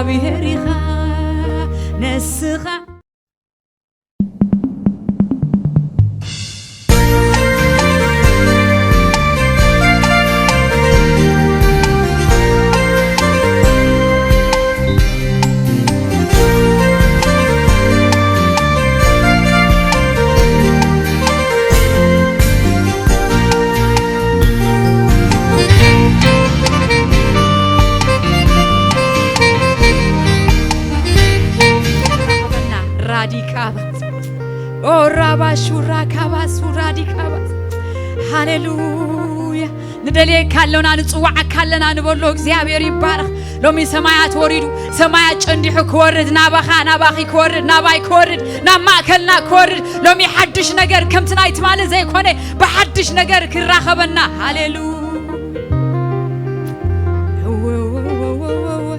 እግዚኣብሔር ኢኻ ንስኻ። ራዲካባ ኦራባ ሹራ ካባ ሱራ ዲካባ። ሃሌሉያ። ንደልየካ ኣሎና፣ ንጽዋዓካ ኣለና ንበሎ። እግዚኣብሔር ይባረኽ። ሎሚ ሰማያት ወሪዱ፣ ሰማያት ጨንዲሑ ክወርድ፣ ናባኻ፣ ናባኺ ክወርድ፣ ናባይ ክወርድ፣ ናብ ማእከልና ክወርድ። ሎሚ ሓድሽ ነገር ከምቲ ናይ ትማሊ ዘይኮነ ብሓድሽ ነገር ክራኸበና። ሃሌሉያ። እወ፣ እወ፣ እወ፣ እወ፣ እወ።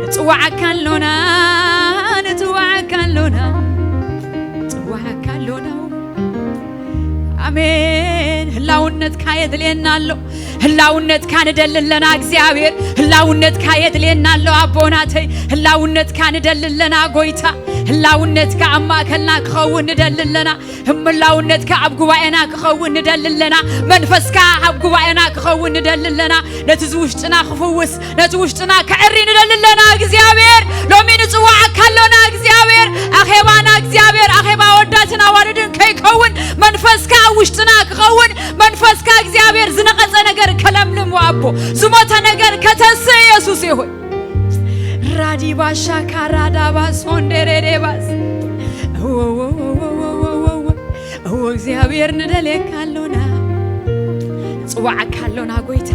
ንጽዋዓካ ኣሎና፣ ንጽዋዓካ ኣሎና፣ ንጽዋዓካ ኣሎና። ኣሜን። ህላውነትካ የድልየና ኣሎ። ህላውነትካ ንደሊ ኣለና እግዚኣብሔር። ህላውነትካ የድልየና ኣሎ ኣቦናተይ። ህላውነትካ ንደሊ ኣለና ጎይታ። ህላውነትካ ኣብ ማእከልና ክኸውን ንደሊ ኣለና። ህላውነትካ ኣብ ጉባኤና ክኸውን ንደሊ ኣለና። መንፈስካ ኣብ ጉባኤና ክኸውን ንደሊ ኣለና። ነቲ ዝውሽጥና ክፍውስ፣ ነቲ ውሽጥና ከዕሪ ንደሊ ኣለና እግዚኣብሔር። ሎሚ ንጽዋዓካ ኣሎና እግዚኣብሔር። ኣኼባና እግዚኣብሔር ኣኼባ ኣወዳትን ኣዋልድን ከይከውን መንፈስካ ኣብ ውሽጥና ክኸውን፣ መንፈስካ እግዚኣብሔር ዝነቐጸ ነገር ከለምልም ኣቦ፣ ዝሞተ ነገር ከተንስእ ኢየሱስ ሆይ። ራዲባሻ ካራዳባስ ሆንደሬዴባስ። እዎ እግዚኣብሔር ንደልየካ ኣሎና፣ ንጽዋዓካ ኣሎና ጎይታ።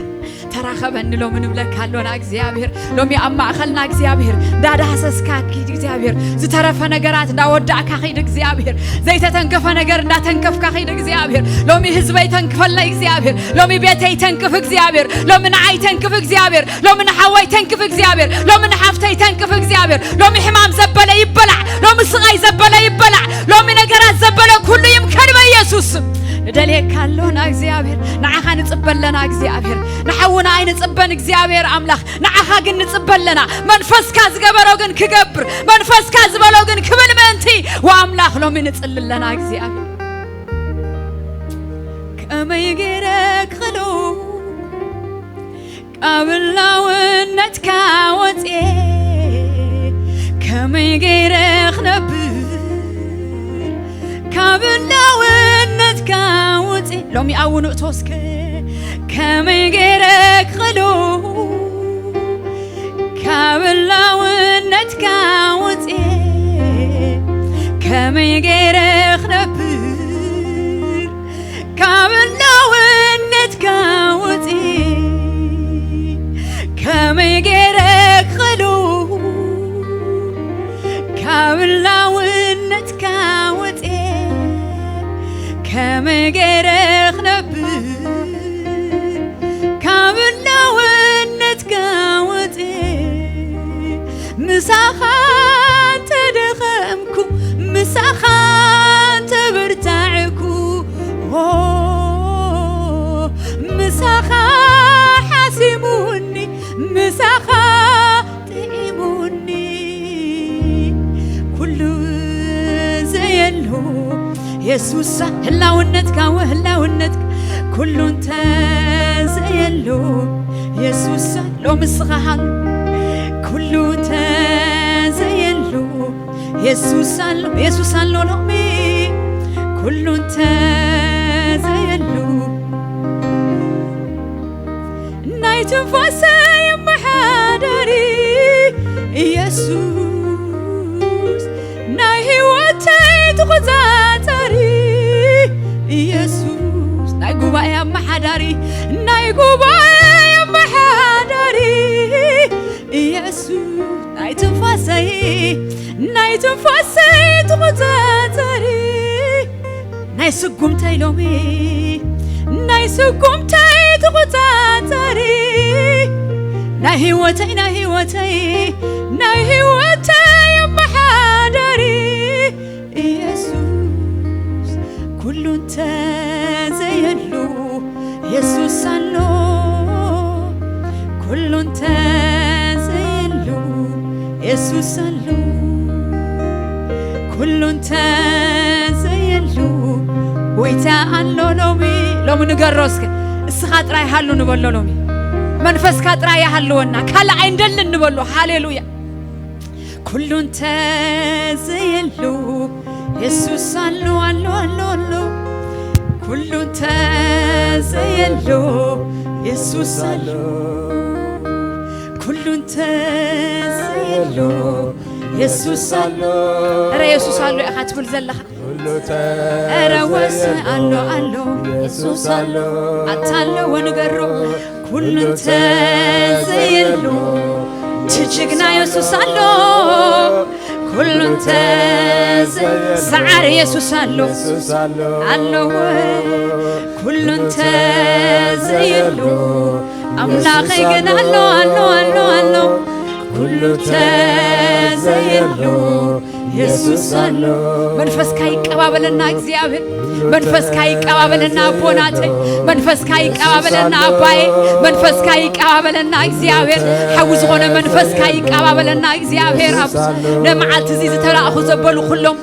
ተራኸበኒ ሎሚ ንብለካ ኣሎና እግዚኣብሔር። ሎሚ ኣብ ማእኸልና እግዚኣብሔር እንዳዳህሰስካ ኪድ እግዚኣብሔር። ዝተረፈ ነገራት እንዳወዳእካ ኺድ እግዚኣብሔር። ዘይተተንከፈ ነገር እንዳተንከፍካ ኺድ እግዚኣብሔር። ሎሚ ህዝበይ ተንክፈለይ እግዚኣብሔር። ሎሚ ቤተይ ተንክፍ እግዚኣብሔር። ሎሚ ንዓይ ተንክፍ እግዚኣብሔር። ሎሚ ንሓወይ ተንክፍ እግዚኣብሔር። ሎሚ ንሓፍተይ ተንክፍ እግዚኣብሔር። ሎሚ ሕማም ዘበለ ይበላዕ። ሎሚ ስቓይ ዘበለ ይበላዕ። ሎሚ ነገራት ዘበለ ኩሉ ይምከን በኢየሱስ ስም። ንደልየካ ኣሎና እግዚኣብሔር። ንዓኻ ንጽበ ኣለና እግዚኣብሔር። ንሓውና ኣይንጽበን እግዚኣብሔር ኣምላኽ። ንዓኻ ግን ንጽበ ኣለና። መንፈስካ ዝገበሮ ግን ክገብር፣ መንፈስካ ዝበሎ ግን ክብል ምእንቲ ወኣምላኽ ሎሚ ንጽሊ ኣለና እግዚኣብሔር። ከመይ ገይረ ክኽሎ ካብ ህላውነትካ ወፅየ ከመይ ገይረ ክነብር ካብ ህላውነትካ ወፅየ ሎሚ ኣውንእቶ እስከ ከመይ ገይረ ክኽሎ ካብ ህላውነትካ ወፅየ ከመይ ገይረ ክነብር ካብ ህላውነትካ ወፅየ ከመይ ገይረ ክኽሎ ካብ ህላውነትካ ወፅየ ከመይ ገይረ ክነብር ካብ ህላውነትካ ወፅየ ምሳኻ እንተደኸምኩ ምሳኻ እንተበርታዕኩ ኦ፣ ምሳኻ ሓሲሙኒ ምሳኻ ጥዒሙኒ ኩሉ ዘየሎ የሱሳ ህላውነትካ ወህላውነትካ ኩሉ እንተ ዘየሎ የሱሳ ሎሚ ስኻ ሃሉ ኩሉ እንተ ዘየሎ የሱስ ኣሎ የሱስ ኣሎ ሎሚ ኩሉ እንተ ዘየሎ ናይ ትንፋሰይ ኣመሓዳሪ ኢየሱስ ናይ ህይወተይ ተቖጻጸሪ ኢየሱስ ናይ ጉባኤ ኣመሓዳሪ ናይ ጉባኤ ኣመሓዳሪ ኢየሱስ ናይ ትንፋሰይ ናይ ትንፋሰይ ተቖጻጸሪ ናይ ስጉምተይ ሎሚ ናይ ስጉምተይ ተቖጻጸሪ ናይ ህይወተይ ናይ ህይወተይ ናይ ህይወተይ ኣመሓዳሪ ኢየሱስ ኩሉ እንተ ዘየሉ የሱስ ኣሎ ኩሉ እንተ ዘየሉ የሱስ ኣሎ ኩሉ እንተዘየሉ ጎይታ ኣሎ ሎሚ። ሎሚ ንገሮ እስከ እስኻ ጥራይ ሃሉ ንበሎ። ሎሚ መንፈስካ ጥራይ ይሃልወና፣ ካልእ ኣይንደልን ንበሎ። ሃሌሉያ። ኩሉ እንተዘየሉ የሱስ ኣሎ ኣሎ ኣሎ ኣሎ። ኩሉ እንተዘየሉ የሱስ ኣሎ። ኩሉ እንተዘየሉ የሱስ ኣሎ። እረ የሱስ ኣሎ ኢኻ ትብል ዘለኻ። እረ ወሰ ኣሎ ኣሎ የሱስ ኣሎ። ኣታ ኣለዎ ንገሮ። ኩሉ እንተዘየሉ ትጅግና የሱስ ኣሎ። ኩሉ እንተዘ-፣ ሰዓር የሱስ ኣሎ። ኣለዎ። ኩሉ እንተዘየሉ ኣምላኸይ ግን ኣሎ ኣሎ ኣሎ ኣሎ። ኩሉ እንተዘየሉ የሱስ ኣሎ። መንፈስካ ይቀባበለና እግዚኣብሔር። መንፈስካ ይቀባበለና ኣቦናተይ። መንፈስካ ይቀባበለና ኣባየ። መንፈስካ ይቀባበለና እግዚኣብሔር። ሓዊ ዝኾነ መንፈስካ ይቀባበለና እግዚኣብሔር። ኣብ ነመዓልቲ እዚ ዝተላእኹ ዘበሉ ኩሎም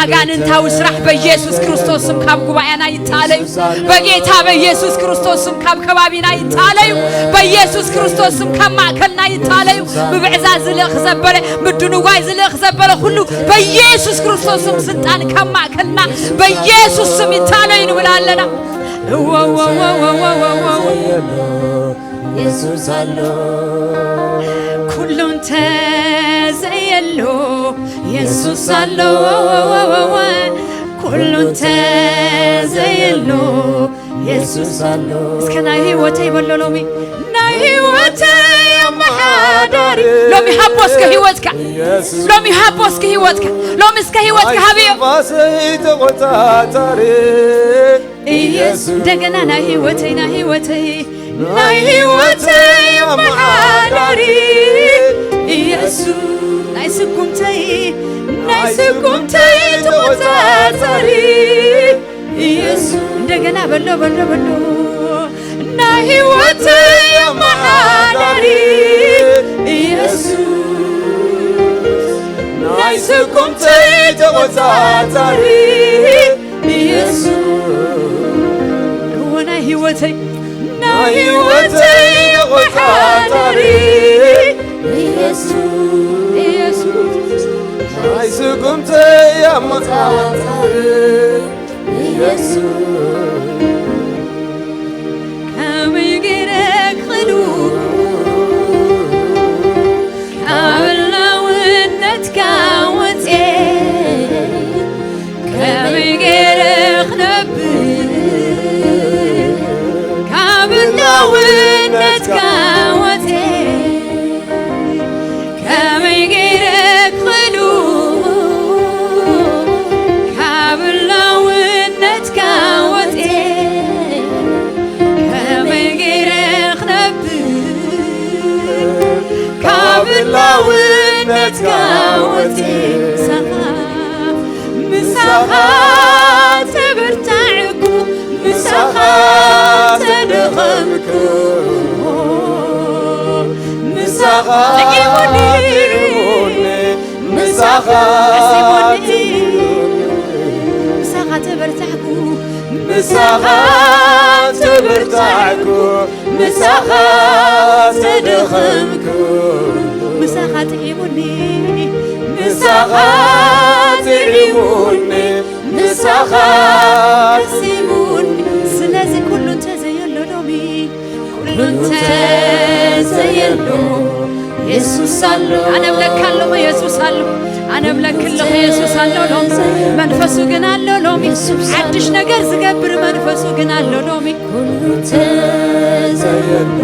ኣጋንንታዊ ስራሕ በኢየሱስ ክርስቶስ ስም ካብ ጉባኤና ይታለዩ። በጌታ በኢየሱስ ክርስቶስ ስም ካብ ከባቢና ይታለዩ። በኢየሱስ ክርስቶስ ስም ካብ ማእከልና ይታለዩ። ብብዕዛ ዝልእኽ ዘበለ፣ ምድንጓይ ዝልእኽ ዘበለ ኩሉ በኢየሱስ ክርስቶስ ስም ስልጣን ካብ ማእከልና በኢየሱስ ስም ይታለዩ ንብል ኣለና። እወ፣ እወ፣ እወ። የሱስ ኣሎ። ኩሉ እንተዘየሎ የሱስ ኣሎ። ኩሉ እንተዘየሎ የሱስ ኣሎ። እስከ ናይ ህይወተይ በሎ ሎሚ። ናይ ህይወተይ ኣመሓዳሪ። ሎሚ ሃቦ እስከ ህይወትካ። ኢየሱስ። ሎሚ ሃቦ እስከ ህይወትካ። ሎሚ እስከ ህይወትካ ሃብዮ። ናይ ትንፋሰይ ተቖጻጻሪ። ኢየሱስ። እንደገና ናይ ህይወተይ፣ ናይ ህይወተይ። ናይ ህይወተይ ኣመሓዳሪ። ኢየሱስ። ናይ ስጉምተይ፣ ናይ ስጉምተይ ተቖጻጻሪ። ኢየሱስ። እንደገና በሎ፣ በሎ፣ በሎ። ናይ ህይወተይ ኣመሓዳሪ። ኢየሱስ። ናይ ስጉምተይ ተቖጻጻሪ። ኢየሱስ። እወ ናይ ህይወተይ፣ ናይ ህይወተይ ተቖጻጻሪ። ኢየሱስ። ኢየሱስ። ናይ ስጉምተይ ኣመሓዳሪ። ኢየሱስ። ከመይ ገይረ ክኽእሉ ካብ ህላውነትካ ወፅየ? ከመይ ገይረ ክነብር ካብ ህላውነትካ ወፅየ? ከመይ ገይረ ክኽእሉ ካብ ህላውነትካ ወፅየ? ከመይ ገይረ ክነብር ካብ ህላውነትካ ወፅየ? ምሳኻ፣ ምሳኻ ተበርታዕኩ፣ ምሳኻ ተደኸምኩ፣ ምሳኻ ጥዒሙኒ፣ ጥዒሙኒ፣ ምሳኻ ኣስዒሙኒ። ምሳኻ ተበርታዕኩ፣ ምሳኻ ተበርታዕኩ፣ ምሳኻ ተደኸምኩ፣ ምሳኻ ጥዒሙኒ፣ ምሳኻ ጥዒሙኒ፣ ምሳኻ ኣስዒሙኒ። ስለዚ ኩሉ እንተዘየሎ ሎሚ፣ ኩሉ እንተዘየሎ የሱስ ኣሎ። ኣነ እብለካ ኣለኹ የሱስ ኣሎ። ኣነ እብለኪ ኣለኹ የሱስ ኣሎ ሎሚ። መንፈሱ ግን ኣሎ ሎሚ። ሓድሽ ነገር ዝገብር መንፈሱ ግን ኣሎ ሎሚ። ኩሉ እንተዘየሎ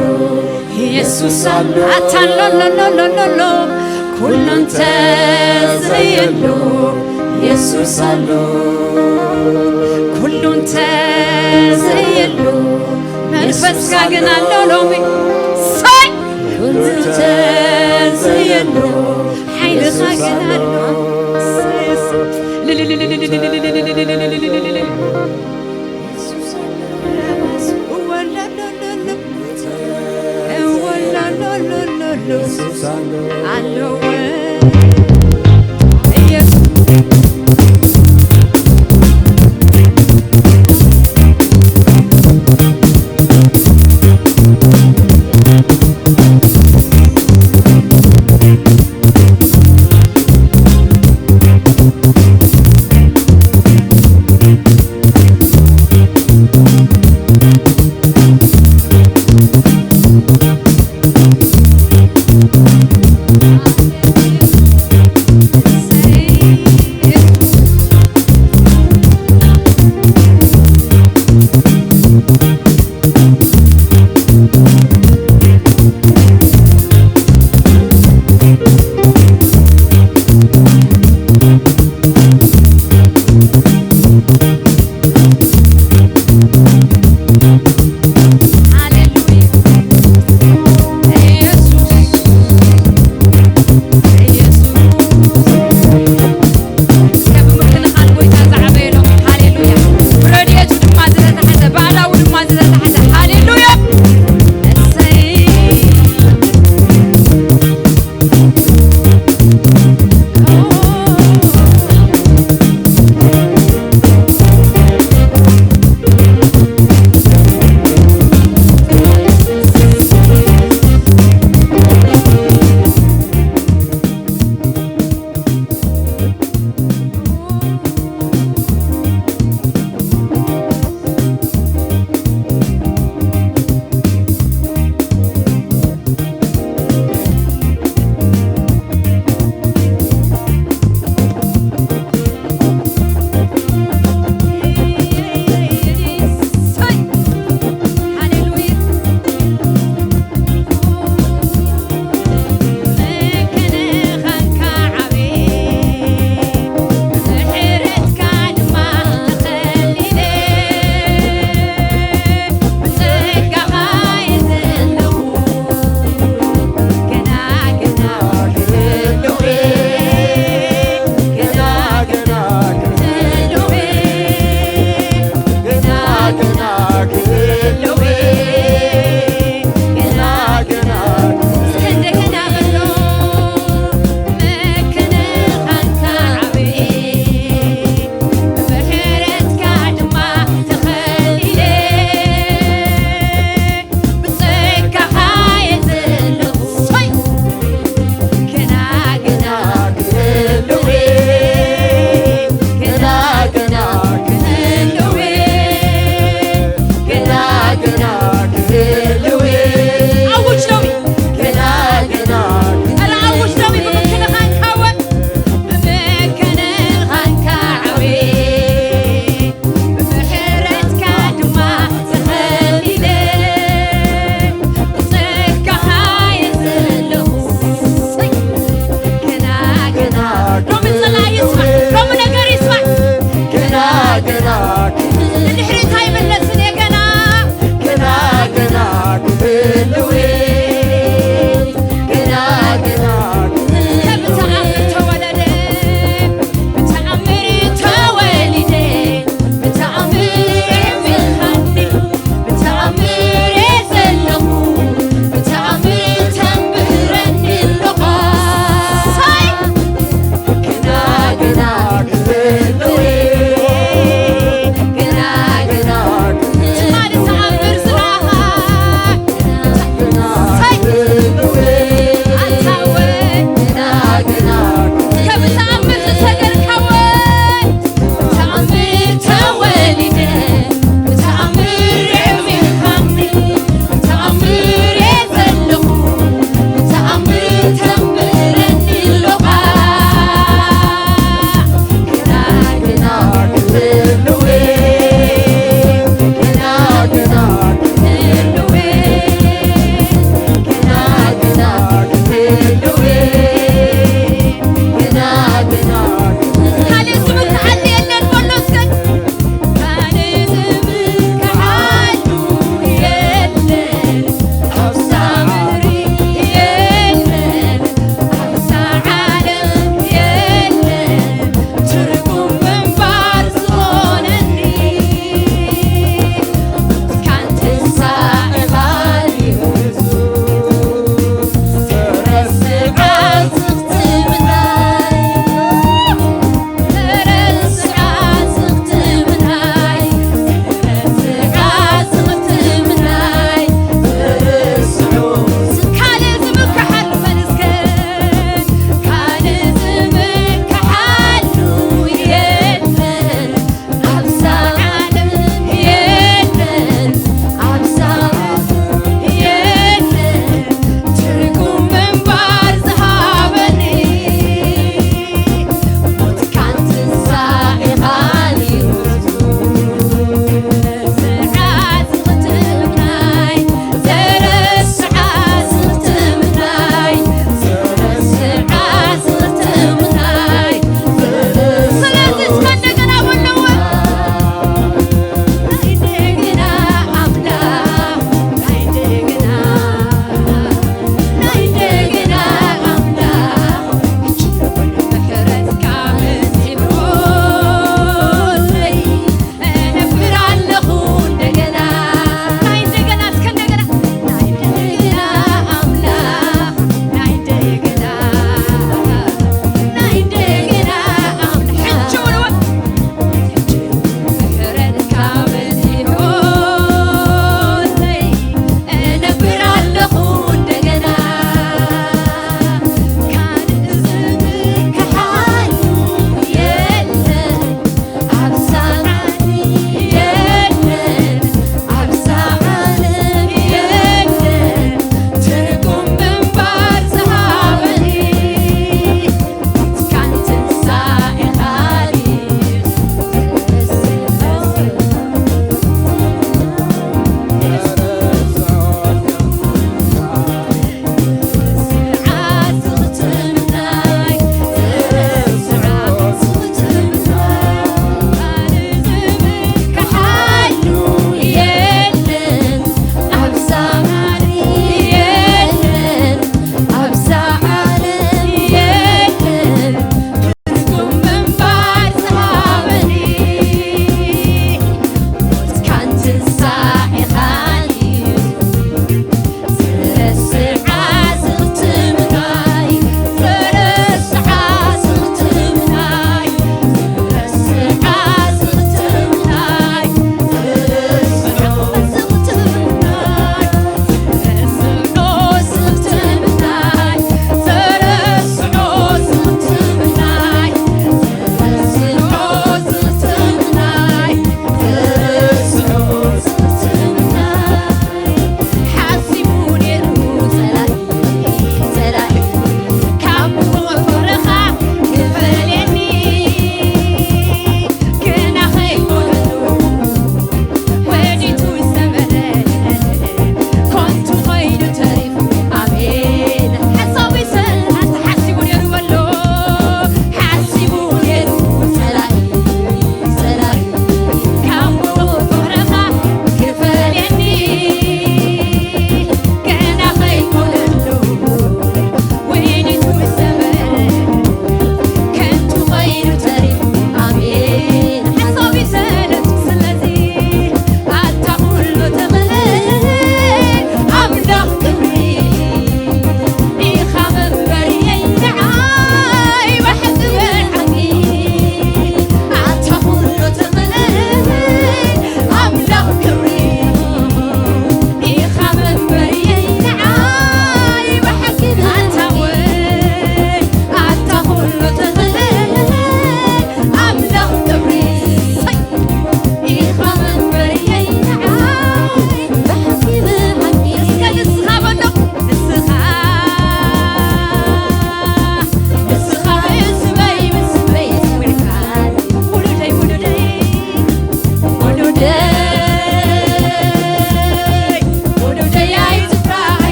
የሱስ ኣሎ። ኣታ ኣሎ፣ ኣሎ፣ ኣሎ፣ ኣሎ፣ ኣሎ። ኩሉ እንተዘየሎ የሱስ ኣሎ። ኩሉ እንተዘየሎ መንፈስካ ግን ኣሎ ሎሚ። ሳይ! ኩሉ እንተዘየሎ ሓይልኻ ግን ኣሎ። ሳይ፣ ሳይ። የሱስ ኣሎ። እወ፣ ሎ፣ ሎ፣ ሎ፣ ሎ። እወ፣ ሎ፣ ሎ፣ ሎ፣ ሎ፣ ሎ። የሱስ ኣሎ። ኣለወ።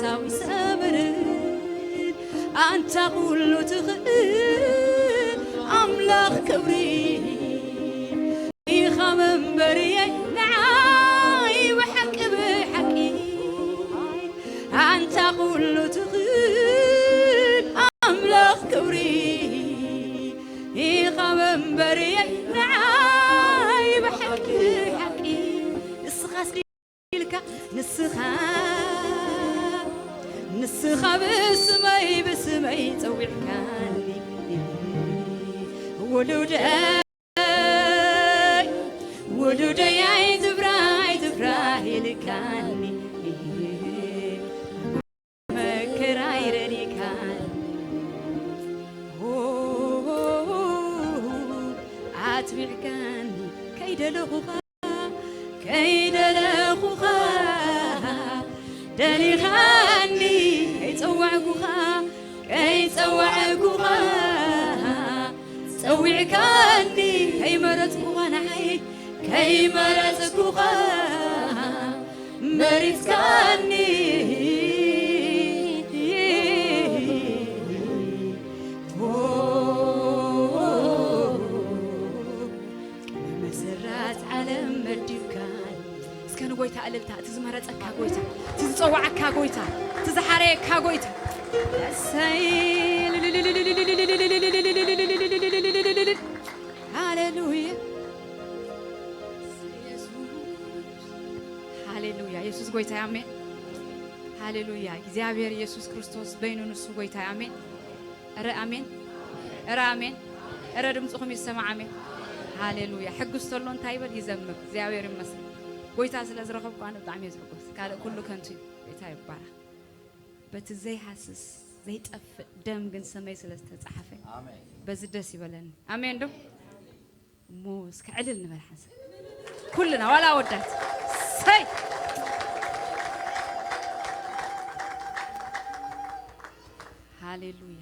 ሓሳብ ይሰምርን ኣንታ ኩሉ ትኽእል ኣምላኽ ክብሪ ኢኻ መንበርየይ ንዓይ ብሓቂ ብሓቂ ኣንታ ኩሉ ትኽእል ኣምላኽ ክብሪ ኢኻ መንበርየይ ንዓይ ብሓቂ ብሓቂ ንስኻስ ኢልካ ንስኻ ንስኻ ብስመይ ብስመይ ጸዊዕካኒ ውሉደይ ውሉደይ ኣይትፍራ ኣይትፍራ ኢልካኒ መከራ ይረዲካኒ ኣትቢዕካኒ ከይደለኹኻ ከይደለኹኻ ደሊኻኒ ከይጸዋዕኩኻ ከይጸዋዕኩኻ ጸዊዕካኒ ከይመረጽኩኻ ንዓይ ከይመረጽኩኻ መሪጽካኒ መሰራት ዓለም መዲብካኒ እስከ ንጎይታ እልልታ እቲ ዝመረጸካ ጎይታ እቲ ዝጸዋዓካ ጎይታ እቲ ዝሓረየካ ጎይታ እሰይ ሃሌሉያ ሃሌሉያ ኢየሱስ ጎይታ ኣሜን ሃሌሉያ እግዚኣብሔር ኢየሱስ ክርስቶስ በይኑ ንሱ ጎይታ ኣሜን እረ ኣሜን እረ ኣሜን እረ ድምፅኹም ይሰማዕ ኣሜን ሃሌሉያ ሕጉስ ተሎ እንታይ ይበል ይዘምር እግዚኣብሔር ይመስል ጎይታ ስለ ዝረኸብኩ ኣነ ብጣዕሚ እየ ዝሕጎስ ካልእ ኩሉ ከንቱ እዩ ጎይታ ይባረክ በቲ ዘይሃስስ ዘይጠፍእ ደም ግን ሰመይ ስለ ዝተፃሓፈ በዚ ደስ ይበለኒ ኣሜን ዶ እሞ እስከ ዕልል ንበል ሓንሳብ ኩልና ዋላ ኣወዳት ሰይ ሃሌሉያ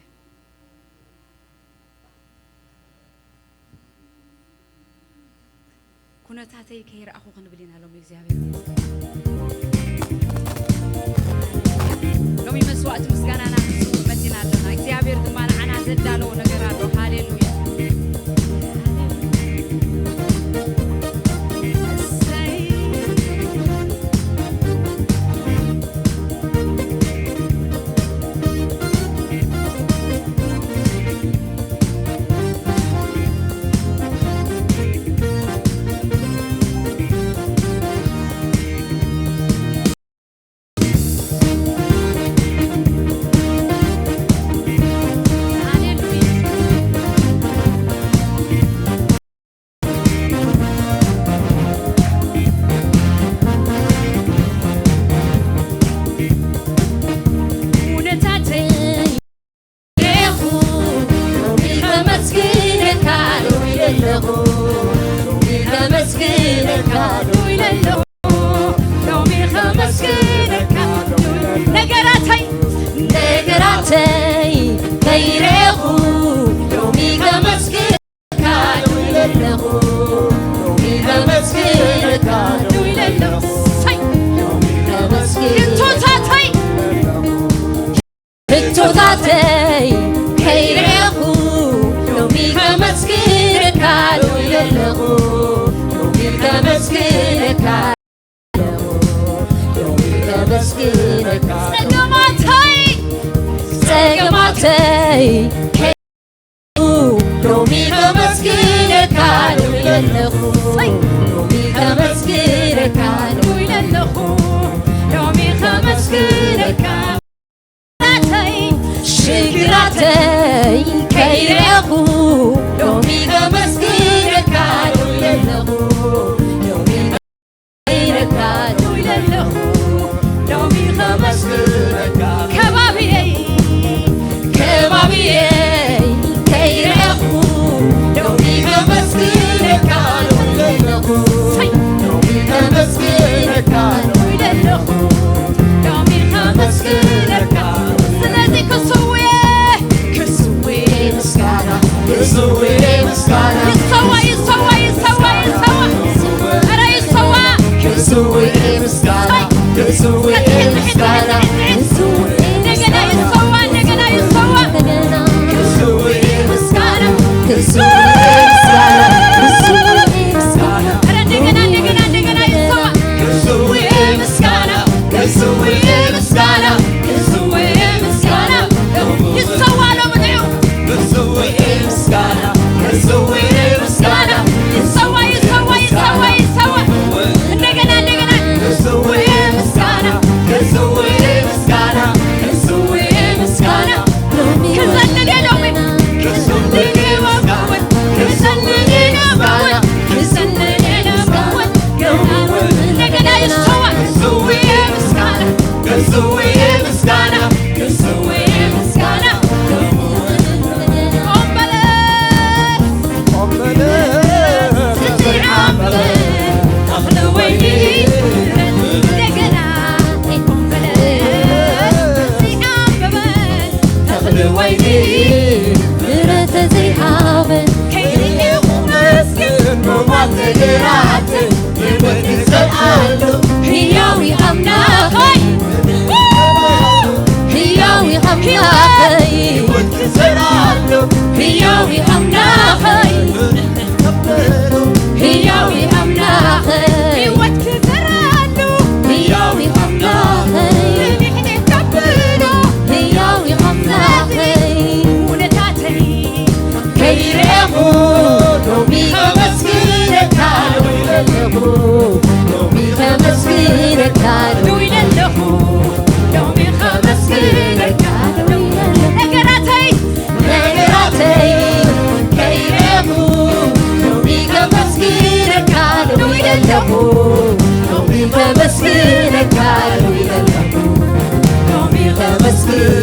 ኩነታተይ ከይረኣኹ ክንብል ኢና ሎም እግዚኣብሔር ሎሚ መስዋእቲ ምስጋናና ንሱ መፂና ኣለና እግዚኣብሔር ድማ ንዓና ዘዳለዎ ነገር ኣሎ ሃሌሉያ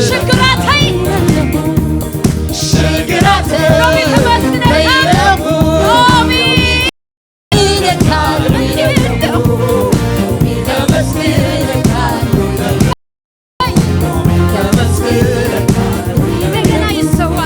ሽግራተይ ሽግራተይ ሎሚ ከመስግነካ ሎሚ ኢለካ ከመስግነካ እንደገና ይሰዋ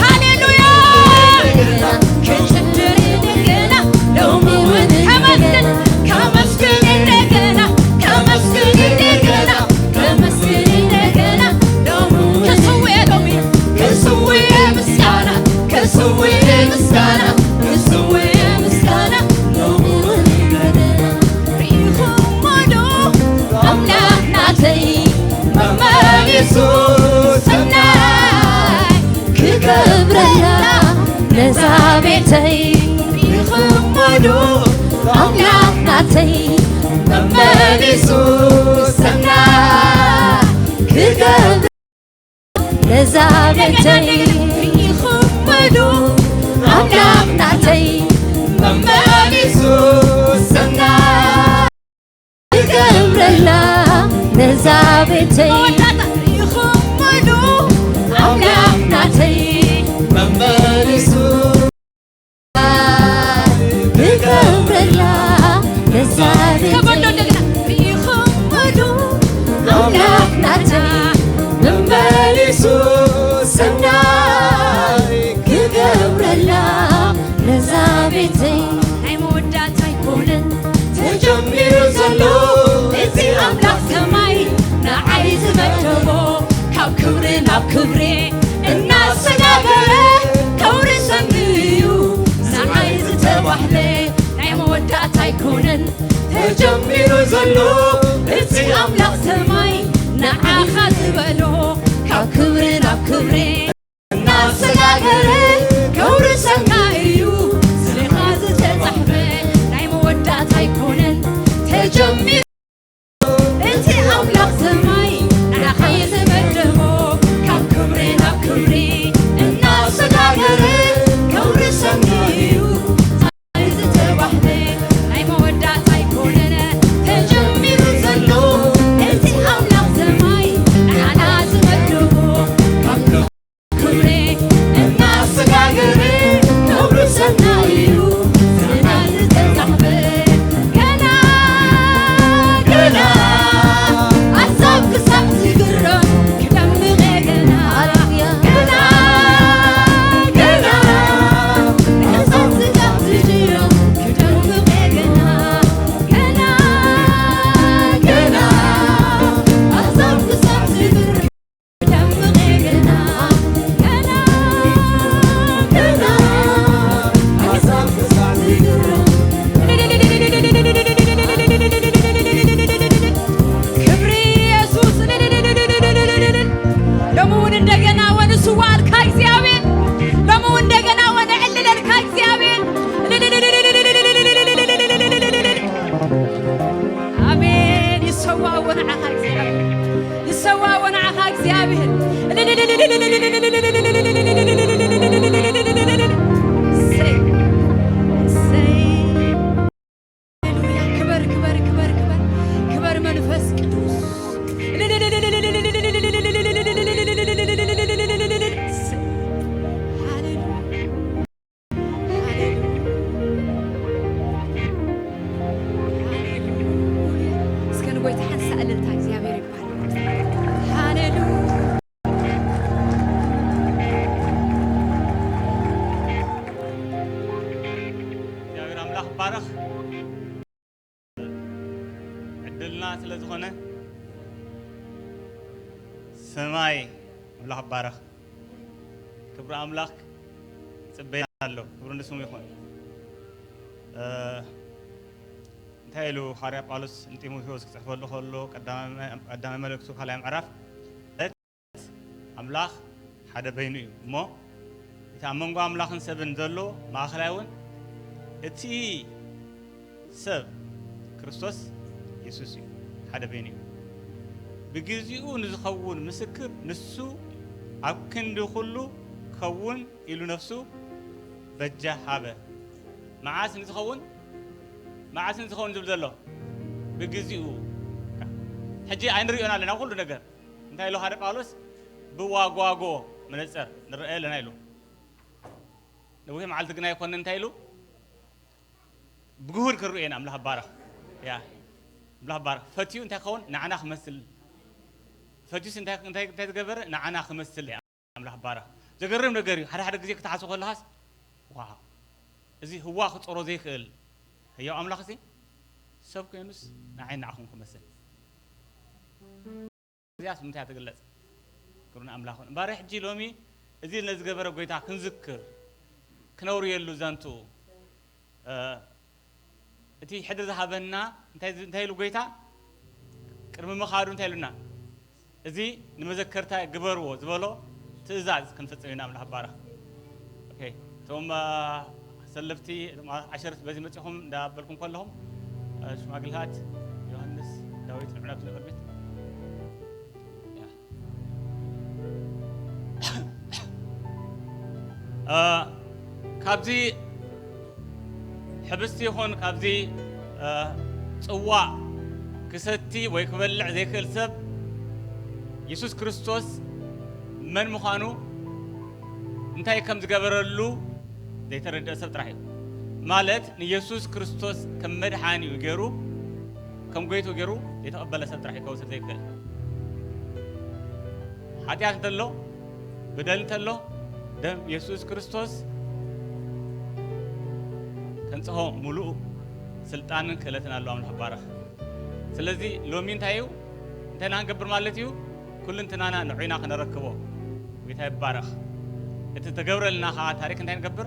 ሃሌሉያ። ከመስግን፣ ከመስግን እንደገና፣ ከመስግን እንደገና፣ ከመስግን እንደገና። ሎሚ ክስውእ ሎሚ፣ ክስውእ ምስጋና፣ ክስውእ ምስጋና፣ ክስውእ ምስጋና። ሎሚ ርኢኹሞ ዶ ኣምላኽ ናተይ መመሊሱ ሰናይ ክገብረላ ነዛ ቤተይ ሪኢኽሞ ዶ ኣምላኽ ናተይ መመሊሱ ሰናይ ክገብር ነዛ ቤተይ ሪኢኽሞ ዶ ኣምላኽ ናተይ መመሊሱ ሰናይ ክገብረላ ነዛ ቤተይ ሪኢኹሞ ዶ ኣምላኽ ናተይ መመሊሱ ክገብረላ ነዛ ቤተይ ሪኢኹሞ ዶ ኣምላኽ ናተይ መመሊሱ ሰናይ ክገብረላ ነዛ ቤተይ ናይ መወዳእታ ኣይኮነን ተጀሚሩ ዘሎ እቲ ኣምላኽ ሰማይ ንዓይ ዝመደቦ ካብ ክብሪ ናብ ክብሪ እናሰጋገረ ከውርሰኒ እዩ ንዓይ ዝተባህለ ናይ መወዳእታ ኣይኮነን ተጀሚሩ ዘሎ እቲ ኣምላኽ ሰማይ ንዓኻ ዝበሎ ካብ ክብሪ ናብ ክብሪ እናሰጋገረ ከውርሰካ እዩ ስምኻ ዝተጻሕፈ ናይ መወዳእታ ኣይኮነን ተጀሚሩ እቲ ኣምላኽ ሰማይ ንዓኻ ዝመደቦ ካብ ክብሪ ናብ ክብሪ እናሰጋገረ ከውርሰካ እዩ ዝተባህለ ናይ መወዳእታ ኣይኮነን ተጀሚሩ ዘሎ እቲ ኣምላኽ ሰማይ ንዓና ዝመደቦ ካብ ክብሪ እናሰጋገረ ከውርሰና እዩ ስምና ዝተጻሕፈ ገና ገና ኣዛብ ክሳብ ዝግረም ክደምቕ ገና ገና ገና ኣዛብ ክሳብ ዝግረም ክደምቕ ገና ገና ገና ኣዛብ ክሳብ ዝግረም ክደምቕ ገና ገና ገና ኣዛብ ክሳብ ዝግረም ክብሪ ኢየሱስ። ሎሚ እውን እንደገና ወንስዋልካ እግዚኣብሔር፣ ሎሚ እውን እንደገና ወነዕልለልካ እግዚኣብሔር። ኣሜን። ይሰዋእዎ ንዓኻ እግዚኣብሔር፣ ይሰዋእዎ ንዓኻ እግዚኣብሔር። እሰይ፣ እሰይ። ሃሌሉያ። ክበር፣ ክበር፣ ክበር፣ ክበር፣ ክበር መንፈስ ቅዱስ። ሃሌሉያ። ሃሌሉያ። እስከ ንጎይታ ሓንሳእ እልልታ እግዚኣብሔር ይባረክ። ሃሌሉያ። እግዚኣብሔር ኣምላኽ ይባረኽ። ዕድልና ስለ ዝኾነ ሰማይ ኣምላኽ ይባረኽ። ክብሪ ኣምላኽ ይጽበየና ኣሎ። ክብሪ ንስሙ ይኹን። እ፣ እንታይ ኢሉ ሓዋርያ ጳውሎስ ንጢሞቴዎስ ክጽሕፈሉ ከሎ ቀዳማይ መ-፣ ቀዳማይ መልእክቱ ካልኣይ ምዕራፍ ኣምላኽ ሓደ በይኑ እዩ እሞ እቲ ኣብ መንጎ ኣምላኽን ሰብን ዘሎ ማእኸላይ እውን እቲ ሰብ ክርስቶስ የሱስ እዩ፣ ሓደ በይኑ እዩ። ብግዚኡ ንዝኸውን ምስክር ንሱ ኣብ ክንዲ ኩሉ ክኸውን ኢሉ ነፍሱ በጃ ሃበ። መዓስ ንዝኸውን? መዓስ ንዝኸውን ዝብል ዘሎ? ብግዚኡ። ሕጂ ኣይንሪኦን ኣለና ኩሉ ነገር። እንታይ ኢሉ ሓደ ጳውሎስ? ብዋጓጎ መነጽር ንረአ ኣለና ኢሉ። ነዊሕ መዓልቲ ግና ይኮነ እንታይ ኢሉ? ብግሁድ ክንሪኦ ኢና። ኣምላኽ ባረኽ። ያ፣ ኣምላኽ ባረኽ። ፈትዩ እንታይ ክኸውን? ንዓና ክመስል። ፈትዩስ እንታይ፣ እንታይ፣ እንታይ ዝገበረ? ንዓና ክመስል። ኣምላኽ ባረኽ። ዘገርም ነገር እዩ። ሓደ ሓደ ግዜ ክትሓስቦ ከለኻስ፣ ዋው፣ እዚ ህዋ ክጾሮ ዘይክእል ህያው ኣምላኽ እዚ ሰብ ኮይኑስ ንዓይ ንዓኹም ክመስል። እዚኣስ ብምንታይ እያ ትግለጽ? ክብሪ ንኣምላኽ ይኹን። እምበኣር ሕጂ ሎሚ እዚ ነዝገበረ ጎይታ ክንዝክር፣ ክነውርየሉ ዛንትኡ፣ እ፣ እቲ ሕድሪ ዝሃበና እንታይ፣ እንታይ ኢሉ ጎይታ? ቅድሚ ምኻዱ እንታይ ኢሉና? እዚ ንመዘከርታ ግበርዎ ዝበሎ ትእዛዝ ክንፍጽም ኢና። ኣምላኽ ባረኽ። ኦኬ፣ እቶም፣ አ፣ ሰለፍቲ፣ እቶም ዓ-፣ ዓሸርት በዚ መጺኹም እንዳበልኩም ከለኹም፣ አ፣ ሽማግለታት ዮሃንስ፣ ዳዊት ንዑ ናብቲ ቅድሚት። ያ። አ፣ ካብዚ ሕብስቲ ይኹን ካብዚ፣ እ፣ ጽዋእ ክሰቲ ወይ ክበልዕ ዘይክእል ሰብ የሱስ ክርስቶስ መን ምዃኑ፣ እንታይ ከም ዝገበረሉ ዘይተረድአ ሰብ ጥራሕ እዩ። ማለት ንየሱስ ክርስቶስ ከም መድሓኒኡ ገይሩ፣ ከም ጎይቱ ገይሩ ዘይተቐበለ ሰብ ጥራሕ እዩ ከውስድ ዘይክእል። ሓጢኣት እንተሎ፣ በደል እንተሎ፣ ደም የሱስ ክርስቶስ ከንጽሆ ሙሉእ ስልጣንን ክእለትን ኣለዎ። ኣምላኽ ባረኽ። ስለዚ ሎሚ እንታይ እዩ? እንታይ ኢና ክንገብር ማለት እዩ? ኩልንትናና ንዑ ኢና ክነረክቦ። ጎይታ ይባረኽ። እቲ ተገብረልና ኸዓ ታሪክ እንታይ ንገብር?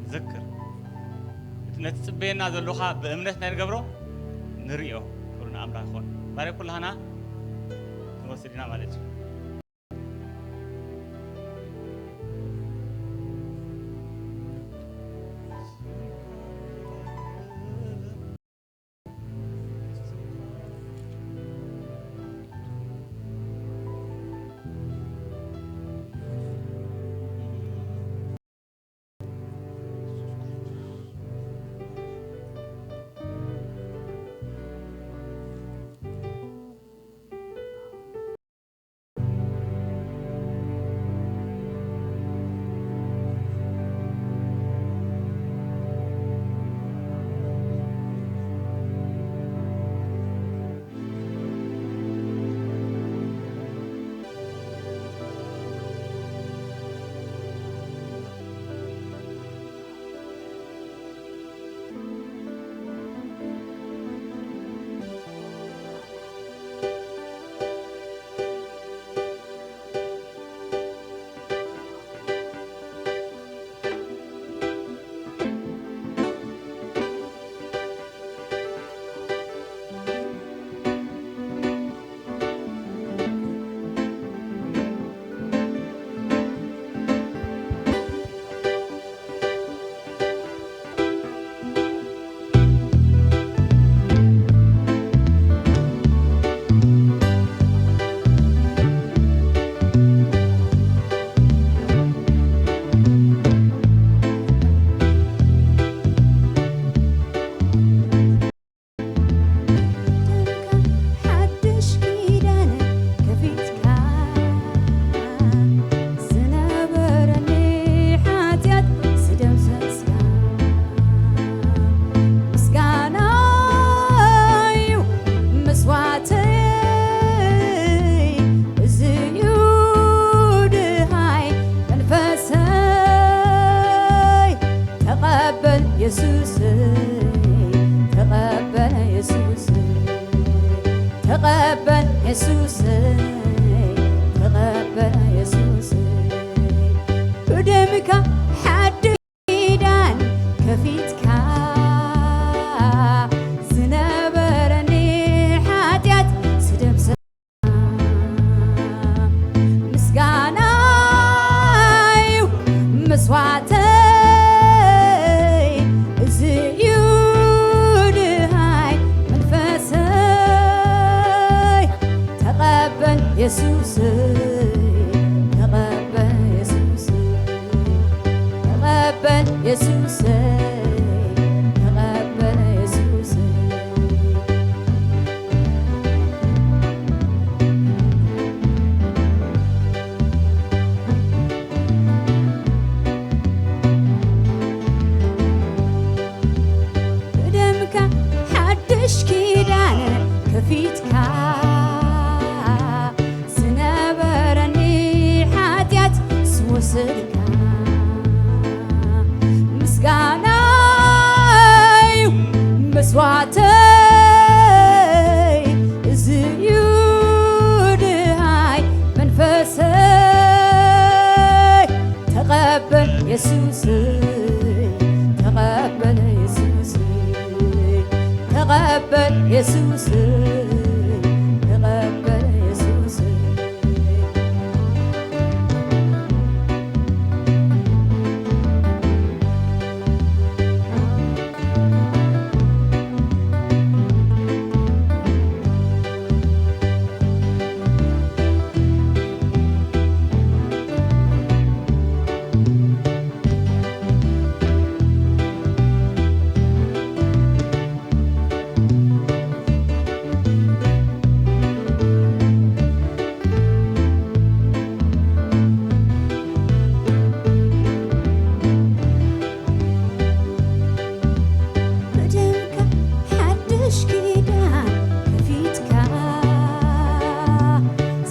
ንዝክር። እቲ ነቲ ጽበየና ዘሎ ኸዓ ብእምነት እንታይ ንገብሮ? ንርእዮ። ክብሪ ንኣምላኽ ይኹን። ዛሬ ኩላህና ክንወስድ ኢና ማለት እዩ። ሓድሽ ኪዳን ከፊትካ፣ ዝነበረኒ ሓጢኣት ዝደምሰስካ፣ ምስጋናዩ መስዋዕተይ፣ እዚዩ ድሃይ መንፈሰይ። ተቐበል የሱሰይ፣ ተቐበል የሱሰይ፣ ተቐበል የሱሰይ፣ ተቐበል የሱሰይ። ብደምካ ሓድሽ ኪዳን ከፊትካ፣ ዝነበረኒ ሓጢኣት ዝደምሰ ምስጋናዩ መስዋዕተይ እዚ እዩ ድሃይ መንፈሰይ። ተቐበል የሱሰይ፣ ተቐበል የሱሰይ፣ ተቐበል የሱሰይ፣ ተቐበል የሱሰይ። ብደምካ ሓድሽ ኪዳን ከፊትካ፣ ዝነበረኒ ሓጢኣት ዝወሰድካ። ምስጋናዩ መስዋዕተይ፣ እዚ እዩ ድሃይ መንፈሰይ። ተቐበል የሱሰይ፣ ተቐበል የሱሰይ፣ ተቐበል የሱሰይ፣ ተቐበል የሱሰይ። ብደምካ ሓድሽ ኪዳን ከፊትካ፣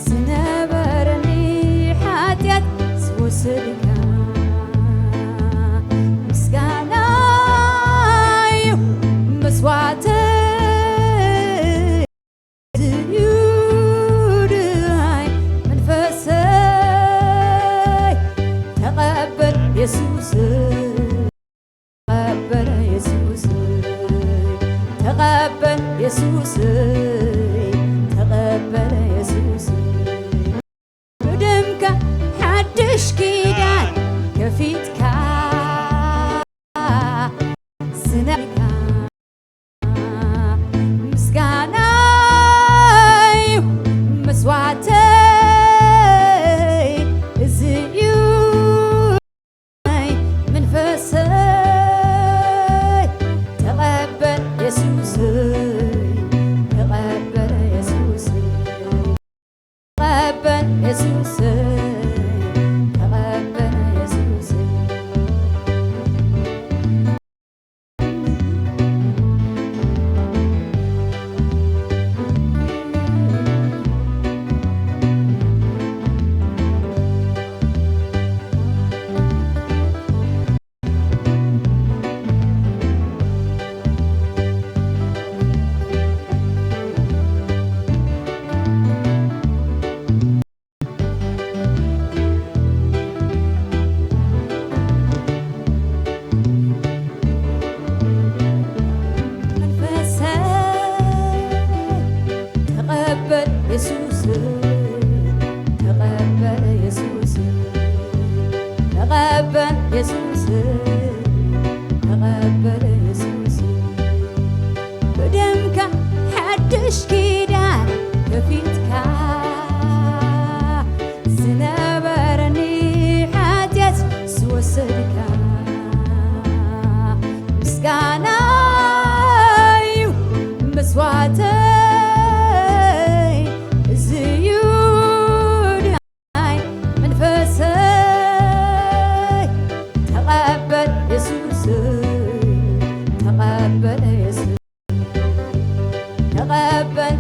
ዝነበረኒ ሓጢኣት ዝወሰድካ። ምስጋናዩ መስዋዕተይ፣ ዝዩድሃይ መንፈሰይ። ተቐበል የሱሰይ፣ ተቐበል የሱሰይ፣ ተቐበል የሱሰይ፣ ተቐበል የሱሰይ። ብደምካ ሓድሽ ኪዳን ከፊትካ፣ ዝነካ ምስጋናዩ መስዋዕተይ፣ እዚ እዩ መንፈሰይ። ተቐበል የሱሰይ፣ ተቐበል የሱሰይ፣ ተቐበል የሱሰይ፣ ተቐበል የሱሰይ። መንፈሰይ ተቐበል የሱሰይ፣ ተቐበል የሱሰይ፣ ተቐበል የሱሰይ፣ ተቐበል የሱሰይ። ብደምካ ሓድሽ ኪዳን ከፊትካ፣ ዝነበረኒ ሓጢኣት ዝወሰድካ። ምስጋናዩ መስዋዕተይ፣ እዚ እዩ ናይ መንፈሰይ። ተቐበል የሱሰይ፣ ተቐበል የሱሰይ፣ ተቐበል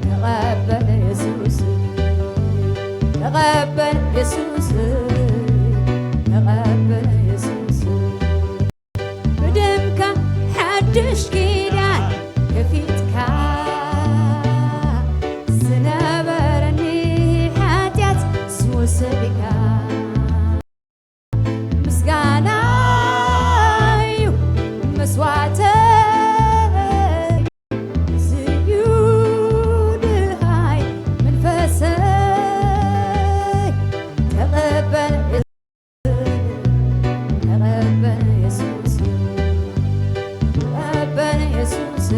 ተቐበል የሱስ፣ ተቐበል የሱስ፣ ተቐበል የሱስ። ብደምካ ሓድሽ ኪዳን ከፊትካ፣ ዝነበረኒ ሓጢኣት ስውስልካ። ምስጋና እዩ መስዋዕተይ፣ እዚ እዩ ድሃይ መንፈሰይ። ተቐበል፣ ተቐበል የሱስ፣ ተቐበል የሱስ።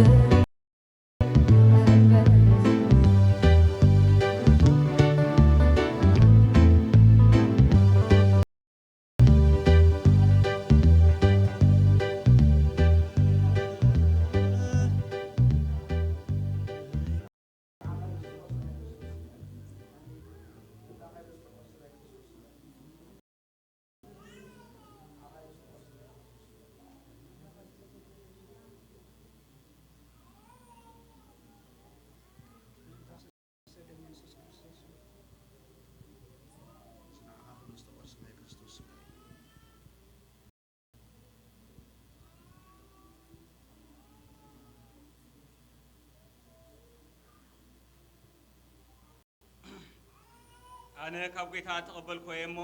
ኣነ ካብ ጐይታ እተቐበልኩዎ እየ እሞ፣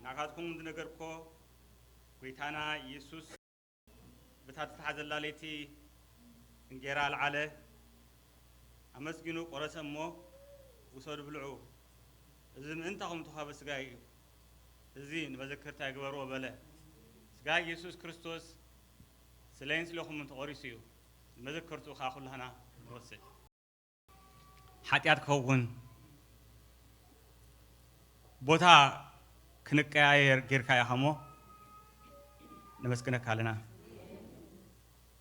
ናታትኩም ዝነገርኩዎ፣ ጐይታና ኢየሱስ በታ እተታሕዘላ ለይቲ እንጌራ ኣልዓለ፣ ኣመስጊኑ ቈረሰ እሞ፣ ውሰዱ ብልዑ፣ እዚ ምእንታኹም እተዋህበ ሥጋይ እዩ፣ እዚ ንመዘከርታይ ግበርዎ በለ። ሥጋ ኢየሱስ ክርስቶስ ስለይን ስሌኹምን ተቖሪሱ እዩ፣ ንመዘከርትኡ ኸኣ ኵላህና ንወስድ። ሓጢኣት ክኸውን ቦታ ክንቀያየር ጌርካ ኢኻ እሞ ነመስግነካ ኣለና።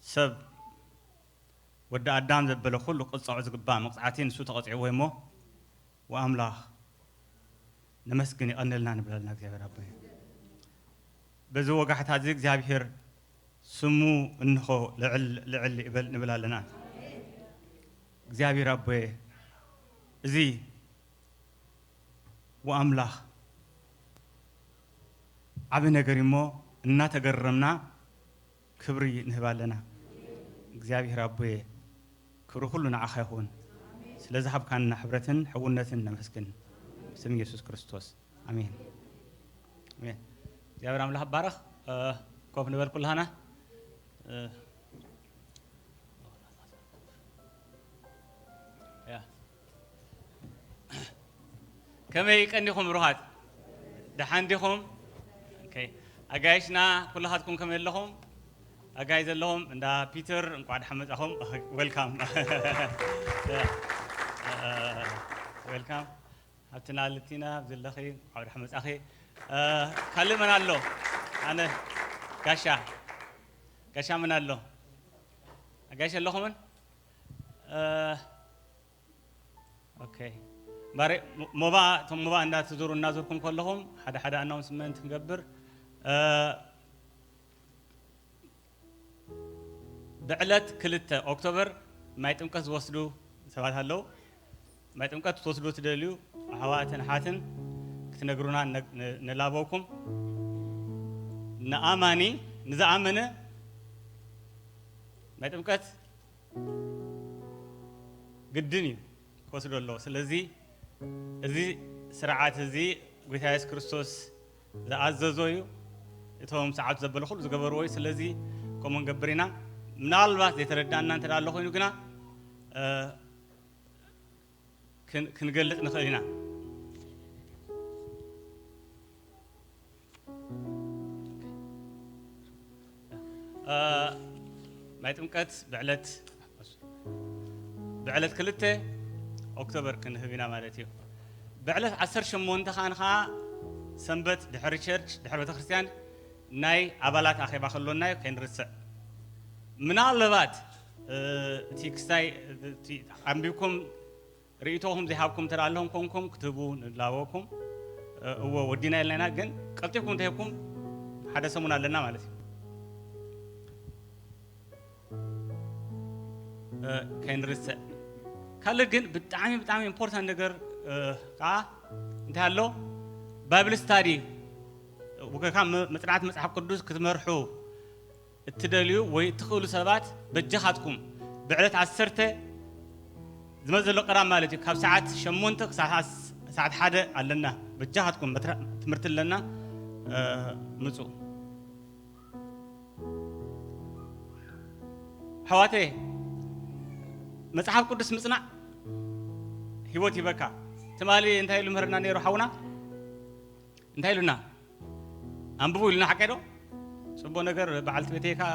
ሰብ ወዲ ኣዳም ዘበለ ኩሉ ክቕጻዖ ዝግባእ መቕጻዕቲ ንሱ ተቐጺዕዎ እሞ፣ ወኣምላኽ ነመስግን የቐንልና ንብል ኣለና እግዚኣብሔር ኣቦይ። በዚ ወጋሕታ እዚ እግዚኣብሔር ስሙ እንሆ ልዕል ልዕል ይበል ንብል ኣለና። እግዚኣብሔር ኣቦየ፣ እዚ ወኣምላኽ ዓቢ ነገር እዩ እሞ እናተገረምና ክብሪ ንህብ ኣለና። እግዚኣብሔር ኣቦየ፣ ክብሪ ኩሉ ንዓኻ ይኹን። ስለ ዝሃብካና ሕብረትን ሕውነትን ነመስግን። ብስም ኢየሱስ ክርስቶስ ኣሜን። ኣሜን። እግዚኣብሔር ኣምላኽ ባረኽ። እ፣ ኮፍ ንበል ኩላህና። እ፣ ያ። ከመይ ቀኒኹም ብሩኻት? ደሓን ዲኹም? ኦኬ። ኣጋይሽና ኩላኻትኩም ከመይ ኣለኹም? ኣጋይ ዘለኹም እንዳ ፒተር እንቋዕ ደሓን መጻኹም። ዌልካም። ያ። እ፣ ዌልካም። ሃብትና ልቲና ኣብዚ ኣለኺ፣ እንቋዕ ደሓን መጻኺ። እ፣ ካልእ መን ኣሎ? ኣነ ጋሻ፣ ጋሻ መን ኣሎ? ኣጋይሽ ኣለኹምን? እ፣ ኦኬ። እምበኣር ሞ-፣ ሞባእ፣ እቶም ሞባእ እንዳትዙሩ፣ እናዞርኩም ከለኹም ሓደ ሓደ ኣናውንስመንት ክንገብር። እ፣ ብዕለት ክልተ ኦክቶበር ማይ ጥምቀት ዝወስዱ ሰባት ኣለዉ። ማይ ጥምቀት ክትወስዱ ትደልዩ ኣሕዋትን ኣሓትን ክትነግሩና ነ-፣ ን-፣ ንላበወኩም። ንኣማኒ፣ ንዝኣመነ ማይ ጥምቀት ግድን እዩ ክወስዶ ኣለዎ። ስለዚ እዚ ስርዓት እዚ ጐይታ የሱስ ክርስቶስ ዝኣዘዞ እዩ። እቶም ሰዓብቱ ዘበለ ኩሉ ዝገበርዎ እዩ። ስለዚ ከምኡ ንገብር ኢና። ምናልባት ዘይተረዳእና እንተ ደኣ ኣሎ ኮይኑ ግና፣ እ፣ ክን-፣ ክንገልጽ ንኽእል ኢና። እ፣ ማይ ጥምቀት ብዕለት፣ ብዕለት ክልተ ኦክቶበር ክንህብ ኢና ማለት እዩ። ብዕለት ዓሰርተ ሸሞንተ ኻን ኸዓ ሰንበት ድሕሪ ቸርች፣ ድሕሪ ቤተክርስትያን ናይ ኣባላት ኣኼባ ከሎና እዩ፣ ከይንርስዕ። ምናልባት፣ እ፣ እቲ ክስታይ፣ እቲ ኣንቢብኩም ርእይቶኹም ዘይሃብኩም እንተ ደኣ ኣለኹም ኮንኩም ክትህቡ ንላበወኩም። እ፣ እወ ወዲና ኢልና ኢና፣ ግን ቀልጢፍኩም እንተሂብኩም ሓደ ሰሙን ኣለና ማለት እዩ። እ፣ ከይንርስዕ። ካልእ ግን ብጣዕሚ፣ ብጣዕሚ ኢምፖርታንት ነገር፣ እ፣ ከዓ እንታይ ኣሎ? ባይብል ስታዲ ወይ ከዓ መ-፣ መጽናዕቲ መጽሓፍ ቅዱስ ክትመርሑ እትደልዩ ወይ እትኽእሉ ሰባት በጃኻትኩም ብዕለት ዓሰርተ ዝመጽእ ዘሎ ቀዳም ማለት እዩ። ካብ ሰዓት ሸሞንተ ክሳብ ሰዓት ሓደ ኣለና። በጃኻትኩም መትራ-፣ ትምህርቲ ኣለና፣ እ፣ ምጹ። ኣሕዋተይ፣ መጽሓፍ ቅዱስ ምጽናዕ ህይወት ይበካ። ትማሊ እንታይ ኢሉ ምህርና ነይሩ ሓውና? እንታይ ኢሉና? ኣንብቡ ኢሉና፣ ሓቀይ ዶ? ጽቡቕ ነገር፣ በዓልቲ ቤተይ ከኣ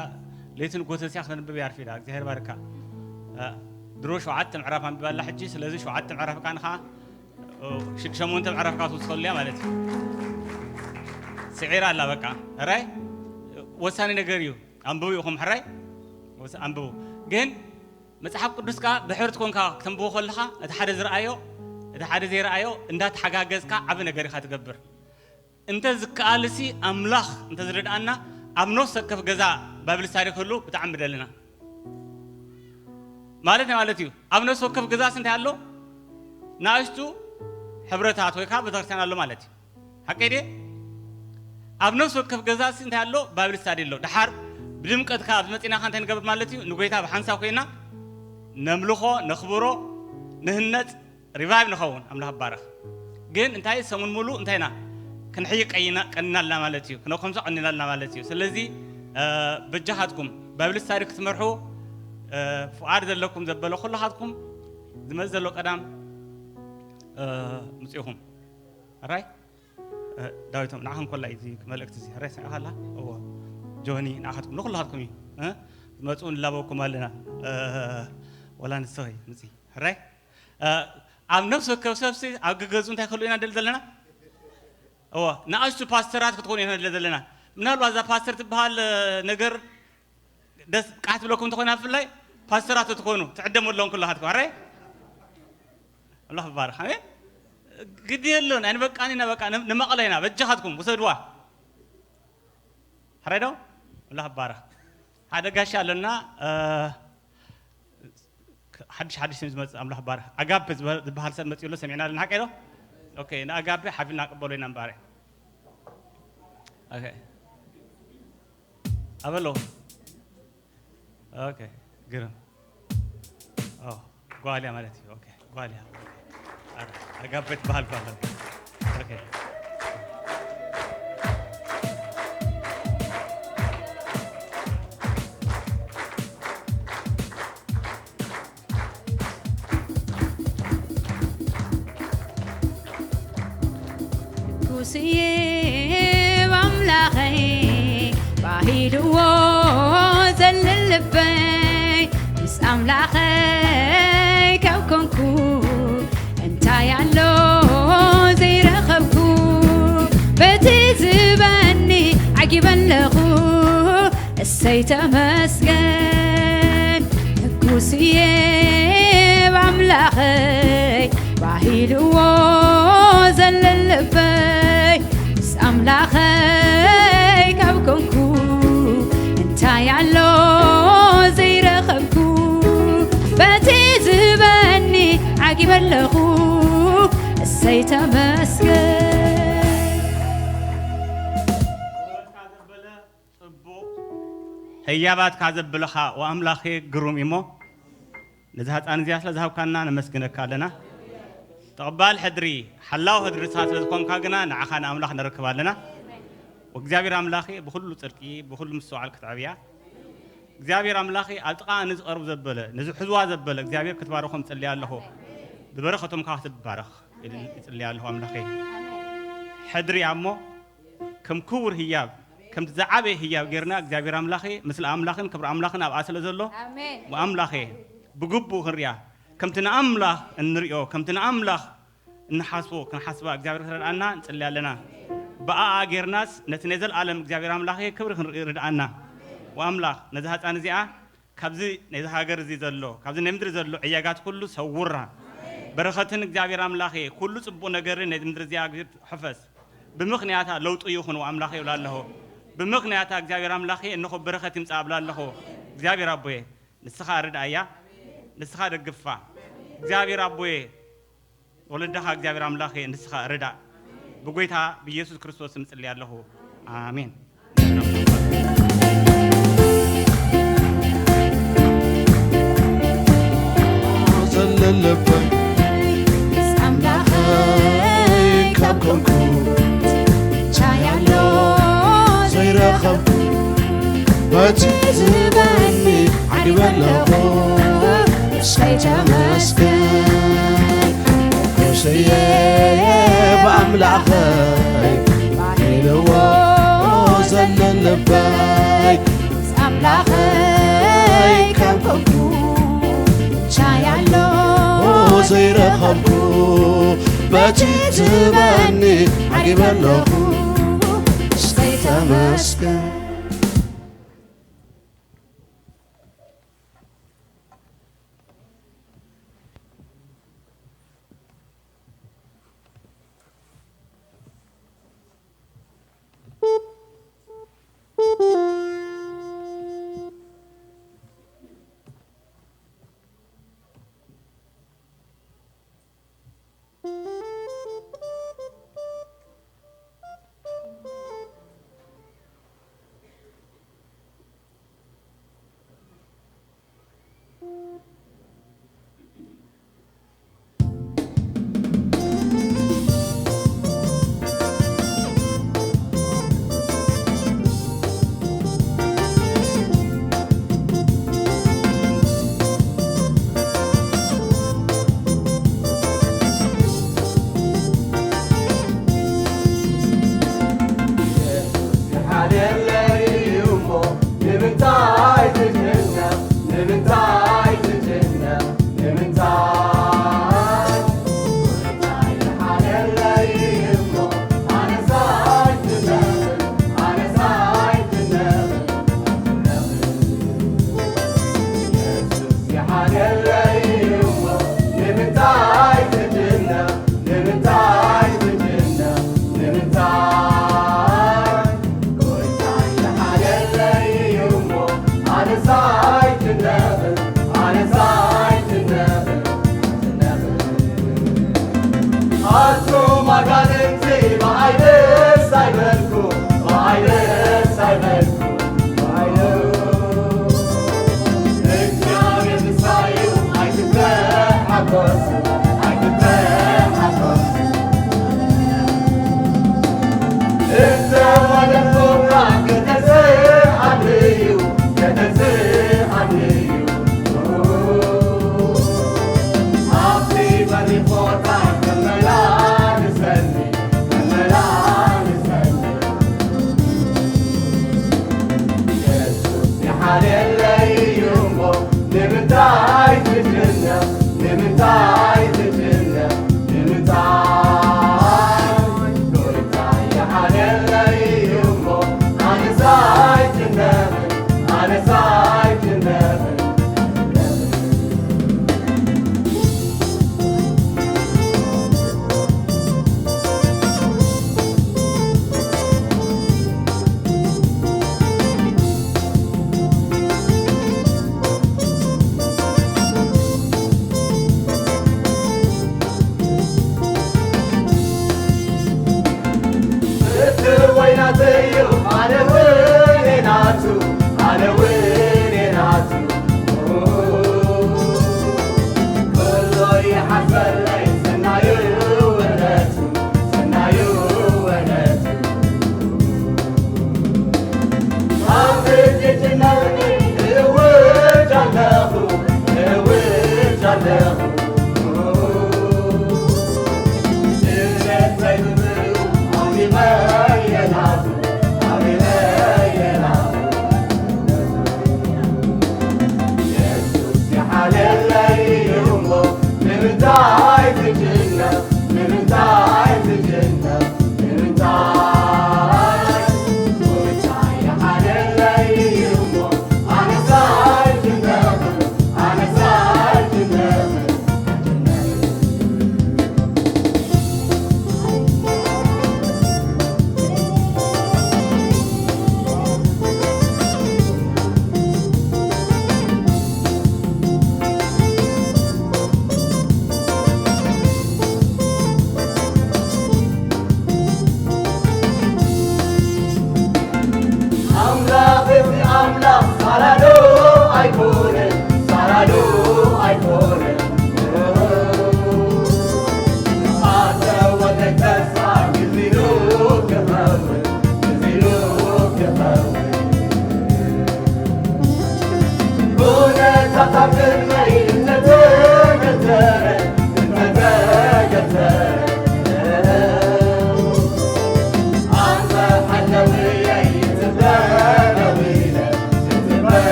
ለይትን ጎተስያ ክተንብብ እያ ኣርፊዳ። እግዚኣብሔር ባርካ። እ፣ ድሮ ሸውዓተ ምዕራፍ ኣንቢባ ኣላ ሕጂ። ስለዚ ሸውዓተ ምዕራፍ ከኣ ንኻ፣ እ፣ ሽ-፣ ሸሞንተ ምዕራፍ ከኣ ትውስኸሉ እያ ማለት እዩ። ስዒራ ኣላ በቃ። ሕራይ ወሳኒ ነገር እዩ። ኣንብቡ ኢኹም ሕራይ። ወስ-፣ ኣንብቡ። ግን መጽሓፍ ቅዱስ ከኣ ብሕብርቲ ኮንካ ክተንብቦ ከለኻ፣ እቲ ሓደ ዝረኣዮ፣ እቲ ሓደ ዘይረኣዮ እንዳተሓጋገዝካ ዓቢ ነገር ኢኻ ትገብር። እንተ ዝከኣልሲ ኣምላኽ እንተ ዝረድኣና፣ ኣብ ነፍሲ ወከፍ ገዛ ባይብል ስታዲ ክህሉ ብጣዕሚ ምደለና። ማለት ናይ ማለት እዩ። ኣብ ነፍሲ ወከፍ ገዛስ እንታይ ኣሎ? ንኣሽቱ ሕብረታት ወይ ከዓ ቤተክርስትያን ኣሎ ማለት እዩ። ሓቀይ ድየ? ኣብ ነፍሲ ወከፍ ገዛሲ እንታይ ኣሎ? ባይብል ስታዲ ኣሎ። ደሓር ብድምቀት ካብ ዝመጺና ከ እንታይ ንገብር ማለት እዩ? ንጎይታ ብሓንሳብ ኮይና ነምልኾ፣ ነኽብሮ፣ ንህነጽ፣ ሪቫይቭ ንኸውን። ኣምላኽ ይባረኽ። ግን እንታይ ሰሙን ሙሉ እንታይ ኢና? ክንሕይቅ ቀይና-፣ ቀኒናልና ማለት እዩ። ክነኸምሶ ቀኒናልና ማለት እዩ። ስለዚ፣ እ፣ በጃኻትኩም ባይብል ስታዲ ክትመርሑ፣ እ፣ ፍቓድ ዘለኩም ዘበለ ኩልኻትኩም ዝመጽእ ዘሎ ቀዳም፣ እ፣ ምጽኢኹም። ኣራይ? እ፣ ዳዊቶም፣ ንዓኻ እንኮላ እዩ እዚ መልእክቲ እዚ። ሕራይ ሰሚዕካ ኣላ? እዎ። ጆኒ፣ ንዓኻትኩም፣ ንኹላትኩም እዩ። እ? ዝመጽኡ ንላበወኩም ኣለና። እ፣ ወላ ንስኺ ምጺ። ሕራይ? እ፣ ኣብ ነፍሲ ወከፍ ሰብሲ ኣብ ገገዝኡ እንታይ ክህሉ ኢና ንደሊ ዘለና? እዎ፣ ንኣሽቱ ፓስተራት ክትኾኑ ኢና ንደሊ ዘለና። ምናልባት እዛ ፓስተር ትበሃል፣ እ፣ ነገር ደስ ቃሕ ትብለኩም እንተኾይና፣ ብፍላይ ፓስተራት ትኾኑ፣ ትዕደሙ ኣለኹም ኩላኻትኩም። ኣራይ? ኣምላኽ ይባረኽ። ኣሜን። ግዲ የለን፣ ኣይንበቃን ኢና፣ በቃ ን-፣ ንመቐለ ኢና። በጃኻትኩም ውሰድዋ። ሕራይ ዶ? ኣምላኽ ይባረኽ። ሓደ ጋሻ ኣለና፣ እ፣ ሓድሽ ሓድሽ ስም ዝመጽእ፣ ኣምላኽ ይባረኽ። ኣጋፔ ዝበ-፣ ዝበሃል ሰብ መጺኡ ኣሎ፣ ሰሚዕና ኣለና። ሓቀይ ዶ? ኦኬ፣ ንኣጋፔ ሓፊልና ንቅበሎ ኢና እምበኣር። ኦኬ። ኣበሎ። ኦኬ፣ ግርም። ኦ፣ ጓልያ ማለት እዩ። ኦኬ፣ ጓልያ። ኣረ፣ ኣጋቤ ትበሃል ጓል። ኦኬ። ኩስዬ ብኣምላኸይ ባሂልዎ ዘለ ልበይ፣ ምስ ኣምላኸይ ካብ ኮንኩ እንታይ ኣሎ ዘይረኸብኩ? በቲ ዝህበኒ ዓጊበ ኣለኹ፣ እሰይ ተመስገን። ሕጉስ እየ ብኣምላኸይ፣ ባሂልዎ ዘለ ልበይ፣ ምስ ኣምላኸይ ካብ ኮንኩ እንታይ ኣሎ ዘይረኸብኩ? በቲ ዝህበኒ ዓጊበ ኣለኹ፣ እሰይ ተመስገን። ጽቡቕ ህያባትካ ዘብለኻ ወኣምላኸ ግሩም እሞ፣ ነዚ ህፃን እዚኣ ስለ ዝሃብካና ነመስግነካ ኣለና። ተቐባል ሕድሪ፣ ሓላው ሕድሪ ንስኻ ስለ ዝኾንካ ግና ንዓኻ ንኣምላኽ ነረክብ ኣለና። ወእግዚኣብሔር ኣምላኸ ብኹሉ ጽድቂ፣ ብኹሉ ምስትውዓል ክትዕብያ። እግዚኣብሔር ኣምላኸ ኣብ ጥቓ ነዚ ቀርቡ ዘበለ፣ ነዚ ሕዝዋ ዘበለ እግዚኣብሔር ክትባርኾም እጽሊ ኣለኹ። ብበረኸቶም ከኣ ክትባረኽ እጽሊ ኣለኹ ኣምላኸ። ሕድሪ እሞ ከም ክቡር ህያብ፣ ከምቲ ዝዓበየ ህያብ ጌርና እግዚኣብሔር ኣምላኸ፣ ምስሊ ኣምላኽን ክብሪ ኣምላኽን ኣብኣ ስለ ዘሎ፣ ኣሜን። ኣምላኸ፣ ብግቡእ ክንሪኣ፣ ከምቲ ንኣምላኽ እንሪኦ፣ ከምቲ ንኣምላኽ እንሓስቦ ክንሓስባ እግዚኣብሔር ክረድኣና ንጽሊ ኣለና። ብኣኣ ጌርናስ ነቲ ናይ ዘለኣለም እግዚኣብሔር ኣምላኸ ክብሪ ክንርኢ ርድኣና። ወኣምላኽ ነዚ ህጻን እዚኣ ካብዚ ናይዚ ሃገር እዚ ዘሎ፣ ካብዚ ናይ ምድሪ ዘሎ ዕያጋት ኩሉ ሰውራ። በረኸትን እግዚኣብሔር ኣምላኸ ኩሉ ጽቡቕ ነገር ናይዚ ምድሪ እዚኣ እግዚኣብሔር ሕፈስ። ብምኽንያታ ለውጢ ይኹን ወኣምላኸ ይብላ ኣለኹ። ብምኽንያታ እግዚኣብሔር ኣምላኸ እንኾ በረኸት ይምጻእ እብላ ኣለኹ። እግዚኣብሔር ኣቦየ ንስኻ ርድኣያ። ንስኻ ደግፋ። እግዚኣብሔር ኣቦየ፣ ወለድኻ እግዚኣብሔር ኣምላኸ ንስኻ ርዳእ። ብጎይታ ብኢየሱስ ክርስቶስ ስም ጽልየ ኣለኹ። ኣሜን። ዘለለበ ኣምላኸይ ካብ ኮንኩ ቻያሎ ዘይረኸብኩ በቲ ዝህበኒ ዓጊበ ኣለኹ። እሰይ ተመስገን። ርእሰየ ብኣምላኸይ ኢልዎ ዘሎ ልበይ ኣምላኸይ ካብ ኮንኩ ቻያሎ ዘይረኸብኩ በቲ ትህበኒ ዓጊበ ኣለኹ። እሰይ ተመስገን።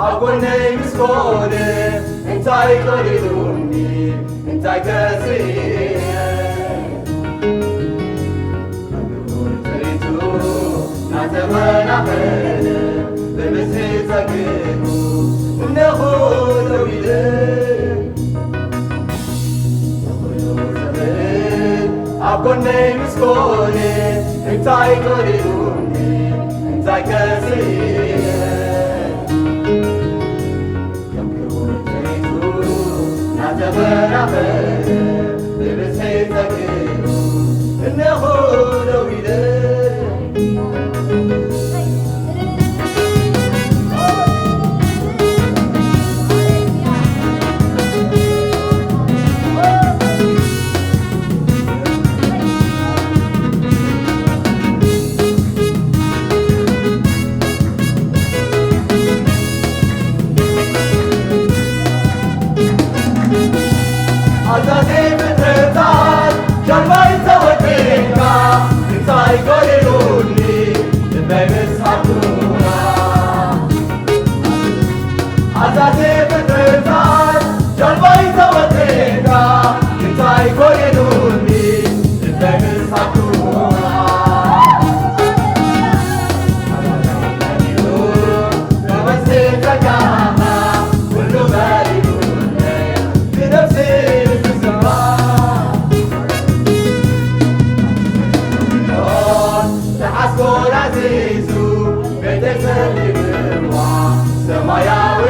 ኣብ ጎነይ ምስ ኮነ እንታይ ቀሪሩኒ እንታይ ከስእነ? ክቡር ትርኢቱ ናተመናኸነ ብብዝሒ ጸግኡ እምነኹ ደው ኢለ። ንኹሉ ዝኽእል ኣብ ጎነይ ምስ ኮነ እንታይ ቀሪሩኒ እንታይ ከስእነ? ከም ክቡር ትርኢቱ ናተበራኸ ብብዝሒ ጸግኡ እነሆ ደው ኢለ። ኣዛዚ ፍጥረታት ጃልባይ ተወዲእካ እንታይ ጎዲሉኒ ልበይ ምስ ኣቱራ ኣዛዚ ፍጥረታት ጃልባይ ተወዲእካ እንታይ ጎዲሉኒ ልበይ ምስ ኣቱራ ሰማያዊ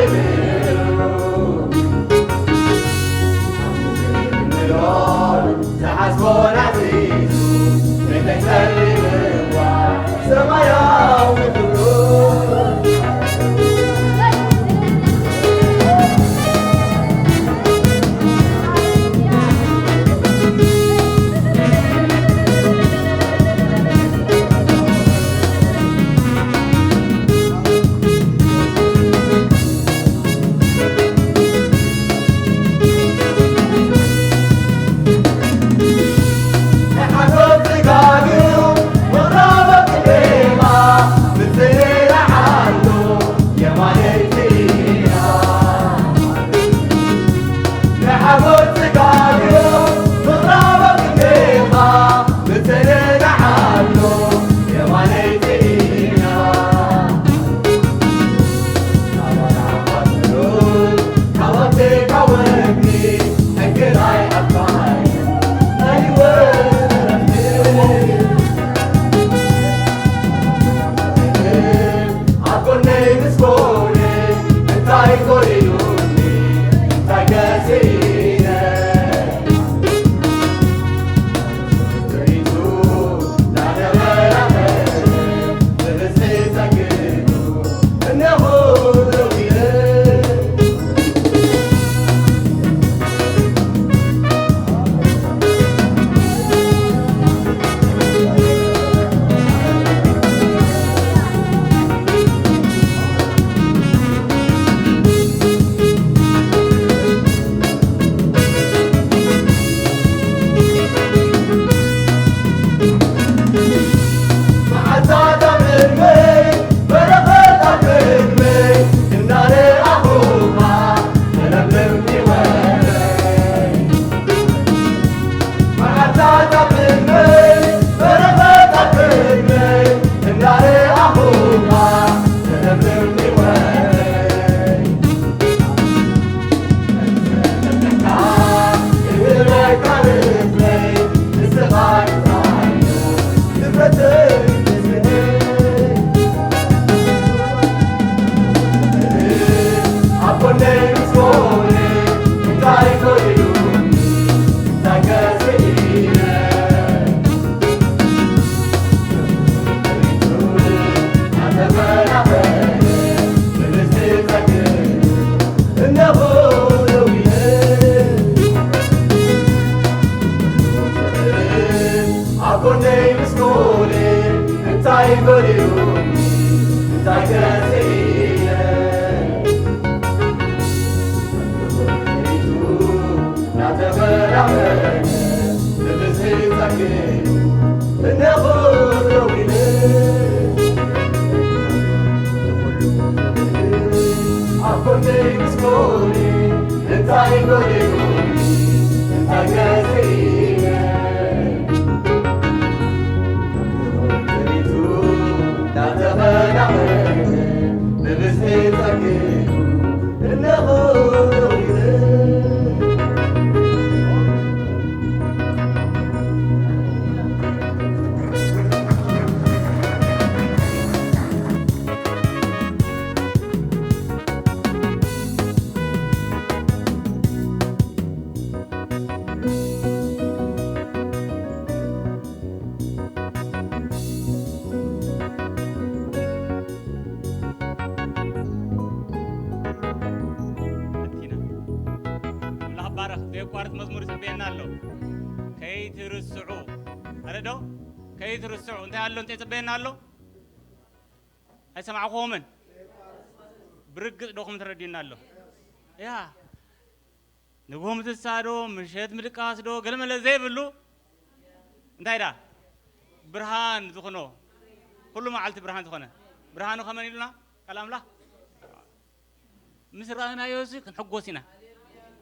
ኣቲና። ኣምላኽ ባረኽ። ዘየቋርጽ መዝሙር ይጽበየና ኣሎ። ከይትርስዑ። ኣረ ዶ? ከይትርስዑ። እንታይ ኣሎ? እንታይ ይጽበየና ኣሎ? ኣይሰማዕኹምን? ብርግጽ ዶኹም ተረዲኡና ኣሎ። ያ። ንግሆ ምትሳዶ፣ ምሸት ምድቃስዶ፣ ገለመለ ዘይብሉ። እንታይ ዳ? ብርሃን ዝኾኖ። ኩሉ መዓልቲ ብርሃን ዝኾነ። ብርሃኑ ከመን ኢሉና? ቃል ኣምላኽ። ምስ ረኣናዮስ ክንሕጎስ ኢና።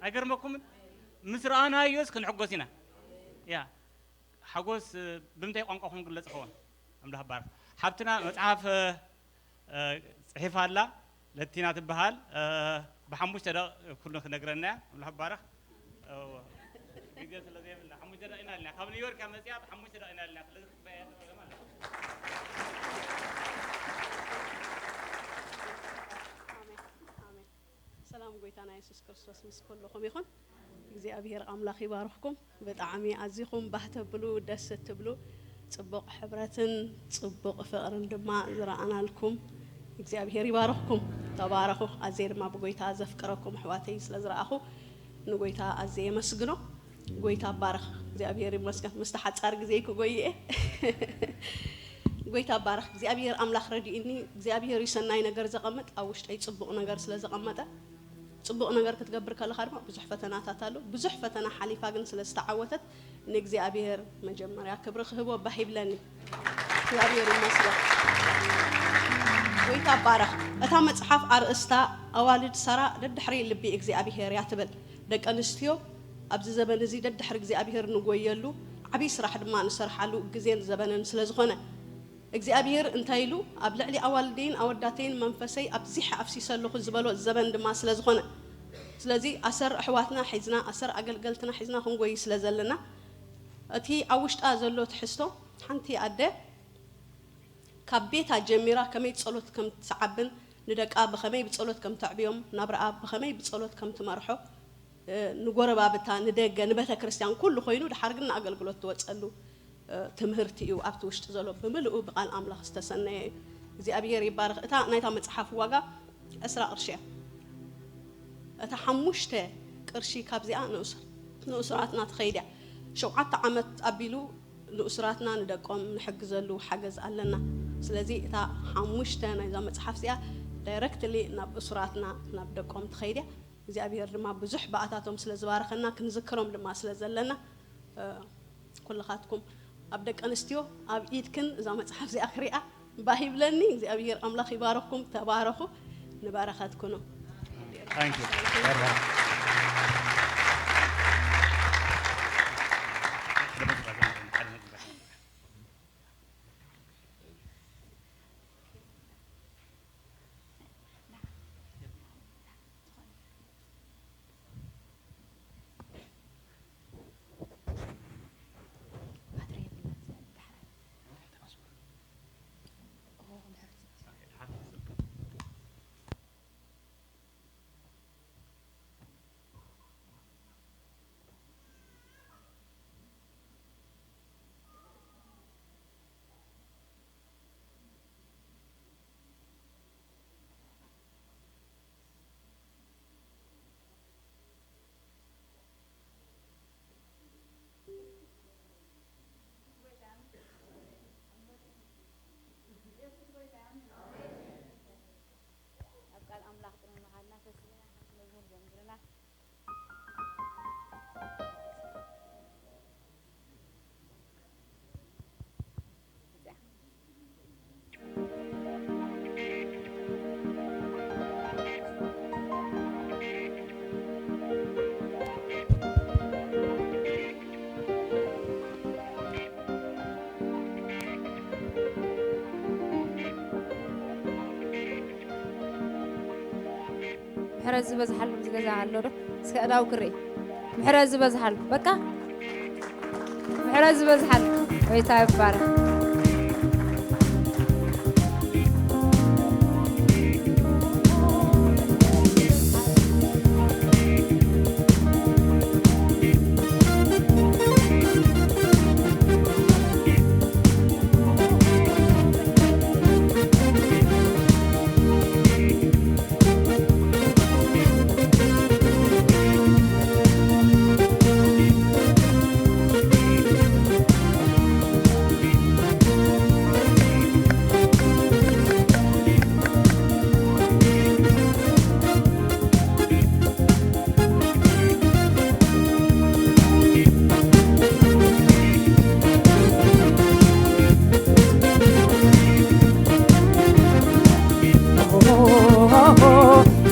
ኣይገርመኩምን? ምስ ረኣናዮስ ክንሕጎስ ኢና። ያ። ሓጎስ፣ እ፣ ብምንታይ ቋንቋ ኹም ግለጽ ይኸውን? ኣምላኽ ባርኽ። ሓብትና መጽሓፍ፣ እ፣ እ፣ ጽሒፋ ኣላ፣ ለቲና ትበሃል። እ፣ ብሓሙሽተ ደቂቕ ኩሉ ክነግረና እያ። ኣምላኽ ባርኽ። እወ። ግዜ ስለ ዘይብልና፣ ሓሙሽተ ደቂቕ ኢና ኣለና። ካብ ኒውዮርክ እያ መጽያ፣ ብሓሙሽተ ደቂቕ ኢና ኣለና። ስለዚ ክትበያ ትኽእል ማለት እዩ። ኣሜን። ኣሜን። ሰላም ጎይታና የሱስ ክርስቶስ ምስ ኩልኹም ይኹን። እግዚኣብሔር ኣምላኽ ይባርኽኩም። ብጣዕሚ ኣዚኹም ባህ ተብሉ፣ ደስ እትብሉ፣ ጽቡቕ ሕብረትን ጽቡቕ ፍቕርን ድማ ዝረኣናልኩም እግዚኣብሔር ይባርኽኩም። ተባረኹ። ኣዝየ ድማ ብጎይታ ዘፍቅረኩም ኣሕዋተይ ስለ ዝረኣኹ ንጎይታ ኣዝየ የመስግኖ። ጎይታ ባረኽ። እግዚኣብሔር ይመስገን። ምስቲ ሓጻር ግዜ ክጎይኤ። ጎይታ ባረኽ። እግዚኣብሔር ኣምላኽ ረዲኡኒ። እግዚኣብሔር እዩ ሰናይ ነገር ዘቐምጥ፣ ኣብ ውሽጠይ ጽቡቕ ነገር ስለ ዘቐመጠ፣ ጽቡቕ ነገር ክትገብር ከለኻ ድማ ብዙሕ ፈተናታት ኣሎ። ብዙሕ ፈተና ሓሊፋ ግን ስለ ዝተዓወተት ንእግዚኣብሔር መጀመርያ ክብሪ ክህቦ ባህ ይብለኒ። እግዚኣብሔር ይመስገን። ጎይታ ባረኽ። እታ መጽሓፍ ኣርእስታ ኣዋልድ ሰራ ደድሕሪ ልቢ እግዚኣብሔር እያ ትብል። ደቂ ኣንስትዮ ኣብዚ ዘበን እዚ ደድሕሪ እግዚኣብሔር ንጎየሉ ዓብዪ ስራሕ ድማ ንሰርሓሉ ግዜን ዘበንን ስለ ዝኾነ እግዚኣብሔር እንታይ ኢሉ? ኣብ ልዕሊ ኣዋልደይን ኣወዳተይን መንፈሰይ ኣብዚሐ ኣፍሲሰ ኣለኹ ዝበሎ ዘበን ድማ ስለ ዝኾነ፣ ስለዚ ኣሰር ኣሕዋትና ሒዝና፣ ኣሰር ኣገልገልትና ሒዝና ክንጎይ ስለ ዘለና፣ እቲ ኣብ ውሽጣ ዘሎ ትሕዝቶ፣ ሓንቲ ኣደ ካብ ቤታ ጀሚራ ከመይ ጸሎት ከም ትዓብን፣ ንደቃ ብኸመይ ብጸሎት ከም ተዕብዮም፣ ናብራኣ ብኸመይ ብጸሎት ከም ትመርሖ፣ እ፣ ንጎረባብታ፣ ንደገ፣ ንቤተ ክርስቲያን፣ ኩሉ ኮይኑ፣ ድሓር ግን ንኣገልግሎት ትወጸሉ፣ እ፣ ትምህርቲ እዩ ኣብቲ ውሽጢ ዘሎ። ብምልኡ ብቃል ኣምላኽ ዝተሰነየ እዩ። እግዚኣብሔር ይባረኽ። እታ ናይታ መጽሓፍ ዋጋ ዕስራ ቅርሺ እያ። እታ ሓሙሽተ ቅርሺ ካብዚኣ ንኡስ-፣ ንኡስራትና ትኸይድ እያ። ሸውዓተ ዓመት ኣቢሉ ንኡስራትና ንደቆም ንሕግዘሉ ሓገዝ ኣለና። ስለዚ እታ ሓሙሽተ ናይዛ መጽሓፍ እዚኣ ዳይረክትሊ ናብ እሱራትና፣ ናብ ደቆም ትኸይድ እያ። እግዚኣብሔር ድማ ብዙሕ ብኣታቶም ስለ ዝባረኸና ክንዝክሮም ድማ ስለ ዘለና፣ እ፣ ኩልኻትኩም ኣብ ደቂ ኣንስትዮ ኣብ ኢድክን እዛ መጽሓፍ እዚኣ ክሪኣ ባህ ይብለኒ። እግዚኣብሔር ኣምላኽ ይባረኽኩም። ተባረኹ። ንበረኸት ኩኑ። Thank you። ምሕረት ዝበዝሓሉ ምስ ገዛ ኣሎ ዶ? እስከ እዳው ክርኢ። ምሕረት ዝበዝሓሉ። በቃ ምሕረት ዝበዝሓሉ። ጎይታ ይባረክ።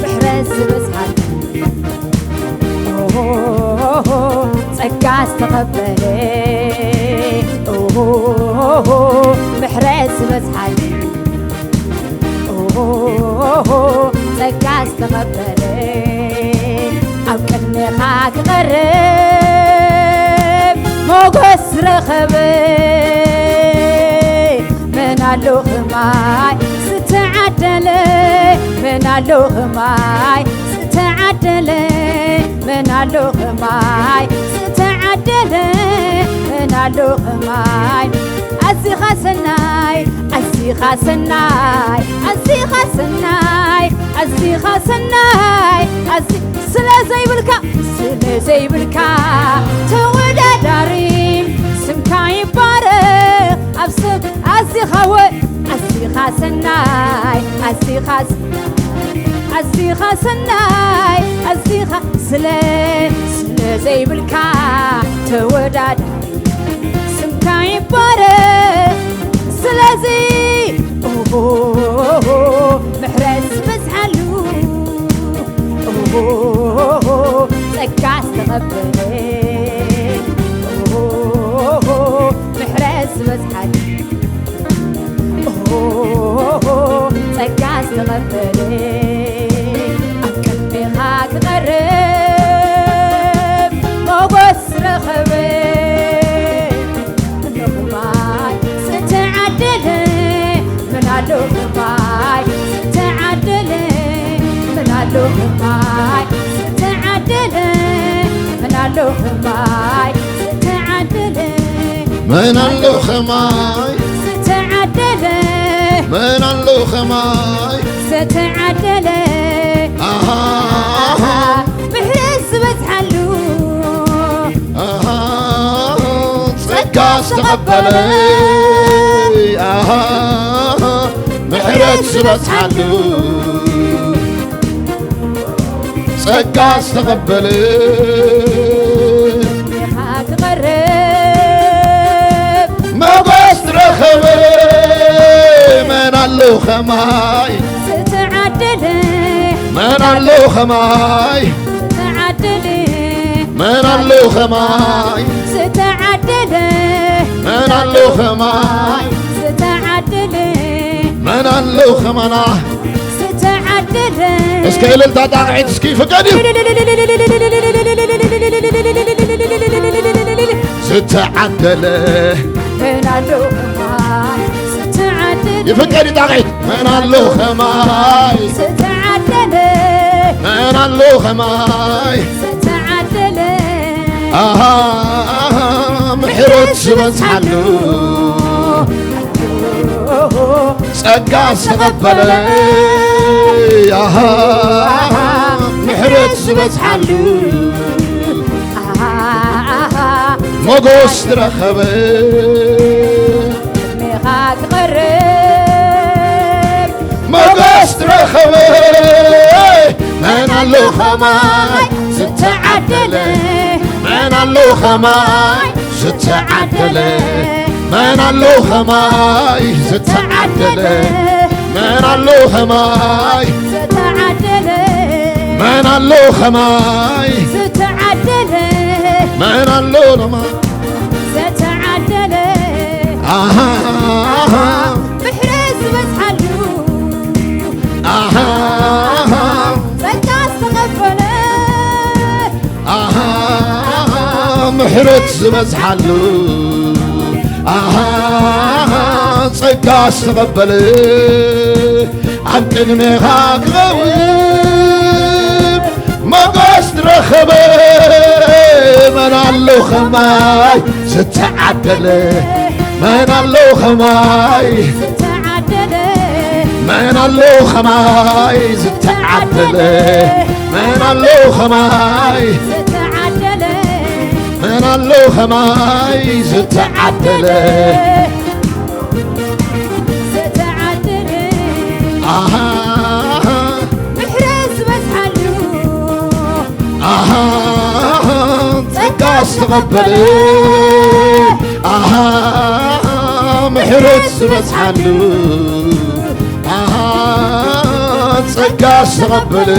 ምሕረት ዝበዝሓሉ ጸጋ ዝተቐበለ ምሕረት ዝበዝሓሉ ጸጋ ዝተቐበለ ኣብ ቅድሜኻ ክቐርብ ሞገስ ረኸበ። መን ኣሎ ኸማይ ዝተዓደለ፣ መን ኣሎ ኸማይ ዝተዓደለ፣ መን ኣሎ ኸማይ ዝተዓደለ፣ መን ኣሎ ኸማይ ኣዚኻ ሰናይ፣ ኣዚኻ ሰናይ፣ ኣዚኻ ሰናይ፣ ኣዚኻ ሰናይ፣ ኣዚ-፣ ስለ ዘይብልካ፣ ስለ ዘይብልካ ተወዳዳሪ ስምካ ይባረኽ ኣብ ስም ኣዚኻ ወ-፣ ኣዚኻ ሰናይ፣ ኣዚኻ ስ-፣ ኣዚኻ ሰናይ፣ ኣዚኻ ስለ፣ ስለ ዘይብልካ ተወዳዳሪ ስምካ ይባረኽ። ስለዚ ኦሆ፣ ምሕረት ዝበዝሓሉ ኦሆ፣ ጸጋ ዝተቐበለ ኦሆ፣ ምሕረት ዝበዝሓሉ ኦሆ፣ ጸጋ ዝተቐበለ ኣብ ቅድሜኻ ክቐርብ ሞገስ ረኸበ። መን ኣሎ ኸማይ ዝተዓደለ፣ መን ኣሎ ኸማይ ዝተዓደለ፣ መን ኣሎ ኸማይ ዝተዓደለ፣ መን ኣሎ ኸማይ ዝተዓደለ፣ መን ኣሎ ኸማይ ዝተዓደለ፣ መን ኣሎ ኸማይ ዝተዓደለ፣ ኣሃ፣ ኣሃ፣ ምሕረት ዝበዝሓሉ ኣሃ፣ ጸጋ ዝተቐበለ ኣሃ፣ ምሕረት ዝበዝሓሉ ጸጋ ዝተቐበለ ኢኻ ክቐርብ ሞገስ ዝረኸበ መን ኣሎ ኸማይ ዝተዓደለ መን ኣሎ ኸማይ ዝተዓደለ መን ኣሎ ኸማይ ዝተዓደለ መን ኣሎ ኸማይ ዝተዓደለ መን ኣሎ ኸማና ዝተዓደለ እስከ እልልታ ጣቕዒት እስኪ ፍቀድ እዩ ዝተዓደለ መን ኣሎ ኸማይ ዝተዓደለ ይፍቀድ እዩ ጣቕዒት መን ኣሎ ኸማይ ዝተዓደለ መን ኣሎ ኸማይ ዝተዓደለ ኣሃ ምሕረት ዝበዝሓሉ ጸጋ ዝተቐበለ ኣሃ ምሕረት ዝበዝሓሉ ኣሃ ሞገስ ዝረኸበ ቅድሜኻ ክቐርብ ሞገስ ዝረኸበ መን ኣሎ ኸማይ ዝተዓደለ መን ኣሎ ኸማይ ዝተዓደለ መን ኣሎ ኸማይ ዝተዓደለ መን ኣሎ ኸማይ ዝተዓደለ መን ኣሎ ኸማይ ዝተዓደለ መን ኣሎ ኸማይ ዝተዓደለ ኣሃ ኣሃ ምሕረት ዝበዝሓሉ ኣሃ ኣሃ ጸጋ ምሕረት ዝበዝሓሉ፣ ኣሃ፣ ጸጋ ዝተቐበለ፣ ኣብ ቅድሜኻ ክቐውም ሞገስ ዝረኸበ፣ መን ኣሎ ኸማይ ዝተዓደለ? መን ኣሎ ኸማይ ዝተዓደለ? መን ኣሎ ኸማይ ዝተዓደለ? መን ኣሎ ኸማይ ዝተዓደለ? መን ኣሎ ኸማይ ዝተዓደለ? ዝተዓደለ። ኣሃ፣ ምሕረት ዝበዝሓሉ። ኣሃ፣ ጸጋ ዝተቐበለ። ኣሃ፣ ምሕረት ዝበዝሓሉ። ኣሃ፣ ጸጋ ዝተቐበለ፣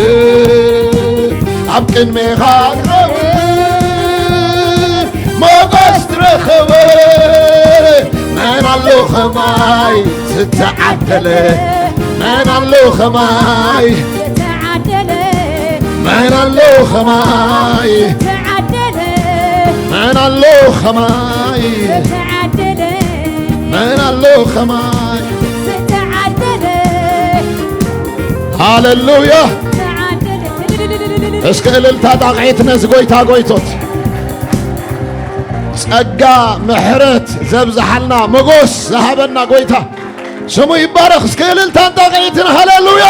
ኣብ ቅድሜኻ ክቐውም ሞገስ ዝረኸበ፣ መን ኣሎ ኸማይ ዝተዓደለ? መን ኣሎ ኸማይ? ዝተዓደለ። መን ኣሎ ኸማይ? ዝተዓደለ። መን ኣሎ ኸማይ? ዝተዓደለ። መን ኣሎ ኸማይ? ዝተዓደለ። ሃሌሉያ። ዝተዓደለ። እስከ እልልታ ጣቕዒት ነዚ ጎይታ ጎይቶት። ጸጋ ምሕረት ዘብዝሓልና፣ ሞጎስ ዝሃበና ጎይታ ስሙ ይባረኽ። እስከ እልልታን ጣቕዒትን። ሃሌሉያ።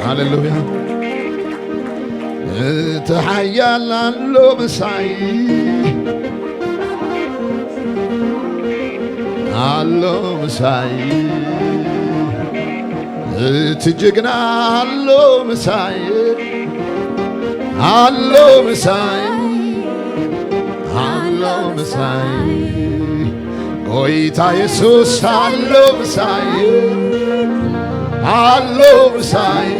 ሃሌሉያ። እቲ ሓያል ኣሎ ምሳይ፣ ኣሎ ምሳይ። እቲ ጅግና ኣሎ ምሳይ፣ ኣሎ ምሳይ፣ ኣሎ ምሳይ። ጎይታ የሱስ ኣሎ ምሳይ፣ ኣሎ ምሳይ፣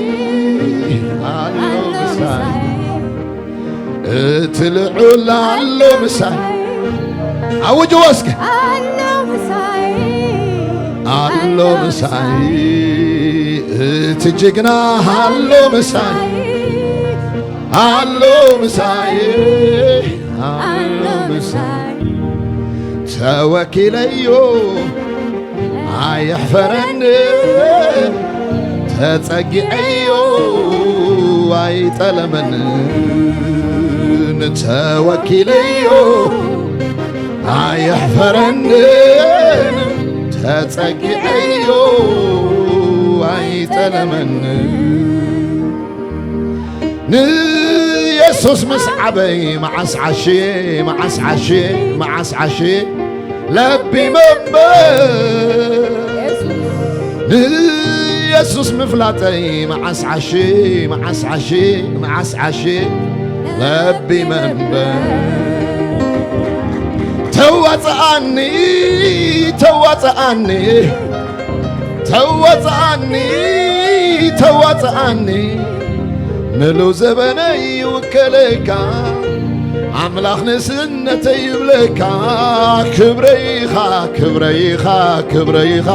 ኣሎ ምሳይ። እቲ ልዑል ኣሎ ምሳይ። ኣውጅዎ እስከ። ኣሎ ምሳይ፣ ኣሎ ምሳይ። እቲ ጅግና ኣሎ ምሳይ፣ ኣሎ ምሳይ፣ ኣሎ ምሳይ። ተወኪለዮ ኣይሕፈረንን፣ ተጸጊዐዮ ኣይጠለመንን። ተወኪለዮ ኣይሕፈረንን፣ ተጸጊዐዮ ኣይጠለመንን። ንየሱስ ምስ ዓበይ መዓስ ዓሽ፣ መዓስ ዓሽ፣ መዓስ ዓሽ ለቢ መንበር። ንየሱስ ምፍላጠይ መዓስ ዓሽ፣ መዓስ ዓሽ፣ መዓስ ዓሽ ለቢ መንበር። ተዋጽኣኒ፣ ተዋጽኣኒ፣ ተዋጽኣኒ፣ ተዋጽኣኒ። ምሉእ ዘበነይ ይውከለካ፣ ኣምላኽ ንእስነተይ ይብለካ። ክብረይኻ፣ ክብረይኻ፣ ክብረይኻ፣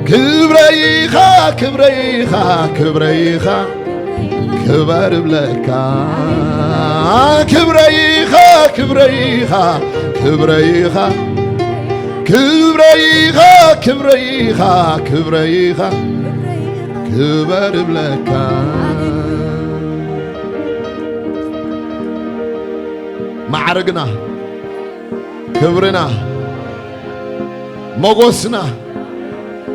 ክብረይኻ፣ ክብረይኻ፣ ክብረይኻ፣ ክበር እብለካ። ክብረይኻ፣ ክብረይኻ፣ ክብረይኻ፣ ክብረይኻ፣ ክብረይኻ፣ ክብረይኻ፣ ክበር እብለካ። ማዕርግና፣ ክብርና፣ ሞጎስና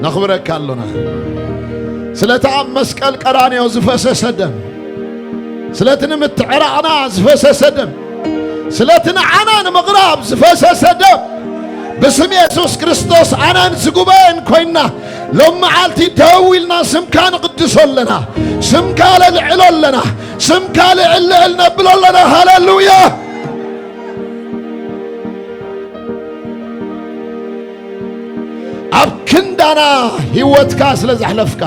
ነኽብረካ ኣሎና። ስለቲ ኣብ መስቀል ቀራንዮ ዝፈሰሰ ደም፣ ስለቲ ንምትዕራቕና ዝፈሰሰ ደም፣ ስለቲ ንዓና ንምቕራብ ዝፈሰሰ ደም፣ ብስም የሱስ ክርስቶስ ኣነን ዝጉባኤን ኮይንና ሎም መዓልቲ ደው ኢልና ስምካ ንቕድሶ ኣለና። ስምካ ነልዕሎ ኣለና። ስምካ ልዕል ልዕል ነብሎ ኣለና። ሃሌሉያ። ኣብ ክንዳና ህይወትካ ስለ ዘሕለፍካ፣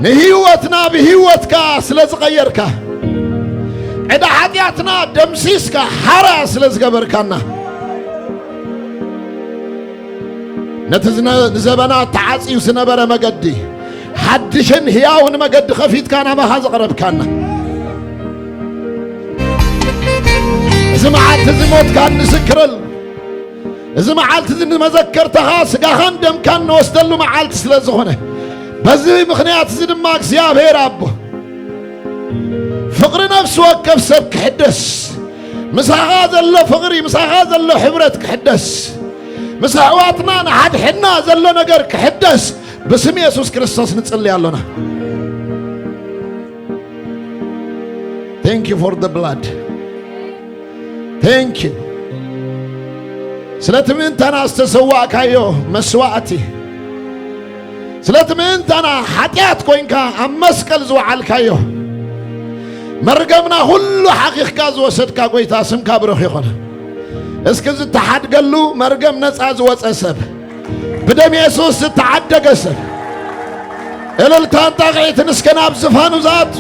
ንህይወትና ብህይወትካ ስለ ዝቐየርካ፣ ዕዳ ሓጢኣትና ደምሲስካ ሓራ ስለ ዝገበርካና፣ ነቲ ዝነ-፣ ንዘበናት ተዓጽዩ ዝነበረ መገዲ፣ ሓድሽን ህያውን መገዲ ከፊትካ ናባኻ ዘቕረብካና፣ እዚ መዓልቲ እዚ ሞትካ እንዝክረሉ፣ እዚ መዓልቲ እዚ ንመዘከርታኻ ስጋኻን ደምካን ንወስደሉ መዓልቲ ስለ ዝኾነ፣ በዚ ምኽንያት እዚ ድማ እግዚኣብሔር ኣቦ፣ ፍቕሪ ነፍሲ ወከፍ ሰብ ክሕደስ፣ ምሳኻ ዘሎ ፍቕሪ፣ ምሳኻ ዘሎ ሕብረት ክሕደስ፣ ምስ ኣሕዋትና ንሓድሕድና ዘሎ ነገር ክሕደስ ብስም የሱስ ክርስቶስ ንጽሊ ኣሎና። Thank you for the blood. Thank you ስለቲ ምእንታና ዝተሰዋእካዮ መስዋእቲ፣ ስለቲ ምእንታና ሓጢኣት ኮይንካ ኣብ መስቀል ዝወዓልካዮ፣ መርገምና ኩሉ ሓኺኽካ ዝወሰድካ ጎይታ፣ ስምካ ብሩኽ ይኹን። እስኪ ዝተሓድገሉ መርገም ነፃ ዝወፀ ሰብ፣ ብደም የሱስ ዝተዓደገ ሰብ፣ እልልታን ጣቕዒትን እስከ ናብ ዝፋኑ ዝኣቱ፣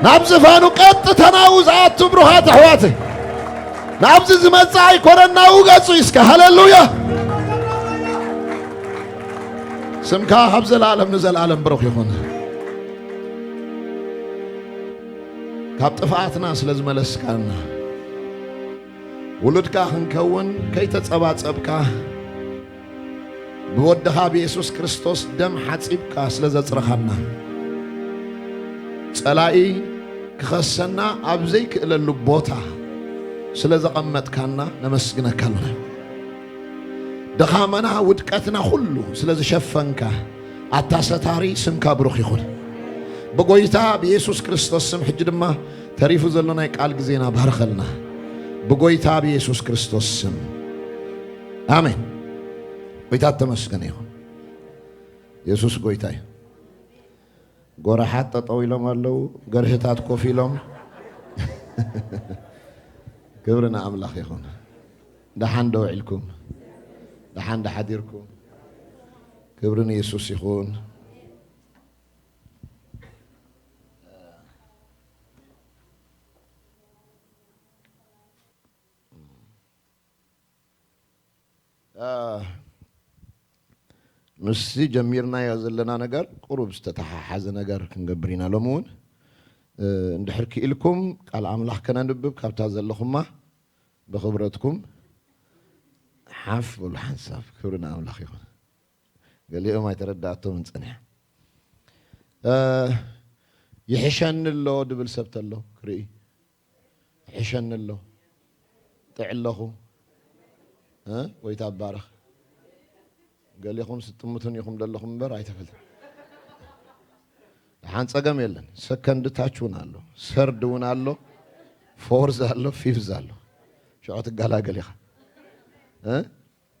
ናብ ዝፋኑ ቀጥታ ናብኡ ዝኣቱ ብሩኻት ኣሕዋተይ፣ ናብዚ ዝመጽእ ኣይኮነን፣ ናብኡ ገጹ እስከ። ሃሌሉያ! ስምካ ካብ ዘላለም ንዘላለም ብሩኽ ይኹን። ካብ ጥፍኣትና ስለ ዝመለስካና፣ ውሉድካ ክንከውን ከይተጸባጸብካ፣ ብወድኻ ብየሱስ ክርስቶስ ደም ሓጺብካ ስለ ዘጽረኻና፣ ጸላኢ ክኸሰና ኣብ ዘይክእለሉ ቦታ ስለ ዘቐመጥካና ነመስግነካ ኣለና። ድኻመና፣ ውድቀትና ኩሉ ስለ ዝሸፈንካ፣ ኣታ ሰታሪ፣ ስምካ ብሩኽ ይኹን። ብጎይታ ብየሱስ ክርስቶስ ስም፣ ሕጂ ድማ ተሪፉ ዘሎ ናይ ቃል ግዜና ባርኸልና፣ ብጎይታ ብየሱስ ክርስቶስ ስም፣ ኣሜን። ጎይታ ተመስገነ ይኹን። የሱስ ጎይታ እዩ። ጎራሓት ጠጠው ኢሎም ኣለዉ፣ ገርህታት ኮፍ ኢሎም። ክብሪ ንኣምላኽ ይኹን። ደሓን ዶ ውዒልኩም? ደሓን ዶ ሓዲርኩም? ክብሪ ንየሱስ ይኹን። እ፣ ምስቲ ጀሚርናዮ ዘለና ነገር ቁሩብ ዝተተሓሓዘ ነገር ክንገብር ኢና። ሎሚ እውን፣ እ፣ እንድሕር ክኢልኩም ቃል ኣምላኽ ከነንብብ፣ ካብታ ዘለኹማ ብኽብረትኩም ሓፍ በሉ ሓንሳብ። ክብሪ ንኣምላኽ ይኹን። ገሊኦም ኣይተረዳእቶምን ጸኒሓ። እ፣ ይሕሸኒ ኣሎ ድብል ሰብ ተሎ ክርኢ፣ ይሕሸኒ ኣሎ፣ ጥዕ ኣለኹ፣ እ፣ ወይ ታባረኽ። ገሊኹም ስጥምቱን ኢኹም ዘለኹም እምበር ኣይተፈልጥ። ደሓን ጸገም የለን። ሰከንድ ታች እውን ኣሎ፣ ሰርድ እውን ኣሎ፣ ፎርዝ ኣሎ፣ ፊፍዝ ኣሎ። ሽዑ ትገላገል ኢኻ። እ?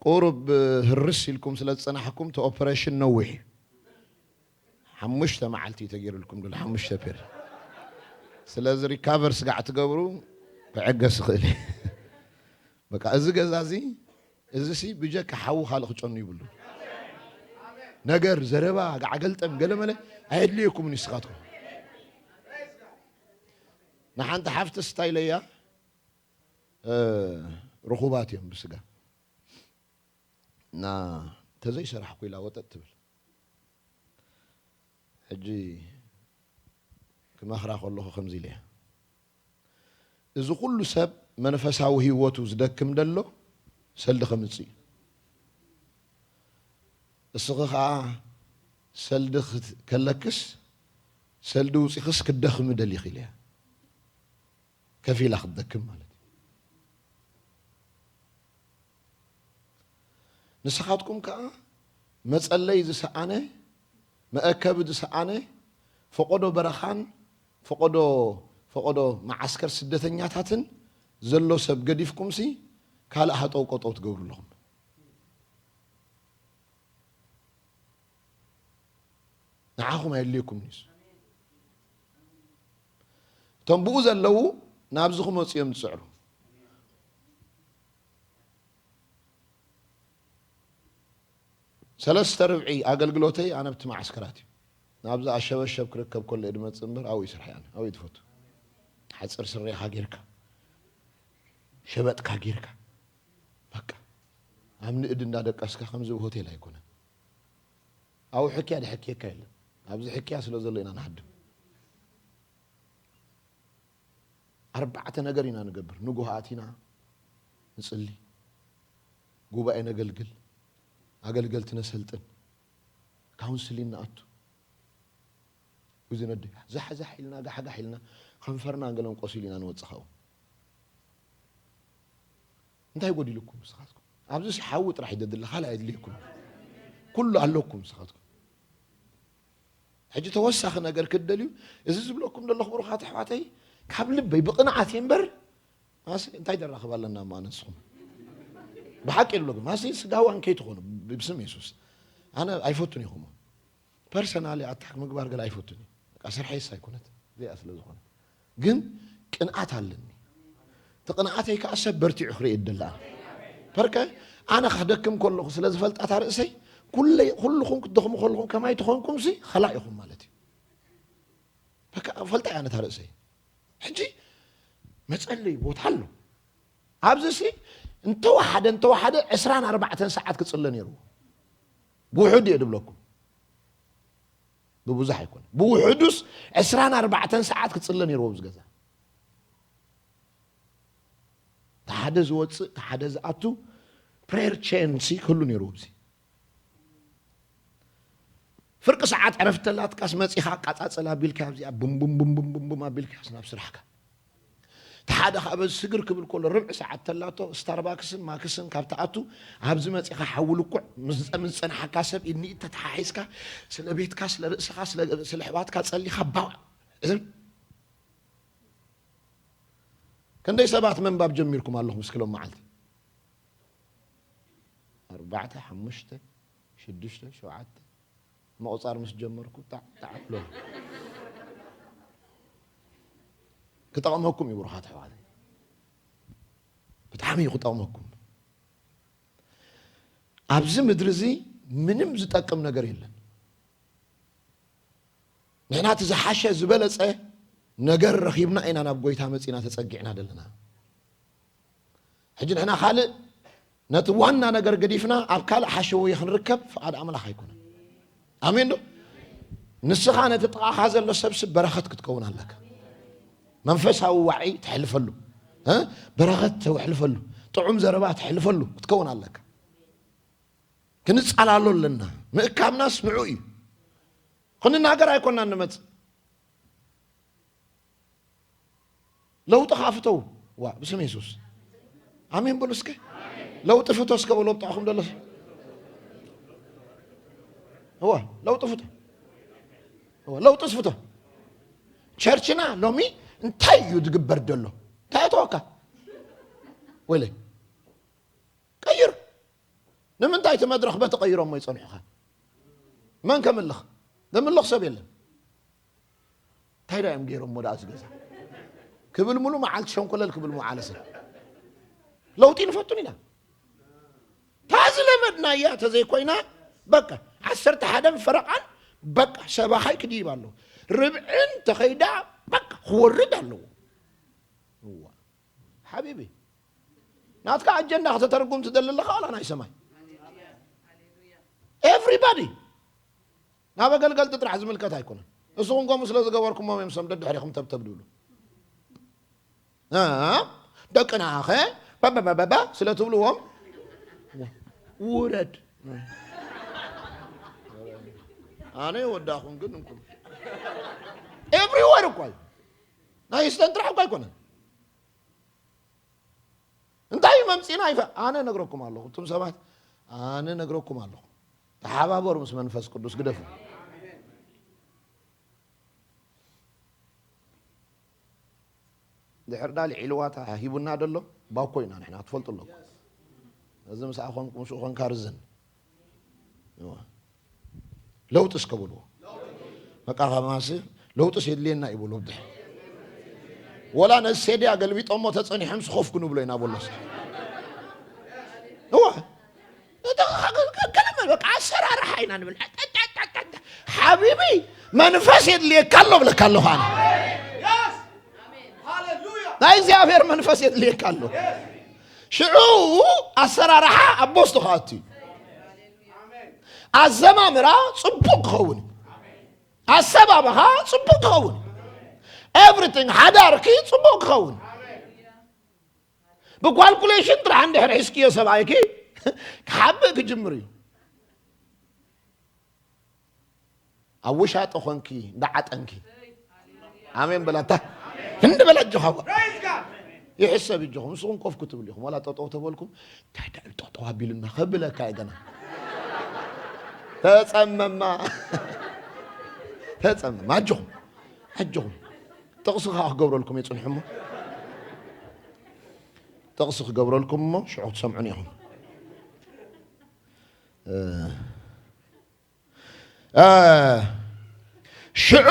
ቁሩብ ህርስ ኢልኩም ስለ ዝጸናሕኩም፣ እቲ ኦፐሬሽን ነዊሕ እዩ። ሓሙሽተ መዓልቲ እዩ ተገይሩልኩም ዘሎ፣ ሓሙሽተ ፔር። ስለዚ ሪካቨር ስጋዕ ትገብሩ፣ ክዕገስ ይኽእል እዩ። በቃ፣ እዚ ገዛ እዚ፣ እዚ ሲ ብጀካ ሓዊ ካልእ ክጨኑ ይብሉ። ነገር፣ ዘረባ፣ ጋዕገልጠም፣ ገለመለ ኣየድልየኩምን እዩ ንስኻትኩም። ንሓንቲ ሓፍቲ ስታይ ኢለያ፣ እ፣ ርኹባት እዮም ብስጋ። እና ተዘይሰራሕኩ ኢላ ወጠጥ ትብል። ሕጂ ክመኽራ ከለኹ ከምዚ ኢለ እየ። እዚ ኩሉ ሰብ መንፈሳዊ ህይወቱ ዝደክም ደሎ ሰልዲ ከምጽእ እዩ። እስኺ ኸኣ ሰልዲ ክት-፣ ከለክስ ሰልዲ ውጺኽስ ክትደኽሚ ደሊኺ ኢለ እያ። ከፊላ ክትደክም ማለት እዩ። ንስኻትኩም ከኣ መጸለይ ዝሰኣነ፣ መእከቢ ዝሰኣነ፣ ፈቐዶ በረኻን ፈቐዶ፣ ፈቐዶ መዓስከር ስደተኛታትን ዘሎ ሰብ ገዲፍኩምሲ ካልእ ሃጠው ቀጠው ትገብሩ ኣለኹም። ንዓኹም ኣየድልየኩም ንሱ። እቶም ብኡ ዘለዉ ናብዚ ክመጹ እዮም ዝጽዕሩ። ሰለስተ ርብዒ ኣገልግሎተይ ኣነ ኣብቲ መዓስከራት እዩ። ናብዚ ኣሸበሸብ ክርከብ ከሎ እየ ድመጽእ እምበር ኣብኡ እዩ ስርሐይ ኣነ። ኣብኡ እዩ ትፈቱ። ሓጽር ስሬኻ ጌርካ፣ ሸበጥካ ጌርካ፣ በቃ ኣብ ንእድ እንዳደቀስካ ከምዚ ሆቴል ኣይኮነን። ኣብኡ ሕክያ ድሕክየካ የለን። ኣብዚ ሕክያ ስለ ዘሎ ኢና ንሓድም። ኣርባዕተ ነገር ኢና ንገብር። ንጉህ ኣቲና ንጽሊ፣ ጉባኤ ነገልግል፣ ኣገልገልቲ ነሰልጥን፣ ካውንስሊን ንኣቱ። እዚ ነዲ ዛሕዛሕ ኢልና ጋሕጋሕ ኢልና ከንፈርና ገለን ቆሲሉ ኢና ንወጽእ ካብኡ። እንታይ ጎዲልኩም ንስኻትኩም? ኣብዚ ሲ ሓዊ ጥራሕ ይደድለ፣ ካልእ ኣየድልየኩም። ኩሉ ኣለኩም ንስኻትኩም። ሕጂ ተወሳኺ ነገር ክትደልዩ፣ እዚ ዝብለኩም ዘለኹ ብሩኻት ኣሕዋተይ፣ ካብ ልበይ ብቕንዓት እየ እምበር፣ ማሲ እንታይ ደራኽብ ኣለና እሞ ኣነ ንስኹም? ብሓቂ ይብለኩም፣ ማሲ ስጋዋን ከይትኾኑ፣ ብ-፣ ብስም የሱስ። ኣነ ኣይፈቱን ኢኹም። ፐርሰናሊ ኣታክ ምግባር ገለ ኣይፈቱን እየ። በቃ ስርሐይስ ኣይኮነት፣ እዚኣ ስለ ዝኾነ። ግን ቅንኣት ኣለኒ። እቲ ቅንኣተይ ከኣ ሰብ በርቲዑ ክርኢ ይደሊ ኣነ። ፐርከ ኣነ ክደክም ከለኹ ስለ ዝፈልጣ እታ ርእሰይ፣ ኩለይ-፣ ኩልኹም ክትደኽሙ ከለኹም ከማይ ተኾንኩም ሲ ኸላእ ኢኹም ማለት እዩ። በቃ ፈልጣ እያ ነታ ርእሰይ። ሕጂ መጸለይ ቦታ ኣሎ። ኣብዚ ሲ እንተወሓደ፣ እንተወሓደ ዕስራን ኣርባዕተን ሰዓት ክጽለ ነይርዎ። ብውሑድ እየ ድብለኩም። ብብዙሕ ኣይኮነ። ብውሑዱስ ዕስራን ኣርባዕተን ሰዓት ክጽለ ነይርዎ ኣብዚ ገዛ። እቲ ሓደ ዝወጽእ፣ እቲ ሓደ ዝኣቱ፣ ፕሬየር ቼን ሲ ክህሉ ነይርዎ ኣብዚ። ፍርቂ ሰዓት ዕረፍቲ ተላትካስ መጺኻ ኣቃጻጽል ኣቢልካ ኣብዚኣ ቡም ቡም ቡም ቡም ቡም ቡም ኣቢልካስ ናብ ስራሕካ። እቲ ሓደ ኸኣ በዚ ስግር ክብል ከሎ ርብዒ ሰዓት ተላቶ ስታርባክስን ማክስን ካብ ትኣቱ ኣብዚ መጺኻ ሓዊ ልኩዕ ምስ፣ ምስ ዝጸንሓካ ሰብ ኢድ ንኢድ ተተሓሒዝካ ስለ ቤትካ፣ ስለ ርእስኻ፣ ስለ፣ ስለ ኣሕዋትካ ጸሊኻ ባዕ። እዝን ክንደይ ሰባት መንባብ ጀሚርኩም ኣለኹም እስኪ ሎም መዓልቲ? ኣርባዕተ፣ ሓሙሽተ፣ ሽዱሽተ፣ ሸውዓተ ምቑጻር ምስ ጀመርኩ ጣዕ ጣዕ ብሎ። ክጠቕመኩም እዩ ብሩኻት ኣሕዋተይ። ብጣዕሚ እዩ ክጠቕመኩም። ኣብዚ ምድሪ እዚ ምንም ዝጠቅም ነገር የለን። ንሕና እቲ ዝሓሸ ዝበለጸ ነገር ረኺብና ኢና ናብ ጎይታ መጺና ተጸጊዕና ዘለና። ሕጂ ንሕና ካልእ ነቲ ዋና ነገር ገዲፍና ኣብ ካልእ ሓሸውየ ክንርከብ ፍቓድ ኣምላኽ ኣይኮነን። ኣሜን ዶ? ንስኻ ነቲ ጥቓኻ ዘሎ ሰብሲ በረኸት ክትከውን ኣለካ። መንፈሳዊ ዋዒ ተሕልፈሉ፣ እ? በረኸት ተሕልፈሉ፣ ጥዑም ዘረባ ተሕልፈሉ ክትከውን ኣለካ። ክንጻላሎ ኣለና። ምእካብናስ ንዑ እዩ። ክንናገር ኣይኮናን ንመጽእ። ለውጢ ኸኣ ፍተው። ዋ፣ ብስም የሱስ። ኣሜን በሉ እስከ። ለውጢ ፍቶ እስከ በሉ ኣብ ጥቓኹም ዘሎ ሰብ። እዋ፣ ለውጢ ፍቶ። እዋ፣ ለውጢስ ፍቶ። ቸርችና ሎሚ እንታይ እዩ ዝግበር ዘሎ? እንታይ ኣተወካ? ወይለይ። ቀይር። ንምንታይ እቲ መድረኽ በቲ ቀይሮሞ ይጸንሑኻ? መን ከምልኽ? ዘምልኽ ሰብ የለን። እንታይ ዳ እዮም ገይሮሞ ደኣ እዚ ገዛ? ክብል ሙሉ መዓልቲ ሸንኮለል ክብል መዓለ ሰብ። ለውጢ ንፈቱን ኢና። እታ ዝለመድናያ ተዘይኮይና፣ በቃ፣ ዓሰርተ ሓደን ፈረቓን፣ በቃ፣ ሰባኻይ ክድይብ ኣለዎ። ርብዕን ተኸይዳ፣ በቃ፣ ክወርድ ኣለዎ። እዋ። ሓቢቢ፣ ናትካ ኣጀንዳ ከተተርጉም ትደሊ ኣለኻ ዋላ ናይ ሰማይ? ኤቭሪባዲ። ናብ ኣገልገልቲ ጥራሕ ዝምልከት ኣይኮነን። ንስኹም ከምኡ ስለ ዝገበርኩሞም እዮም ሰም ደድሕሪኹም ተብተብ ድብሉ። እ፣ ደቅናኸ በበበበበ ስለ ትብልዎም ውረድ። ኣነ ወዳኹም ግን እንኩም ኤቭሪወር እኮ እዩ። ናይ ስተን ጥራሕ እኮ ኣይኮነን። እንታይ እዩ መምጺና ይፈ-፣ ኣነ ነግረኩም ኣለኹ። እቱም ሰባት ኣነ ነግረኩም ኣለኹ። ተሓባበሩ ምስ መንፈስ ቅዱስ ግደፉ። ድሕር ዳ ልዒልዋ ሂቡና ደሎ ባኮ ኢና ንሕና ክትፈልጡ ኣለኩም። እዚ ምስኣ ኮንኩም ምስኡ ኮንካ ርዝን። እዋ። ለውጢ እስከ በልዎ። በቃ ከማሲ ለውጢስ የድልየና እዩ በሎ ብድሕ። ወላ ነዚ ሴዲ ኣገልቢጦሞ ተጸኒሖም ስኾፍ ክንብሎ ኢና በሎ እስከ። እዋ። ከለመ በቃ ኣሰራርሓ ኢና ንብል። ሓቢቢ መንፈስ የድልየካ ኣሎ ብለካ ኣለኹ ኣነ። ናይ እግዚኣብሔር መንፈስ የድልየካ ኣሎ። ሽዑ ኣሰራርሓ ኣብ ቦስቱ ክኣቱ እዩ። ኣዘማምራ ጽቡቕ ክኸውን እዩ። ኣሰባብኻ ጽቡቕ ክኸውን፣ ኤቭሪቲንግ ሓዳርኪ ጽቡቕ ክኸውን። ብኳልኩሌሽን ጥራሕ እንድሕር ሒዝክዮ ሰብኣይኪ ክሓብእ ክጅምር እዩ። ኣብ ውሻጠ ኾንኪ እንዳዓጠንኪ፣ ኣሜን በላታ። እንደ በላ ኣጆኻ፣ ይሕሰብ እጆኹም። ንስኹም ኮፍ ክትብሉ ኢኹም፣ ዋላ ጠጠው ተበልኩም፣ እንታይ ደኣ ጠጠው ኣቢሉና ከብለካ እዩ ገና። ተጸመማ። ተጸመማ። ኣጆኹም፣ ኣጆኹም። ጥቕሲ ከዓ ክገብረልኩም እየ፣ ጽንሑ እሞ። ጥቕሲ ክገብረልኩም እሞ ሽዑ ክትሰምዑን ኢኹም። እ፣ እ፣ ሽዑ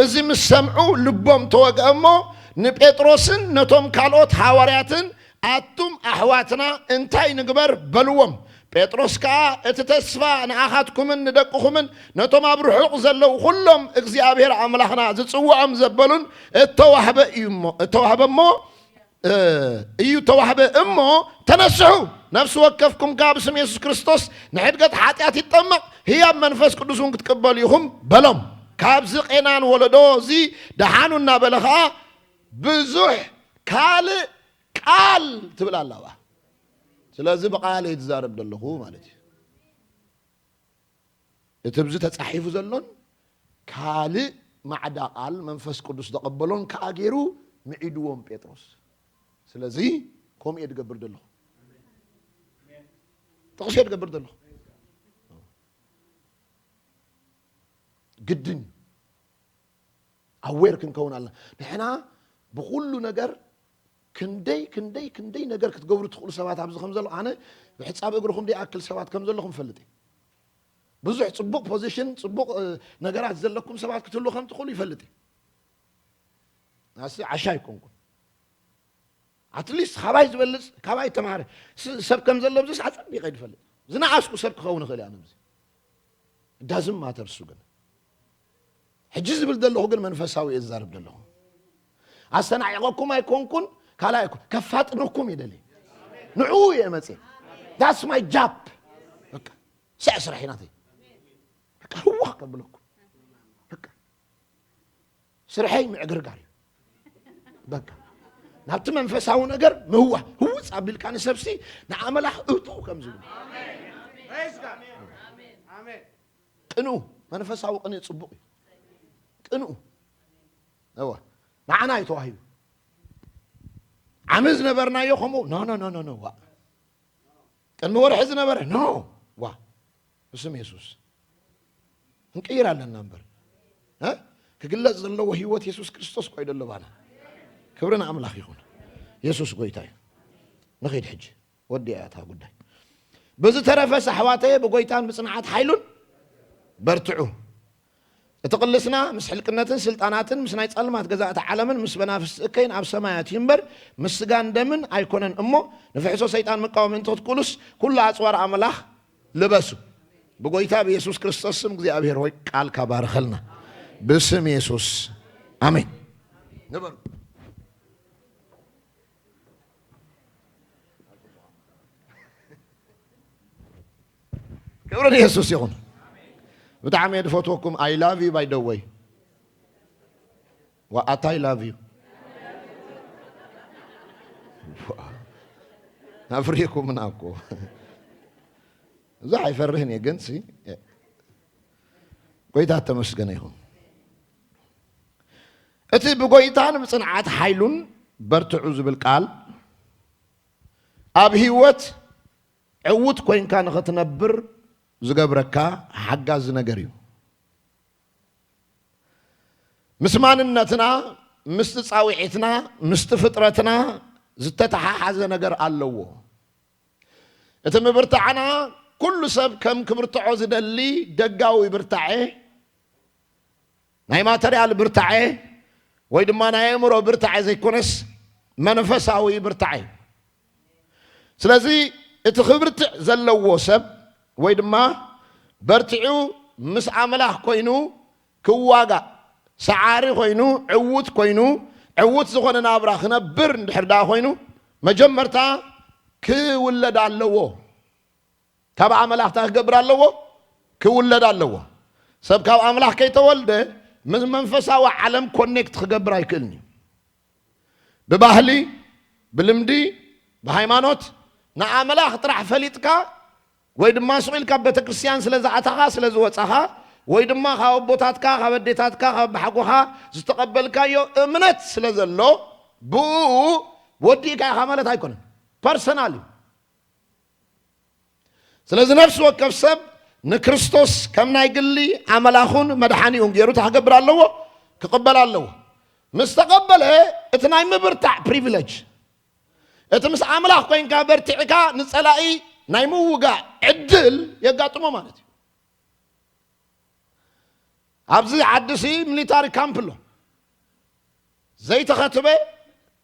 እዚ ምስ ሰምዑ ልቦም ተወግአ እሞ ንጴጥሮስን ነቶም ካልኦት ሃዋርያትን ኣቱም ኣሕዋትና እንታይ ንግበር? በልዎም። ጴጥሮስ ከኣ እቲ ተስፋ ንኣኻትኩምን ንደቅኹምን ነቶም ኣብ ርሑቕ ዘለዉ ኩሎም እግዚኣብሔር ኣምላኽና ዝጽውዖም ዘበሉን እተዋህበ እዩ እሞ፣ እተዋህበ እሞ፣ እ፣ እዩ ተዋህበ እሞ፣ ተነስሑ፣ ነፍሲ ወከፍኩም ከኣ ብስም የሱስ ክርስቶስ ንሕድገት ሓጢኣት ይጠመቕ፣ ህያብ መንፈስ ቅዱስ እውን ክትቅበሉ ኢኹም በሎም። ካብዚ ቄናን ወለዶ እዚ ደሓኑ እናበለ ኸኣ ብዙሕ ካልእ ቃል ትብል ኣላ። ስለዚ ብቃል እየ ዝዛረብ ዘለኹ ማለት እዩ። እቲ ብዚ ተጻሒፉ ዘሎን ካልእ ማዕዳ ቃል መንፈስ ቅዱስ ዘቐበሎን ከኣ ገይሩ ምዒድዎም ጴጥሮስ። ስለዚ ከምኡ እየ ዝገብር ዘለኹ። ጥቕሲ እየ ዝገብር ዘለኹ። ግድን ኣዌር ክንከውን ኣለና። ንሕና ብኹሉ ነገር ክንደይ፣ ክንደይ፣ ክንደይ ነገር ክትገብሩ ትኽእሉ ሰባት ኣብዚ ከም ዘሎ፣ ኣነ ብሕጻብ እግርኹም ዘይኣክል ሰባት ከም ዘለኹም ፈልጥ እየ። ብዙሕ ጽቡቕ ፖዚሽን፣ ጽቡቕ፣ እ፣ ነገራት ዘለኩም ሰባት ክትህልዉ ከም ትኽእሉ ይፈልጥ እየ። ኣስ-፣ ዓሻ ኣይኮንኩን። ኣትሊስት ካባይ ዝበልጽ፣ ካባይ ተማሃረ ስ-፣ ሰብ ከም ዘሎ ብዙሕ ኣጸቢቐ ይፈልጥ። ዝነኣስኩ ሰብ ክኸውን ይኽእል እየ ኣነ። እዚ ዳዝም ማተር እሱ ግን። ሕጂ ዝብል ዘለኹ ግን መንፈሳዊ እየ ዝዛረብ ዘለኹ። ኣስተናዒቐኩም ኣይኮንኩን፣ ካልኣይ ኣይኮን፣ ከፋጥነኩም እየ ደልየ። ንዕኡ እየ መጽየ። That's my job። በቃ፣ ስዕ ስራሕ ናተይ። በቃ፣ ህወኽ ከብለኩም። በቃ፣ ስርሐይ ምዕግርጋር እዩ። በቃ፣ ናብቲ መንፈሳዊ ነገር ምህዋህ፣ ህውፅ ኣቢልካ ንሰብሲ ንኣመላኽ እቱ ከም ዝብል። ቅንኡ፣ መንፈሳዊ ቅንኢ ጽቡቕ እዩ። ቅንኡ። እወ፣ ንዓና እዩ ተዋሂቡ። ዓሚ ዝነበርናዮ ከምኡ፣ ኖ፣ ኖ፣ ኖ፣ ኖ፣ ኖ፣ ዋ። ቅድሚ ወርሒ ዝነበረ፣ ኖ፣ ዋ። ብስም የሱስ። ክንቅይር ኣለና እምበር። እ? ክግለጽ ዘለዎ ህይወት የሱስ ክርስቶስ እኮ እዩ ደሎ ባና። ክብሪ ንኣምላኽ ይኹን። የሱስ ጎይታ እዩ። ንኸይድ ሕጂ። ወዲኣ እያ እታ ጉዳይ። ብዝተረፈስ ኣሕዋተየ ብጎይታን ብጽንዓት ሓይሉን በርትዑ። እቲ ቅልስና ምስ ሕልቅነትን ስልጣናትን ምስ ናይ ጸልማት ገዛእቲ ዓለምን ምስ መናፍስቲ እከይን ኣብ ሰማያት እዩ እምበር ምስ ስጋን ደምን ኣይኮነን እሞ ንፍሕሶ ሰይጣን ምቃወም እንተ ክትክእሉስ ኩሉ ኣጽዋር ኣምላኽ ልበሱ። ብጎይታ ብየሱስ ክርስቶስ ስም እግዚኣብሔር ሆይ ቃልካ ባርኸልና። ብስም የሱስ ኣሜን። ንበሩ። ክብሪ ንየሱስ ይኹን። ብጣዕሚ እየ ዝፈትወኩም። I love you by the way። What I love you። ኣፍሪኩምና እኮ። ብዙሕ ኣይፈርህን እየ ግን ሲ ጎይታ ተመስገነ ይኹን። እቲ ብጎይታን ብጽንዓት ሓይሉን በርትዑ ዝብል ቃል ኣብ ህይወት ዕዉት ኮይንካ ንኽትነብር ዝገብረካ ሓጋዚ ነገር እዩ። ምስ ማንነትና፣ ምስቲ ጻውዒትና፣ ምስቲ ፍጥረትና ዝተተሓሓዘ ነገር ኣለዎ። እቲ ምብርታዕና ኩሉ ሰብ ከም ክብርትዖ ዝደሊ ደጋዊ ብርታዐ፣ ናይ ማተርያል ብርታዐ ወይ ድማ ናይ ኣእምሮ ብርታዐ ዘይኮነስ መንፈሳዊ ብርታዐ እዩ። ስለዚ እቲ ክብርትዕ ዘለዎ ሰብ ወይ ድማ በርቲዑ ምስ ኣምላኽ ኮይኑ ክዋጋእ ሰዓሪ ኮይኑ ዕዉት ኮይኑ ዕዉት ዝኾነ ናብራ ክነብር እንድሕር ደኣ ኮይኑ መጀመርታ ክውለድ ኣለዎ። ካብ ኣምላኽ እንታይ ክገብር ኣለዎ? ክውለድ ኣለዎ። ሰብ ካብ ኣምላኽ ከይተወልደ ምስ መንፈሳዊ ዓለም ኮኔክት ክገብር ኣይክእልን እዩ። ብባህሊ፣ ብልምዲ፣ ብሃይማኖት ንኣምላኽ ጥራሕ ፈሊጥካ ወይ ድማ ስቕ ኢልካ ቤተ ክርስቲያን ስለ ዝኣታኻ፣ ስለ ዝወጻኻ፣ ወይ ድማ ካብ ኣቦታትካ፣ ካብ ኣዴታትካ፣ ካብ ኣቦሓጎኻ ዝተቐበልካዮ እምነት ስለ ዘሎ፣ ብኡ ወዲእካ ኢኻ ማለት ኣይኮነን። ፐርሰናል እዩ። ስለዚ ነፍሲ ወከፍ ሰብ ንክርስቶስ ከም ናይ ግሊ ኣመላኹን መድሓኒኡን ገይሩ እንታይ ክገብር ኣለዎ? ክቕበል ኣለዎ። ምስ ተቐበለ እቲ ናይ ምብርታዕ ፕሪቪለጅ፣ እቲ ምስ ኣምላኽ ኮይንካ በርቲዕካ ንጸላኢ ናይ ምውጋእ ዕድል የጋጥሞ ማለት እዩ። ኣብዚ ዓዲ ሲ ሚሊታሪ ካምፕ ኣሎ። ዘይተኸትበ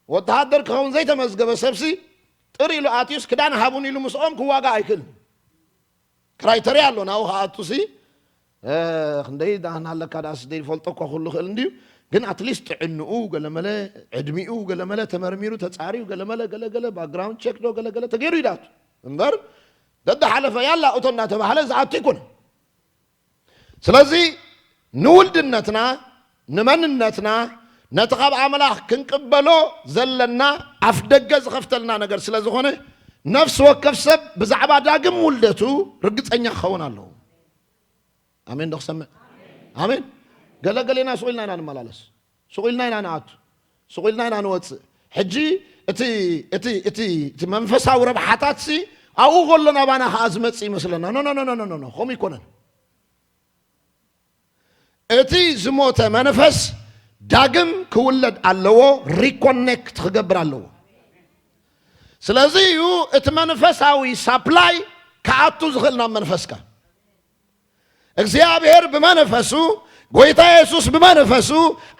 ወተሃደር ክኸውን ዘይተመዝገበ ሰብሲ ጥር ኢሉ ኣትዩስ ክዳን ሃቡን ኢሉ ምስኦም ክዋጋእ ኣይክእልን። ክራይተርያ ኣሎ ናብኡ ክኣቱ ሲ እ፣ ክንደይ ዳህና ኣለካ ዳስ ዘይፈልጦ እኳ ኩሉ ክእል እንድዩ። ግን ኣትሊስት ጥዕንኡ ገለመለ፣ ዕድሚኡ ገለመለ ተመርሚሩ ተጻርዩ ገለመለ ገለገለ ባክግራውንድ ቸክ ዶ ገለገለ ተገይሩ ይዳቱ እምበር ደደ ሓለፈ ያላ እቶ እናተባህለ ዝኣቱ ይኮነ። ስለዚ ንውልድነትና፣ ንመንነትና፣ ነቲ ካብ ኣምላኽ ክንቅበሎ ዘለና ኣፍ ደገ ዝኸፍተልና ነገር ስለ ዝኾነ፣ ነፍሲ ወከፍ ሰብ ብዛዕባ ዳግም ውልደቱ ርግጸኛ ክኸውን ኣለዎ። ኣሜን ዶ ክሰምዕ? ኣሜን። ገለ ገሌና ስቕ ኢልና ኢና ንመላለስ። ስቕ ኢልና ኢና ንኣቱ። ስቕ ኢልና ኢና ንወጽእ። ሕጂ እቲ፣ እቲ፣ እቲ፣ እቲ መንፈሳዊ ረብሓታት ሲ ኣብኡ ከሎ ናባና ከኣ ዝመጽእ ይመስለና። ኖ፣ ኖ፣ ኖ፣ ኖ፣ ኖ፣ ኖ፣ ኖ። ከምኡ ይኮነን። እቲ ዝሞተ መንፈስ ዳግም ክውለድ ኣለዎ፣ ሪኮኔክት ክገብር ኣለዎ። ስለዚ እዩ እቲ መንፈሳዊ ሳፕላይ ክኣቱ ዝኽእል ናብ መንፈስካ። እግዚኣብሔር ብመንፈሱ፣ ጎይታ የሱስ ብመንፈሱ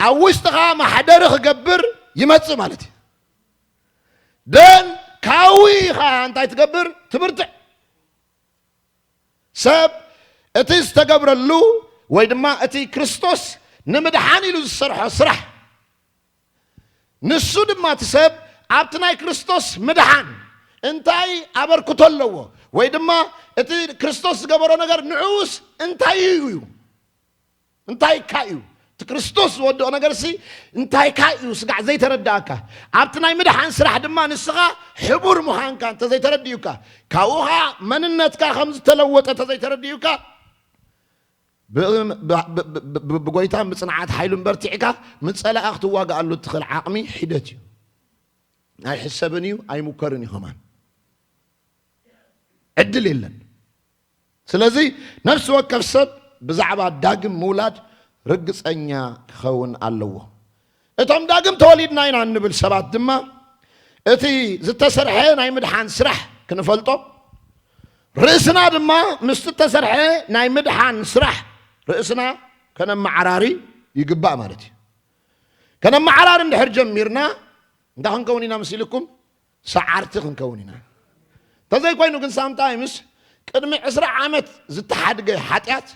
ኣብ ውሽጥኻ ማሕደሪ ክገብር ይመጽእ ማለት እዩ። ደን ካዊ ኢኻ እንታይ ትገብር? ትብርትዕ። ሰብ እቲ ዝተገብረሉ ወይ ድማ እቲ ክርስቶስ ንምድሓን ኢሉ ዝሰርሖ ስራሕ፣ ንሱ ድማ እቲ ሰብ ኣብቲ ናይ ክርስቶስ ምድሓን እንታይ ኣበርክቶ ኣለዎ? ወይ ድማ እቲ ክርስቶስ ዝገበሮ ነገር ንዕኡስ እንታይ እዩ? እንታይ እካ እዩ? እቲ ክርስቶስ ዝወድኦ ነገርሲ እንታይ እካ እዩ? ስጋዕ ዘይተረዳእካ። ኣብቲ ናይ ምድሓን ስራሕ ድማ ንስኻ ሕቡር ምዃንካ እንተዘይተረዲኡካ፣ ካብኡ ኸዓ መንነትካ ከም ዝተለወጠ እንተዘይተረዲኡካ፣ ብ-፣ ብ-፣ ብ-፣ ብ-፣ ብ-፣ ብጎይታን ብጽንዓት ሓይሉን በርቲዕካ ምስ ጸላኢ ክትዋግኣሉ እትኽእል ዓቕሚ ሒደት እዩ። ኣይሕሰብን እዩ፣ ኣይሙከርን እዩ ከማን። ዕድል የለን። ስለዚ ነፍሲ ወከፍ ሰብ ብዛዕባ ዳግም ምውላድ ርግጸኛ ክኸውን ኣለዎ። እቶም ዳግም ተወሊድና ኢና እንብል ሰባት ድማ እቲ ዝተሰርሐ ናይ ምድሓን ስራሕ ክንፈልጦ፣ ርእስና ድማ ምስቲ እተሰርሐ ናይ ምድሓን ስራሕ ርእስና ከነመዓራሪ ይግባእ ማለት እዩ። ከነመዓራሪ እንድሕር ጀሚርና እንታይ ክንከውን ኢና መሲልኩም? ሰዓርቲ ክንከውን ኢና። እንተዘይኮይኑ ግን ሳምታይምስ ቅድሚ ዕስራ ዓመት ዝተሓድገ ሓጢኣት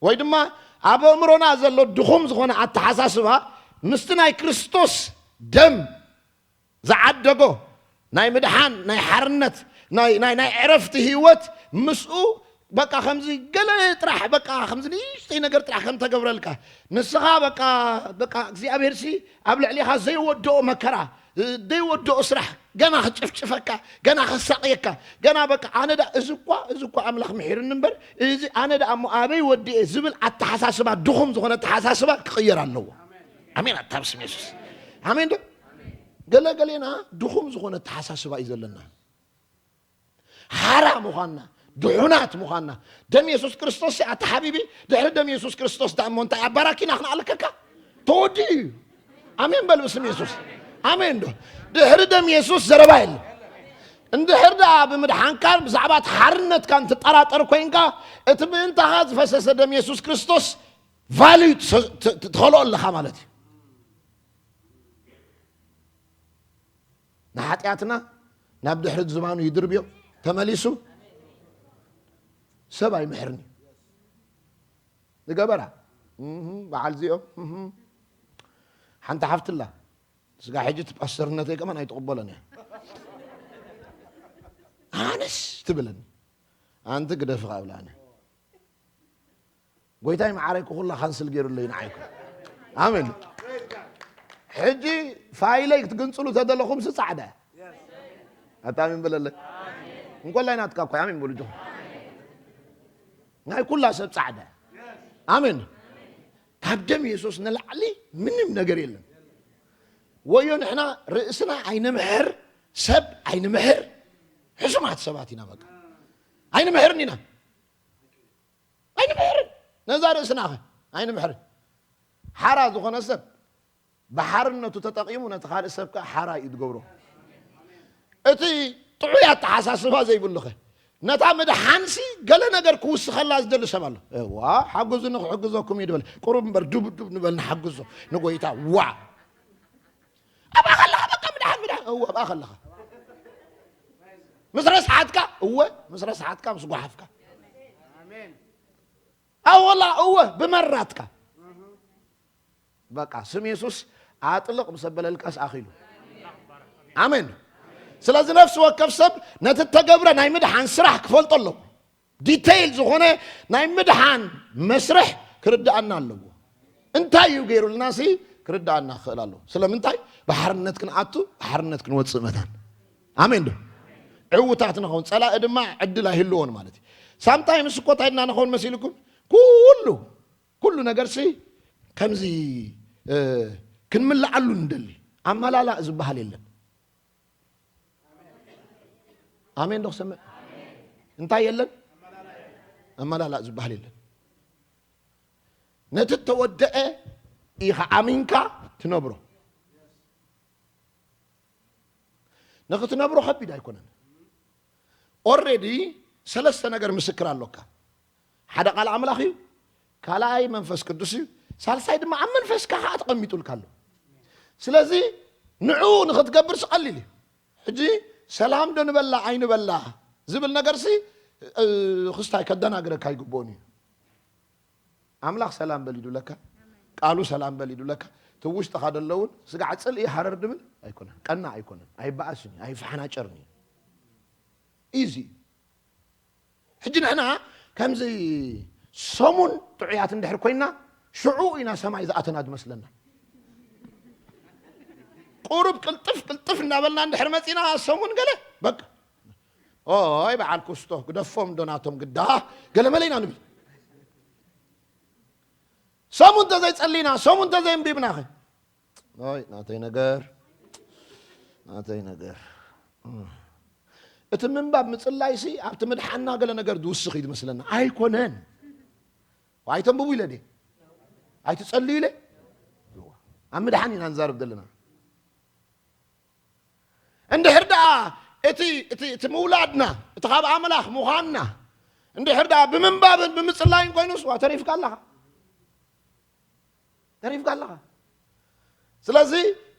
ወይ ድማ ኣብ ኣእምሮና ዘሎ ድኹም ዝኾነ ኣተሓሳስባ ምስቲ ናይ ክርስቶስ ደም ዝዓደጎ ናይ ምድሓን፣ ናይ ሓርነት፣ ናይ፣ ናይ፣ ናይ ዕረፍቲ ህይወት ምስኡ በቃ ከምዚ ገለ ጥራሕ በቃ ከምዚ ንእሽተይ ነገር ጥራሕ ከም ተገብረልካ ንስኻ በቃ፣ በቃ እግዚኣብሔር ሲ ኣብ ልዕሌኻ ዘይወድኦ መከራ፣ ዘይወድኦ ስራሕ ገና ክጭፍጭፈካ፣ ገና ከሳቕየካ፣ ገና በቃ ኣነ ዳ እዚ እኳ፣ እዚ እኳ ኣምላኽ ምሒርኒ እምበር እዚ ኣነ ዳ እሞ ኣበይ ወዲኤ ዝብል ኣተሓሳስባ፣ ድኹም ዝኾነ ኣተሓሳስባ ክቕየር ኣለዎ። ኣሜን። ኣታ ብስም የሱስ ኣሜን ዶ? ገለ ገሌና ድኹም ዝኾነ ኣተሓሳስባ እዩ ዘለና። ሓራ ምዃንና፣ ድሑናት ምዃንና። ደም የሱስ ክርስቶስ ኣታ ሓቢቢ፣ ድሕሪ ደም የሱስ ክርስቶስ ደኣ እሞ እንታይ ኣባራኪና ክነኣልከካ? ተወዲኡ እዩ። ኣሜን በል ብስም የሱስ። ኣሜን ዶ? ድሕሪ ደም የሱስ ዘረባ የለን። እንድሕር ደኣ ብምድሓንካን ብዛዕባ እቲ ሓርነትካን ትጠራጠር ኮይንካ፣ እቲ ምእንታኻ ዝፈሰሰ ደም የሱስ ክርስቶስ ቫልዩ ትኸልኦ ኣለኻ ማለት እዩ። ንሓጢኣትና ናብ ድሕሪት ዝባኑ ይድርብዮ፣ ተመሊሱ ሰብ ኣይምሕርን እዩ። ዝገበራ እህ፣ በዓል እዚኦም እህ። ሓንቲ ሓፍትላ ስጋ ሕጂ እቲ ፓስተርነተይ ከማን ኣይትቕበሎን እያ። ኣነስ ትብለኒ፣ ኣንቲ ግደፍኻ እብላ ኣነ። ጎይታይ መዓረይ ኩላ ካንስል ገይሩለይ ንዓይኩ። ኣሜን። ሕጂ ፋይለይ ክትግንጽሉ ተደለኹም ሲ ጻዕዳ። ኣታ ኣሜን በለለይ። እንኮላይ ናትካ እኮ ኣሜን በሉ ጆ። ናይ ኩላ ሰብ ጻዕዳ። ኣሜን። ካብ ደም የሱስ ንላዕሊ ምንም ነገር የለን። ወዮ ንሕና ርእስና ኣይንምሕር፣ ሰብ ኣይንምሕር፣ ሕሱማት ሰባት ኢና በቃ። ኣይንምሕርን ኢና። ኣይንምሕርን። ነዛ ርእስና ኸ ኣይንምሕርን። ሓራ ዝኾነ ሰብ ብሓርነቱ ተጠቒሙ ነቲ ካልእ ሰብ ከኣ ሓራ እዩ ዝገብሮ። እቲ ጥዑይ ኣተሓሳስባ ዘይብሉ ኸ ነታ ምድሓንሲ ገለ ነገር ክውስኸላ ዝደሊ ሰብ ኣሎ። እዋ ሓግዙ ንክሕግዘኩም እዩ ዝበለ። ቁሩብ እምበር ዱብ ዱብ ንበል ንሓግዞ ንጎይታ ዋ። ኣብኣ ከለኻ በቃ ምድሓን ምድሓን። እወ ኣብኣ ከለኻ ምስ ረስሓትካ እወ ምስ ረስሓትካ ምስ ጓሓፍካ ኣወላ እወ ብመራትካ በቃ ስም የሱስ ኣጥልቕ ምስ ኣበለልካስ ኣኺሉ። ኣሜን። ስለዚ ነፍሲ ወከፍ ሰብ ነቲ እተገብረ ናይ ምድሓን ስራሕ ክፈልጦ ኣለዎ። ዲቴይል ዝኾነ ናይ ምድሓን መስርሕ ክርድኣና ኣለዎ። እንታይ እዩ ገይሩልና ሲ ክርድኣና ክኽእል ኣለዎ። ስለምንታይ ብሓርነት ክንኣቱ ብሓርነት ክንወፅእ መታን። ኣሜን ዶ? ዕውታት ንኸውን። ፀላኢ ድማ ዕድል ኣይህልዎን ማለት እዩ። ሳምታይምስ እኮ እንታይ ኢና ንኸውን መሲልኩም? ኩሉ ኩሉ ነገርሲ ከምዚ ክንምልዓሉ ንደሊ። ኣመላላእ ዝበሃል የለን። ኣሜን ዶ ክሰምዕ? እንታይ የለን? ኣመላላእ ዝበሃል የለን። ነቲ እተወደአ ኢኻ ኣሚንካ ትነብሮ። ንኽትነብሮ ከቢድ ኣይኮነን። ኦሬዲ ሰለስተ ነገር ምስክር ኣሎካ። ሓደ ቃል ኣምላኽ እዩ፣ ካልኣይ መንፈስ ቅዱስ እዩ፣ ሳልሳይ ድማ ኣብ መንፈስካ ከዓ ተቐሚጡልካ ኣሎ። ስለዚ ንዕኡ ንኽትገብር ስቐሊል እዩ። ሕጂ ሰላም ዶ ንበላ ኣይንበላ ዝብል ነገርሲ ክስታይ ከደናግረካ ኣይግብኦን እዩ። ኣምላኽ ሰላም በል ኢሉ ለካ፣ ቃሉ ሰላም በል ኢሉ ለካ። እቲ ውሽጥኻ ደለውን ስጋዕ ጽልኢ ሃረር ድብል ኣይኮነን፣ ቀና ኣይኮነን፣ ኣይበኣስን እዩ፣ ኣይፈሓናጨርን እዩ። ኢዚ እዩ። ሕጂ ንሕና ከምዚ ሰሙን ጥዑያት እንድሕር ኮይና ሽዑ ኢና ሰማይ ዝኣተና ዝመስለና። ቁሩብ ቅልጥፍ ቅልጥፍ እናበልና እንድሕር መጺና ሰሙን ገለ በቃ ኦይ በዓል ኩስቶ ግደፎም ዶ ናቶም ግዳ ገለመለ ኢና ንብል። ሰሙን ተዘይጸሊና ሰሙን ተዘይንቢብናኸ ይ ናተይ ነገር ናተይ ነገር እቲ ምንባብ ምጽላይሲ ኣብቲ ምድሓና ገለ ነገር ዝውስኽ እዩ ዝመስለና ኣይኮነን። ኣይተንብቡ ኢለ ደ ኣይትጸልዩ ኢለ ኣብ ምድሓን ኢና ንዛረብ ዘለና። እንድሕር ደኣ እቲ እቲ እቲ ምውላድና እቲ ካብ ኣምላኽ ምዃንና እንድሕር ደኣ ብምንባብን ብምጽላይን ኮይኑስ ዋ ተሪፍካ ኣለኻ ተሪፍካ ኣለኻ። ስለዚ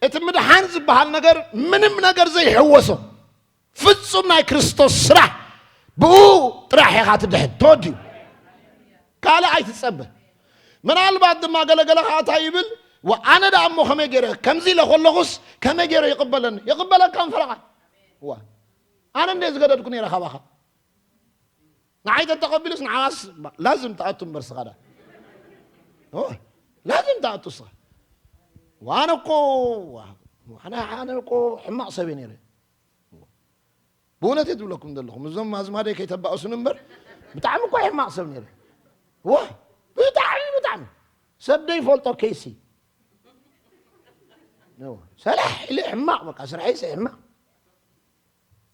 እቲ ምድሓን ዝበሃል ነገር ምንም ነገር ዘይሕወሶ ፍጹም ናይ ክርስቶስ ስራሕ ብኡ ጥራሕ ኢኻ ትድሕን ተወዲኡ ካልእ ኣይትጸበ። ምናልባት ድማ ገለገለ ከዓ እንታይ ይብል ኣነ ደኣ እሞ ከመይ ገይረ ከምዚ ኢለ ከለኹስ ከመይ ገይረ ይቕበለኒ ይቕበለካ ፈረቓ ዋ ኣነ እንደ ዝገደድኩ ነይረ ካባኻ ንዓይ ተተቐቢሉስ ንዓኻስ ላዝም ተኣቱ እምበር ስኻ ዳ ላዝም ተኣቱ ስኻ ዋነ እኮ ኣነ እኮ ሕማቕ ሰብ እየ ነይረ ብእውነት እየ ዝብለኩም ዘለኹም እዞም ኣዝማደይ ከይተባእሱን እምበር ብጣዕሚ እኮ ሕማቕ ሰብ ነይረ ዋ ብጣዕሚ ብጣዕሚ ሰብ ደይፈልጦ ከይሲ ሰላሕ ኢለ ሕማቕ በቃ ስርሐይሲ ሕማቕ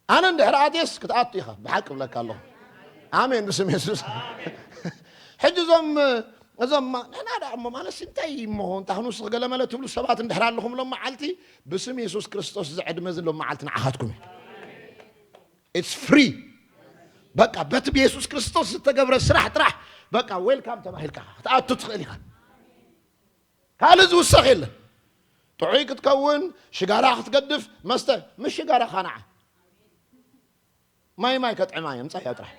ኣነ እንድሕር ኣትየስ ክትኣቱ ኢኻ ብሓቂ ብለካ ኣለኹ ኣሜን ብስም የሱስ ሕጂ እዞም እዞም ንሕና ደኣ እሞ ማለት እንታይ እሞ እንታይ ክንውስኽ ገለ መለ ትብሉ ሰባት እንድሕር ኣለኹም ሎም መዓልቲ ብስም የሱስ ክርስቶስ ዝዕድመ ዝሎም መዓልቲ ንዓኻትኩም እዩ it's free በቃ በቲ ብየሱስ ክርስቶስ ዝተገብረ ስራሕ ጥራሕ በቃ ዌልካም ተባሂልካ ክትኣቱ ትኽእል ኢኻ ካልእ ዝውሰኽ የለን ጥዑይ ክትከውን ሽጋራ ክትገድፍ መስተ ምስ ሽጋራ ካናዓ ማይ ማይ ከጥዕማ እዮም ጻያ ጥራሕ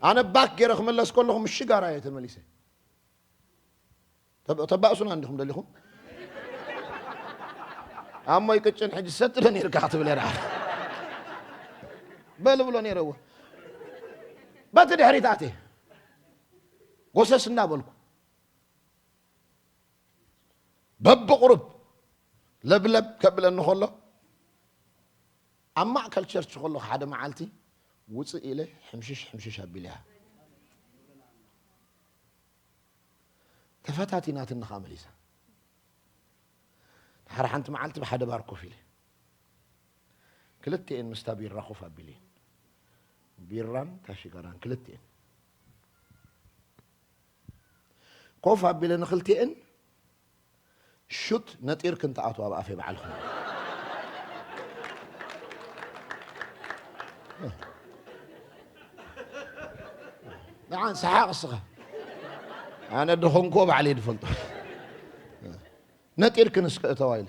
ኣነ ባክ ገይረ ክመለስ ከለኹ ምስ ሽጋራ እየ ተመሊሰ ተባእሱና እንዲኹም ደሊኹም ኣሞይ ቅጭን ሕጂ ሰትለ ነርካ ክትብል እያ በል ብሎ ነይረዎ በቲ ድሕሪት ኣትየ ጎሰስ እናበልኩ በብቑሩብ ለብለብ ከብለኒ ከሎ፣ ኣብ ማእከል ቸርች ከለኹ ሓደ መዓልቲ ውፅእ ኢለ ሕምሽሽ ሕምሽሽ ኣቢለያ። ተፈታቲናትኒ ኸዓ መሊሳ። ድሓር ሓንቲ መዓልቲ ብሓደ ባር ኮፍ ኢለ፣ ክልቲኤን ምስታ ቢራ ኮፍ ኣቢለየን። ቢራን ታሽጋራን ክልቲኤን። ኮፍ ኣቢለ ንክልቲኤን ሹት ነጢርክን ትኣትዋ ኣብ ኣፈይ ባዕልኹም። ንዓን ሰሓቕ እስኻ። ኣነ ደኾንኮ ባዕለይ ድፈልጦ። ነጢርክን እስከ እተዋ ኢለ።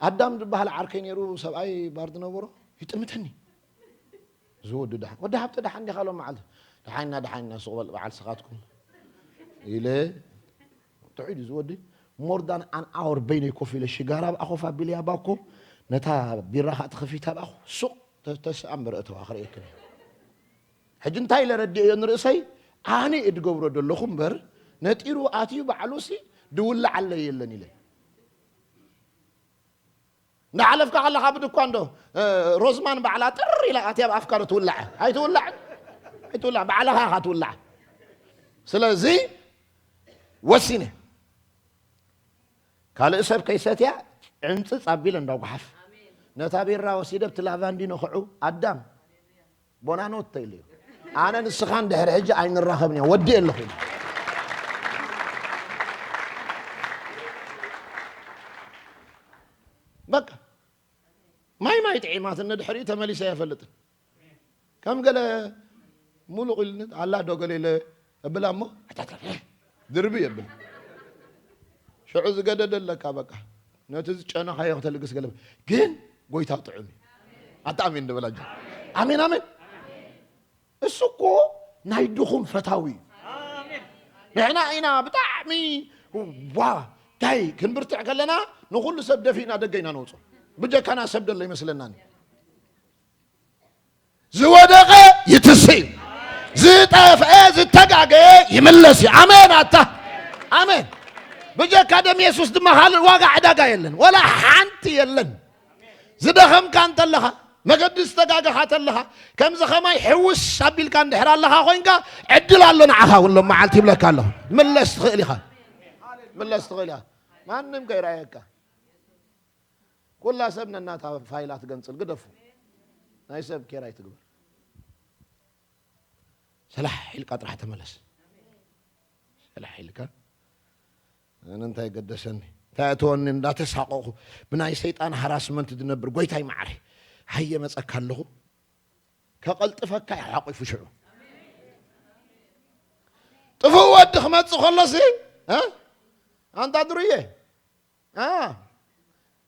ኣዳም ዝበሃል ዓርከይ ነይሩ፣ ሰብኣይ ባር ዝነበሮ፣ ይጥምተኒ። እዚ ወዲ ደሓን፣ ወዲ ሃብተ ደሓን ዲኻ ሎም መዓልቲ? ደሓንና፣ ደሓንና፣ ሱቕ በል በዓል ስኻትኩም ኢለ። ጥዑይ ድዩ እዚ ወዲ? More than an hour በይነይ ኮፍ ኢለ ሽጋራ ኣብኣ ኮፍ ኣቢለ ያባኮ፣ ነታ ቢራ ኸዓ ተኸፊታ ኣብኣኹ ሱቕ ተ-፣ ተስኣ እምበር እተዋ ክርእየክን እየ። ሕጂ እንታይ ኢለ ረዲኤዮ ንርእሰይ? ኣነ እየ ድገብሮ ደለኹ እምበር፣ ነጢሩ ኣትዩ ባዕሉሲ ድውላዓለይ የለን ኢለ። እንዳሓለፍካ ከለኻ ብድኳ እንዶ፣ እ፣ ሮዝማን ባዕላ ጥር ኢላ ኣትያ ኣብ ኣፍካ ዶ ትውላዕ? ኣይትውላዕን። ኣይትውላዕ። ባዕልኻ ኢኻ ትውላዕ። ስለዚ ወሲነ። ካልእ ሰብ ከይሰትያ ዕምጽጽ ኣቢለ እንዳጓሓፍ። ነታ ቢራ ወሲደ ኣብቲ ላቫንዲኖ ክዑ፣ ኣዳም፣ ቦናኖት ተይልዩ። ኣነ ንስኻን ድሕሪ ሕጂ ኣይንራኸብን እያ፣ ወዲእ ኣለኹ። በቃ። ማይ ማይ ጥዒማትኒ ድሕሪኡ ተመሊሰ ኣይፈልጥን። ከም ገለ ሙሉቕ ኢልኒ ኣላ ዶ ገለ ኢለ እብል እሞ፣ ድርቢ የብል። ሽዑ ዝገደደ ኣለካ በቃ። ነቲ ዝጨነኻዮ ክተልግስ ገለ። ግን ጎይታ ጥዑም እዩ። ኣታ ኣሜን ንበል ኣጆ። ኣሜን፣ ኣሜን። እሱ እኮ ናይ ድኹም ፈታዊ እዩ። ንሕና ኢና ብጣዕሚ ዋ፣ ታይ ክንብርትዕ ከለና ንኹሉ ሰብ ደፊእና ደገ ኢና ነውፅኦ። ብጀካና ሰብ ደሎ ይመስለናኒ። ዝወደቐ ይትስእ እዩ። ዝጠፍአ ዝተጋገየ ይምለስ እዩ። ኣሜን ኣታ። ኣሜን። ብጀካ ደም የሱስ ድማ ካልእ ዋጋ ዕዳጋ የለን። ወላ ሓንቲ የለን። ዝደኸምካ እንተለኻ፣ መገዲ ዝተጋገኻ ተለኻ፣ ከምዚ ኸማይ ሕውስ ኣቢልካ እንድሕር ኣለኻ ኮይንካ፣ ዕድል ኣሎ ንዓኻ እውን ሎም መዓልቲ ይብለካ ኣለኹ። ምለስ ትኽእል ኢኻ። ምለስ ትኽእል ኢኻ። ማንም ከይረኣየካ። ኩላ ሰብ ነናታ ፋይላ ትገንጽል፣ ግደፉ። ናይ ሰብ ኬር ኣይትግበር። ሰላሕ ኢልካ ጥራሕ ተመለስ። ሰላሕ ኢልካ፣ "ኣነ እንታይ ገደሰኒ? እንታይ ኣእተወኒ?" እንዳተሳቀኹ፣ ብናይ ሰይጣን ሃራስመንት ዝነብር፣ "ጎይታይ መዓረይ፣ ሃየ መጸካ ኣለኹ?" ከቐልጥፈካ እዩ ሓቂፉ ሽዑ። ጥፉእ ወዲ ክመጽእ ከሎሲ፣ እ? ኣንታ ድሩየ፣ እ?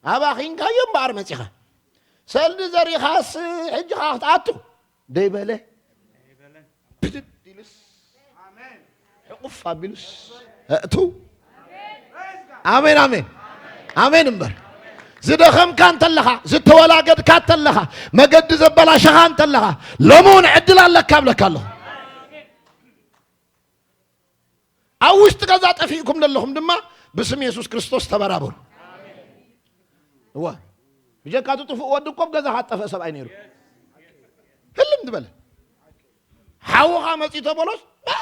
ኣባኺንካዮ እምበኣር መጺኻ። ሰልዲ ዘሪኻስ ሕጂ ኸኣ ክትኣቱ ደይበለ። ብድድ ኢሉስ፣ ሕቑፍ ኣቢሉስ፣ ኣእቱ። ኣሜን፣ ኣሜን። ኣሜን እምበር። ዝደኸምካ እንተለኻ፣ ዝተወላገድካ እንተለኻ፣ መገዲ ዘበላሸኻ እንተለኻ፣ ሎሚ እውን ዕድል ኣለካ እብለካ ኣለኹ። ኣብ ውሽጢ ገዛ ጠፊእኩም ዘለኹም ድማ ብስም የሱስ ክርስቶስ ተበራበሩ። እወ። ብጀካ እቲ ጥፉእ ወዲ እኮ ኣብ ገዛ ካብ ጠፍአ ሰብኣይ ነይሩ። ህልም ዝበለ። ሓውኻ መጺኡ ተበሎስ፣ እ?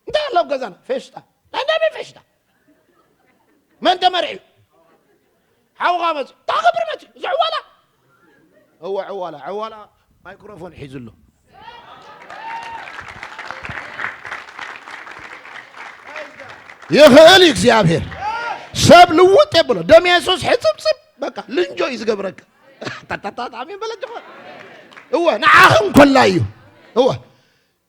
እንታይ ኣሎ ኣብ ገዛና? ፌሽታ። ናይ እንዳበይ ፌሽታ? መን ተመርዕዩ? ሓውኻ መጺኡ። እንታይ ክገብር መጺኡ? እዚ ዕዋላ? እወ፣ ዕዋላ። ዕዋላ ማይክሮፎን ሒዙ ኣሎ። ይኽእል እዩ እግዚኣብሔር። ሰብ ልውጥ የብሎ። ደም የሱስ ሕጽብጽብ፣ በቃ፣ ልንጆ እዩ ዝገብረካ። ታታታት፣ ኣሜን በለ ጀኻ። እወ፣ ንዓኺ እንኮላ እዩ። እወ፣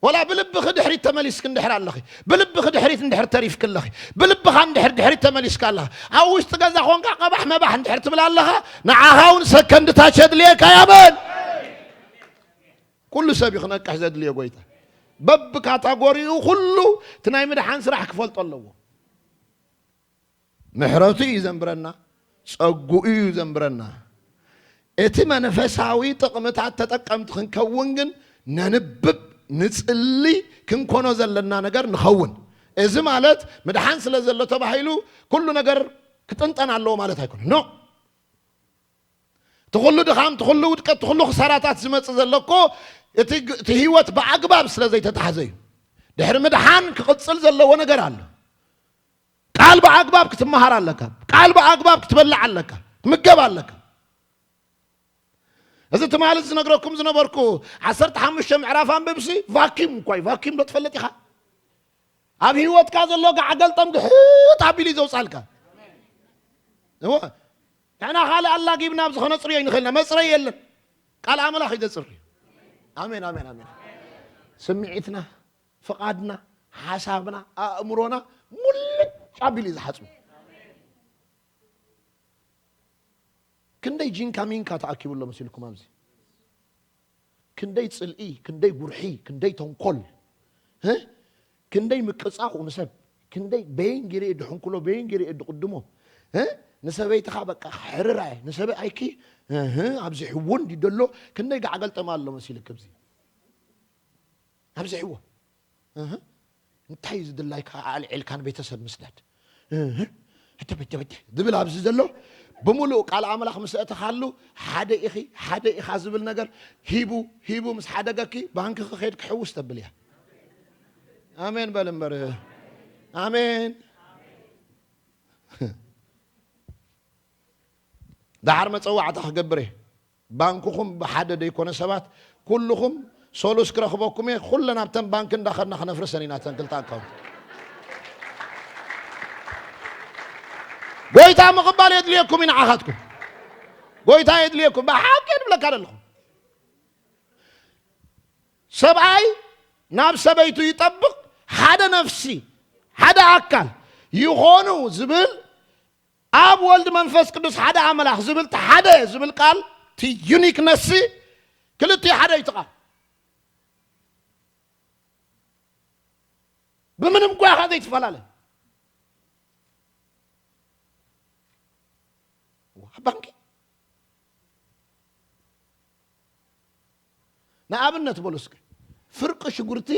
ወላ ብልብኺ ድሕሪት ተመሊስኪ እንድሕር ኣለኺ፣ ብልብኺ ድሕሪት እንድሕር ተሪፍኪ ኣለኺ፣ ብልብኻ እንድሕር ድሕሪት ተመሊስካ ኣለኻ፣ ኣብ ውሽጢ ገዛ ኾንካ ቀባሕ መባሕ እንድሕር ትብል ኣለኻ፣ ንዓኻ እውን ሰከንድ ታች የድልየካ። ኣሜን። ኩሉ ሰብ እዩ ክነቅሕ ዘድልዮ ጎይታ። በብካታጎሪኡ ኩሉ እቲ ናይ ምድሓን ስራሕ ክፈልጦ ኣለዎ። ምሕረቱ እዩ ዘንብረና፣ ጸጉኡ እዩ ዘንብረና። እቲ መንፈሳዊ ጥቕምታት ተጠቀምቲ ክንከውን ግን ነንብብ፣ ንጽሊ ክንኮኖ ዘለና ነገር ንኸውን። እዚ ማለት ምድሓን ስለ ዘሎ ተባሂሉ ኩሉ ነገር ክጥንጠን ኣለዎ ማለት ኣይኮነን። ኖ። እቲ ኩሉ ድኻም፣ እቲ ኩሉ ውድቀት፣ እቲ ኩሉ ክሳራታት ዝመጽእ ዘሎ እኮ እቲ ግ-፣ እቲ ህይወት ብኣግባብ ስለ ዘይተታሕዘ እዩ። ድሕሪ ምድሓን ክቕጽል ዘለዎ ነገር ኣሎ። ቃል ብኣግባብ ክትመሃር ኣለካ። ቃል ብኣግባብ ክትበልዕ ኣለካ። ክትምገብ ኣለካ። እዚ ትማሊ ዝነግረኩም ዝነበርኩ ዓሰርተ ሓሙሽተ ምዕራፍ ኣንብብሲ ቫኪም እኳ እዩ። ቫኪም ዶ ትፈልጥ ኢኻ? ኣብ ህይወትካ ዘሎ ጋዕ ገልጠም ግሕጥ ኣቢሉ እዩ ዘውጻልካ። እወ። ንሕና ካልእ ኣላጊብና ኣብዚ ከነጽርዮ ኣይንኽእልና። መጽረይ የለን። ቃል ኣምላኽ እዩ ዘጽርዮ። ኣሜን፣ ኣሜን፣ ኣሜን። ስምዒትና፣ ፍቓድና፣ ሓሳብና፣ ኣእምሮና ሙልጭ ኣቢሉ እዩ ዝሓጽቡ። ክንደይ ጂንካ ሚንካ ተኣኪቡ ኣሎ መሲልኩም ኣብዚ? ክንደይ ጽልኢ፣ ክንደይ ጉርሒ፣ ክንደይ ተንኮል፣ እ? ክንደይ ምቅጻው ንሰብ፣ ክንደይ በይን ጌሬ ድሕንኩሎ፣ በይን ጌሬ ድቕድሞ፣ እ? ንሰበይትኻ በቃ ሕርራየ፣ ንሰበኣይኪ፣ እህ፣ ኣብዚሕዎ እንዲ ደሎ፣ ክንደይ ጋዕገልጠማ ኣሎ መሲልክ ኣብዚ? ኣብዚሕዎ። እህ። እንታይ እዩ ዝድላይካ ኣልዒልካ ንቤተሰብ ምስዳድ? እህ። ሕተ፣ ሕተ፣ ሕተ ዝብል ኣብዚ ዘሎ ብምሉእ ቃል ኣምላኽ ምስ ኣእተኻሉ፣ ሓደ ኢኺ፣ ሓደ ኢኻ ዝብል ነገር ሂቡ፣ ሂቡ ምስ ሓደገኪ፣ ባንኪ ክኸይድ ክሕውስ ተብል እያ። ኣሜን በል እምበር። ኣሜን። ደሓር መጸዋዕታ ክገብር እየ። ባንክኹም ብሓደ ደይኮነ ሰባት፣ ኩልኹም ሶሉስ ክረኽበኩም እየ። ኩለን ኣብተን ባንክ እንዳኸድና ክነፍርሰን ኢና፣ እተን ክልተ ኣካውንት። ጎይታ ምቕባል የድልየኩም እዩ ንዓኻትኩም። ጎይታ የድልየኩም። ብሓቂ ድብለካ ደለኹም። ሰብኣይ ናብ ሰበይቱ ይጠብቕ፣ ሓደ ነፍሲ፣ ሓደ ኣካል ይኾኑ ዝብል ኣብ ወልድ መንፈስ ቅዱስ ሓደ ኣምላኽ ዝብል እቲ ሓደ ዝብል ቃል እቲ ዩኒክነስ ክልቲኡ ሓደ እዩ እቲ ቃል። ብምንም ጓኻ ዘይትፈላለ። ዋ፣ ባንኪ ንኣብነት በሉ እስኪ፣ ፍርቂ ሽጉርቲ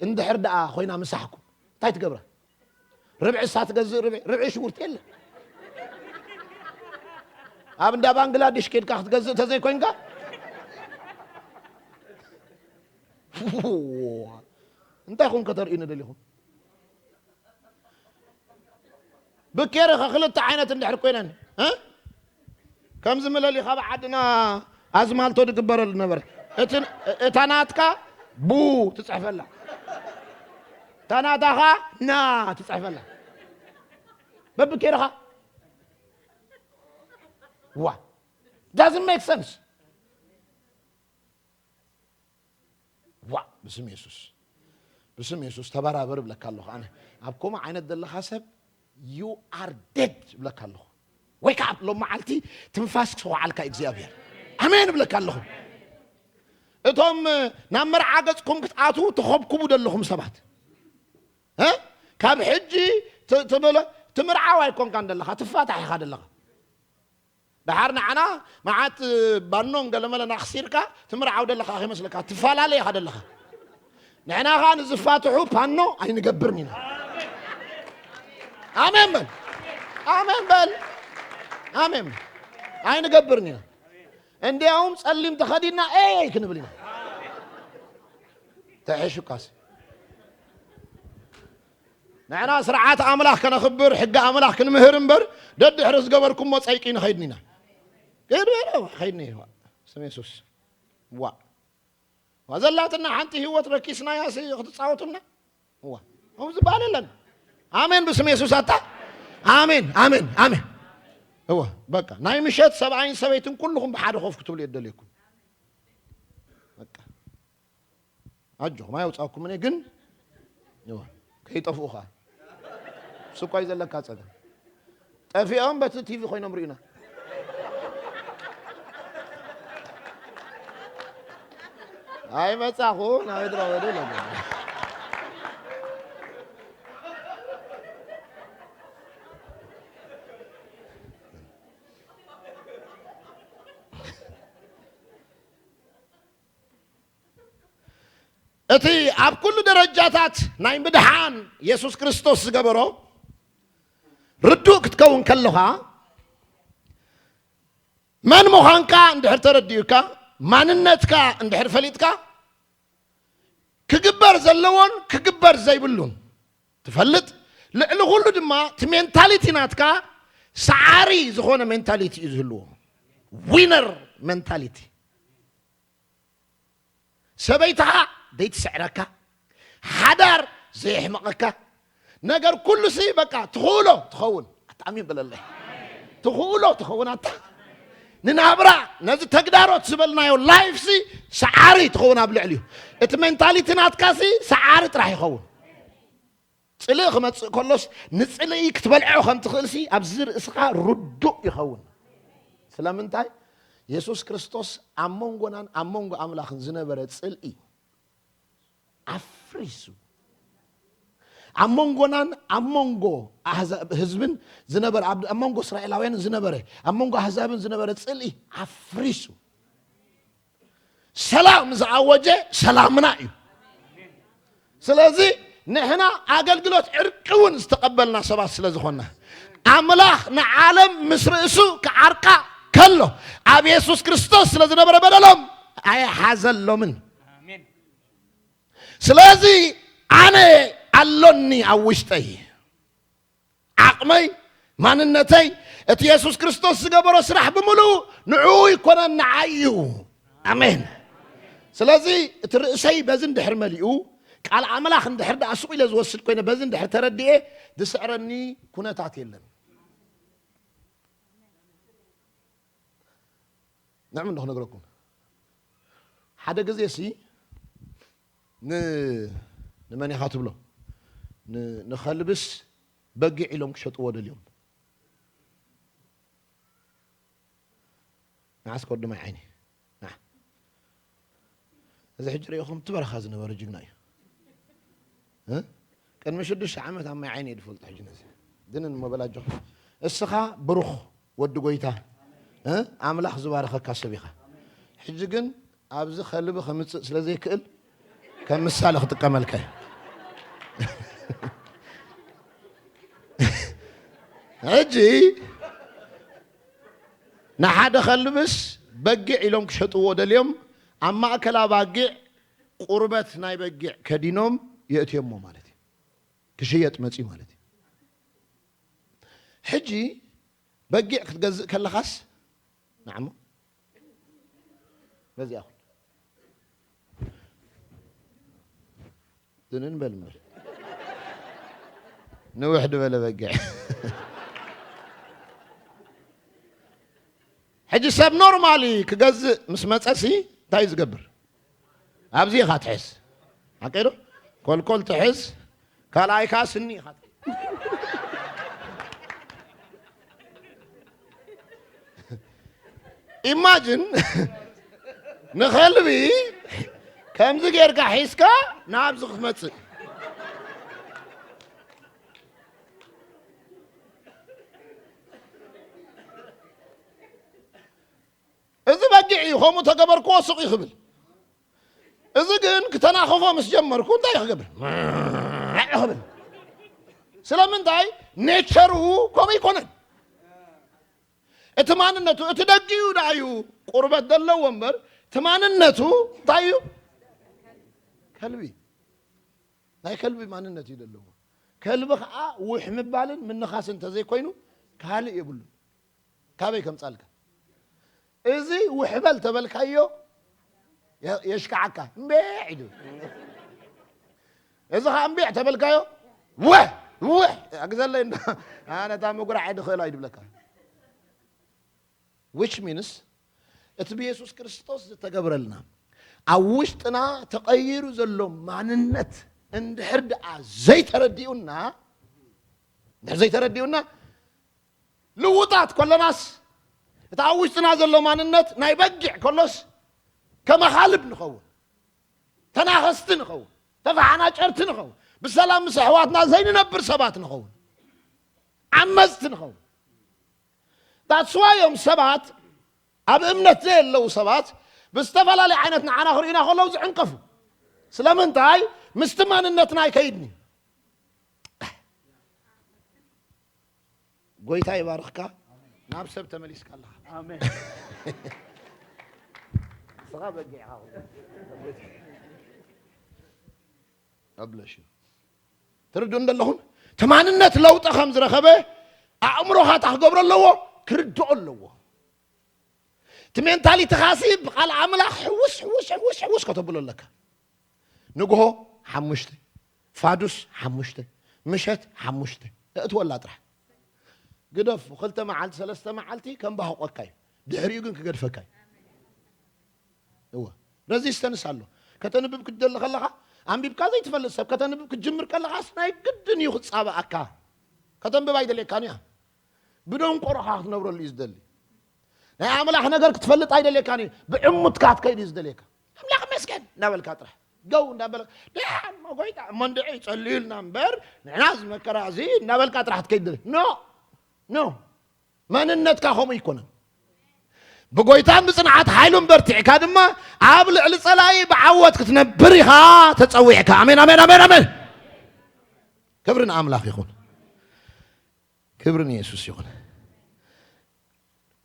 እንድሕር ደኣ ኮይና ምሳሕኩም እንታይ ትገብራ? ርብዒ እሳ ትገዝእ፣ ርብዒ፣ ርብዒ ሽጉርቲ የለን። ኣብ እንዳ ባንግላዴሽ ኬድካ ክትገዝእ ተዘይኮይንካ፣ እንታይ ኹን ከተርእዩኒ ደሊኹም? ብኬርኸ ክልተ ዓይነት እንድሕር ኮይነን፣ እ? ከምዚ ምለሊ ካብ ዓድና ኣዝማልቶ ዝግበረሉ ነበረ። እቲ፣ እታ ናትካ ቡ ትጽሕፈላ። እታ ናታኻ ና ትጽሕፈላ። በብኬርኻ። ዋ። Doesn't make sense። ዋ፣ ብስም የሱስ፣ ብስም የሱስ ተበራበር እብለካ ኣለኹ። ኣነ ኣብ ከምኡ ዓይነት ዘለኻ ሰብ you are dead እብለካ ኣለኹ። Wake up፣ ሎም መዓልቲ ትንፋስ ክሰውዓልካ እግዚኣብሔር። ኣሜን እብለካ ኣለኹ። እቶም ናብ መርዓ ገጽኩም ክትኣትዉ ተኸብኩቡ ዘለኹም ሰባት፣ እ? ካብ ሕጂ ት-፣ ትብለ-፣ ትምርዓው ኣይኮንካን ዘለኻ፣ ትፋታሕ ኢኻ ዘለኻ። ደሓር ንዓና መዓት ባኖን ገለመለን ኣኽሲርካ ትምርዓው ደለኻ ከይመስለካ፣ ትፈላለ ኢኻ ደለኻ። ንሕና ኸኣ ንዝፋትሑ ፓኖ ኣይንገብርን ኢና። ኣሜን በል። ኣሜን በል። ኣሜን። ኣይንገብርን ኢና። እንዲያውም ጸሊም ተኸዲና ኤይ ክንብል ኢና። ተሕሹካስ። ንሕና ስርዓት ኣምላኽ ከነኽብር፣ ሕጊ ኣምላኽ ክንምህር እምበር፣ ደድሕሪ ዝገበርኩሞ ጸይቂ ንኸይድን ኢና። ክድ በለ፣ ኸይድኒ እዩ። ስም የሱስ። ዋ። ዋ፣ ዘላትና ሓንቲ ህይወት ረኪስናያ ሲ ክትጻወቱና? ዋ። ከምኡ ዝበሃል የለን። ኣሜን ብስም የሱስ ኣታ። ኣሜን፣ ኣሜን፣ ኣሜን። እወ፣ በቃ። ናይ ምሸት ሰብኣይን ሰበይትን ኩልኹም ብሓደ ኮፍ ክትብሉ እየ ደልየኩም። በቃ። ኣጆኹም፣ ኣየውጻእኩምን እየ፣ ግን እወ፣ ከይጠፍኡ ኸኣ። እሱ እኳ እዩ ዘለካ ጸገም። ጠፊኦም በቲ ቲቪ ኮይኖም ርኡና። ኣይመጻኹ፣ ናይ ድሮ ወደ ለገ። እቲ ኣብ ኩሉ ደረጃታት ናይ ምድሓን የሱስ ክርስቶስ ዝገበሮ ርዱእ ክትከውን ከለኻ፣ መን ምዃንካ እንድሕር ተረዲኡካ፣ ማንነትካ እንድሕር ፈሊጥካ፣ ክግበር ዘለዎን ክግበር ዘይብሉን ትፈልጥ። ልዕሊ ኩሉ ድማ እቲ ሜንታሊቲ ናትካ ሰዓሪ ዝኾነ ሜንታሊቲ እዩ ዝህልዎ። ዊነር ሜንታሊቲ። ሰበይትኻ ዘይትስዕረካ፣ ሓዳር ዘየሕመቐካ፣ ነገር ኩሉ ሲ በቃ ትኽእሎ ትኸውን። ኣታ ኣሜን በለለይ። ትኽእሎ ትኸውን ኣታ። ንናብራ ነዚ ተግዳሮት ዝበልናዮ ላይፍ ሲ ሰዓሪ ትኸውን ኣብ ልዕሊኡ። እቲ ሜንታሊቲ ናትካ ሲ ሰዓሪ ጥራሕ ይኸውን። ጽልኢ ክመጽእ ከሎስ ንጽልኢ ክትበልዖ ከም ትኽእል ሲ ኣብዚ ርእስኻ ርዱእ ይኸውን። ስለምንታይ? የሱስ ክርስቶስ ኣብ መንጎናን ኣብ መንጎ ኣምላኽን ዝነበረ ጽልኢ ኣፍሪሱ። ኣብ መንጎናን ኣብ መንጎ ኣህዛብ ህዝብን ዝነበረ፣ ኣብ ኣብ መንጎ እስራኤላውያንን ዝነበረ፣ ኣብ መንጎ ኣህዛብን ዝነበረ ጽልኢ ኣፍሪሱ። ሰላም ዝኣወጀ ሰላምና እዩ። ስለዚ ንሕና ኣገልግሎት ዕርቂ እውን ዝተቐበልና ሰባት ስለ ዝኾንና፣ ኣምላኽ ንዓለም ምስ ርእሱ ክዓርቃ ከሎ ኣብ የሱስ ክርስቶስ ስለ ዝነበረ በደሎም ኣይሓዘሎምን። ኣሜን። ስለዚ ኣነ ኣሎኒ ኣብ ውሽጠይ፣ ዓቕመይ፣ ማንነተይ፣ እቲ የሱስ ክርስቶስ ዝገበሮ ስራሕ ብምሉኡ ንዕኡ ይኮነን፣ ንዓይ እዩ። ኣሜን። ስለዚ እቲ ርእሰይ በዚ እንድሕር መሊኡ፣ ቃል ኣምላኽ እንድሕር ደኣ ስቕ ኢለ ዝወስድ ኮይነ፣ በዚ እንድሕር ተረዲኤ፣ ዝስዕረኒ ኩነታት የለን። ንዕም እንዶ ክነግረኩም። ሓደ ግዜ ሲ ን-፣ ንመን ኢኻ ትብሎ? ን-፣ ንኸልብስ በጊዕ ኢሎም ክሸጥዎ ደልዮም። ንዓስ ከወዲ ማይ ዓይኒ። ንዓ። እዚ ሕጂ ርኢኹም እቲ በረኻ ዝነበረ ጅግና እዩ። እ? ቅድሚ ሽዱሽተ ዓመት ኣብ ማይ ዓይኒ እየ ዝፈልጦ ሕጂ ነዚ። ድንን እሞ በል ኣጆኻ። እስኻ ብሩኽ ወዲ ጎይታ፣ እ? ኣምላኽ ዝባረኸካ ሰብ ኢኻ። ሕጂ ግን ኣብዚ ከልቢ ከምጽእ ስለ ዘይክእል ከም ምሳሌ ክጥቀመልካ እየ። ሕጂ ንሓደ ከልብስ በጊዕ ኢሎም ክሸጥዎ ደልዮም፣ ኣብ ማእከል ኣባጊዕ ቁርበት ናይ በጊዕ ከዲኖም የእትዮሞ ማለት እዩ። ክሽየጥ መጽዩ ማለት እዩ። ሕጂ በጊዕ ክትገዝእ ከለኻስ፣ ንዓሞ በዚኣ ኩን። ድንን በል እምበር። ንውሕ ዝበለ በጊዕ። ሕጂ ሰብ ኖርማሊ ክገዝእ ምስ መጸሲ እንታይ እዩ ዝገብር? ኣብዚ ኢኻ ትሕዝ። ሓቀይ ዶ? ኮልኮል ትሕዝ፣ ካልኣይ ከኣ ስኒ ኢኻ ትሕዝ። ኢማጅን ንኸልቢ ከምዚ ጌርካ ሒዝካ ናብዚ ክትመጽእ። እዚ በጊዕ እዩ፣ ከምኡ ተገበርክዎ ስቕ እዩ ክብል። እዚ ግን ክተናኸፎ ምስ ጀመርኩ እንታይ ክገብር? ክብል። ስለምንታይ? ኔቸሩ ከምኡ ኣይኮነን። እቲ ማንነቱ፣ እቲ ደጊኡ ደኣ እዩ ቁርበት ዘለዎ እምበር፣ እቲ ማንነቱ እንታይ እዩ? ከልቢ። ናይ ከልቢ ማንነት እዩ ዘለዎ። ከልቢ ኸዓ ውሕ ምባልን ምንኻስን እንተዘይኮይኑ ካልእ የብሉን። ካበይ ከምጻልካ? እዚ ውሕ በል ተበልካዮ የ-፣ የሽክዓካ። እምቤዕ ኢሉ። እዚ ኸዓ እምቤዕ ተበልካዮ፣ ውሕ፣ ውሕ፣ ኣግዘለይ እንዶ፣ ኣነ እታ ምጉራዕ ኣይድኽእላ እዩ ድብለካ። Which means፣ እቲ ብየሱስ ክርስቶስ ዝተገብረልና፣ ኣብ ውሽጥና ተቐይሩ ዘሎ ማንነት እንድሕር ደኣ ዘይተረዲኡና፣ እንድሕር ዘይተረዲኡና፣ ልውጣት ከለናስ፣ እቲ ኣብ ውሽጥና ዘሎ ማንነት ናይ በጊዕ ከሎስ፣ ከመ ኻልብ ንኸውን፣ ተናኸስቲ ንኸውን፣ ተፈሓናጨርቲ ንኸውን፣ ብሰላም ምስ ኣሕዋትና ዘይንነብር ሰባት ንኸውን፣ ዓመፅቲ ንኸውን። That's why እዮም ሰባት፣ ኣብ እምነት ዘየለዉ ሰባት ብዝተፈላለየ ዓይነት ንዓና ክርእዩና ከለዉ ዝዕንቀፉ። ስለምንታይ? ምስቲ ማንነትና ኣይከይድን እዩ። ጎይታ ይባርኽካ። ናብ ሰብ ተመሊስካ ኣለኻ። ኣሜን። ንስኻ በጊዕ ኢኻ። God bless you። ትርድኡ እንደለኹም? እቲ ማንነት ለውጢ ከም ዝረኸበ ኣእምሮኻ እንታይ ክገብሮ ኣለዎ? ክርድኦ ኣለዎ። እቲ ሜንታሊቲኻሲ ብቓል ኣምላኽ ሕውስ ሕውስ ሕውስ ሕውስ ከተብሎ ኣለካ። ንግሆ ሓሙሽተ፣ ፋዱስ ሓሙሽተ፣ ምሸት ሓሙሽተ እእትወላ ጥራሕ። ግደፉ፣ ክልተ መዓልቲ ሰለስተ መዓልቲ ከም ባህቆካ እዩ። ድሕሪኡ ግን ክገድፈካ እዩ። እወ፣ ረዚስተንስ ኣሎ። ከተንብብ ክትደሊ ከለኻ፣ ኣንቢብካ ዘይትፈልጥ ሰብ ከተንብብ ክትጅምር ከለኻስ ናይ ግድን እዩ ክጻባኣካ። ከተንብብ ኣይደልየካን እያ። ብደንቆሮኻ ክትነብረሉ እዩ ዝደሊ። ናይ ኣምላኽ ነገር ክትፈልጥ ኣይደልየካን እዩ። ብዕሙትካ ክትከይድ እዩ ዝደልየካ። ኣምላኽ መስገን እናበልካ ጥራሕ ገው እንዳበልካ፣ ደሓን እሞ ጎይታ እሞ እንድዒ ይጸልዩልና እምበር፣ ንሕና እዚ መከራ እዚ እናበልካ ጥራሕ ክትከይድ ደሊ። ኖ፣ ኖ። መንነትካ ከምኡ ኣይኮነን። ብጎይታን ብጽንዓት ሓይሉን በርቲዕካ ድማ ኣብ ልዕሊ ጸላኢ ብዓወት ክትነብር ኢኻ ተጸዊዕካ። ኣሜን፣ ኣሜን፣ ኣሜን፣ ኣሜን። ክብሪ ንኣምላኽ ይኹን። ክብሪ ንየሱስ ይኹን።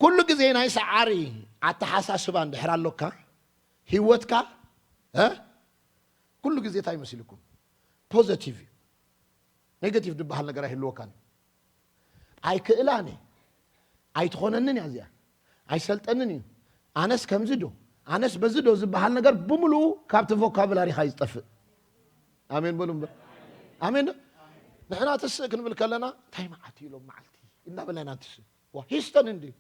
ኩሉ ግዜ ናይ ሰዓሪ ኣተሓሳስባ እንድሕር ኣሎካ፣ ህይወትካ፣ እ? ኩሉ ግዜ እንታይ መሲልኩም? ፖዘቲቭ እዩ። ኔጋቲቭ ዝበሃል ነገር ኣይህልወካን እዩ። ኣይክእላን እየ፣ ኣይትኾነንን እያ እዚኣ፣ ኣይሰልጠንን እዩ፣ ኣነስ ከምዚ ዶ፣ ኣነስ በዚ ዶ ዝበሃል ነገር ብምሉኡ ካብቲ ቮካብላሪኻ እዩ ዝጠፍእ። ኣሜን በሉ እምበር። ኣሜን ዶ? ንሕና ትስእ ክንብል ከለና፣ እንታይ መዓት እዩ ሎም መዓልቲ እናበልና ኢና ንትስእ። ዋ፣ ሂስተን እንድዩ።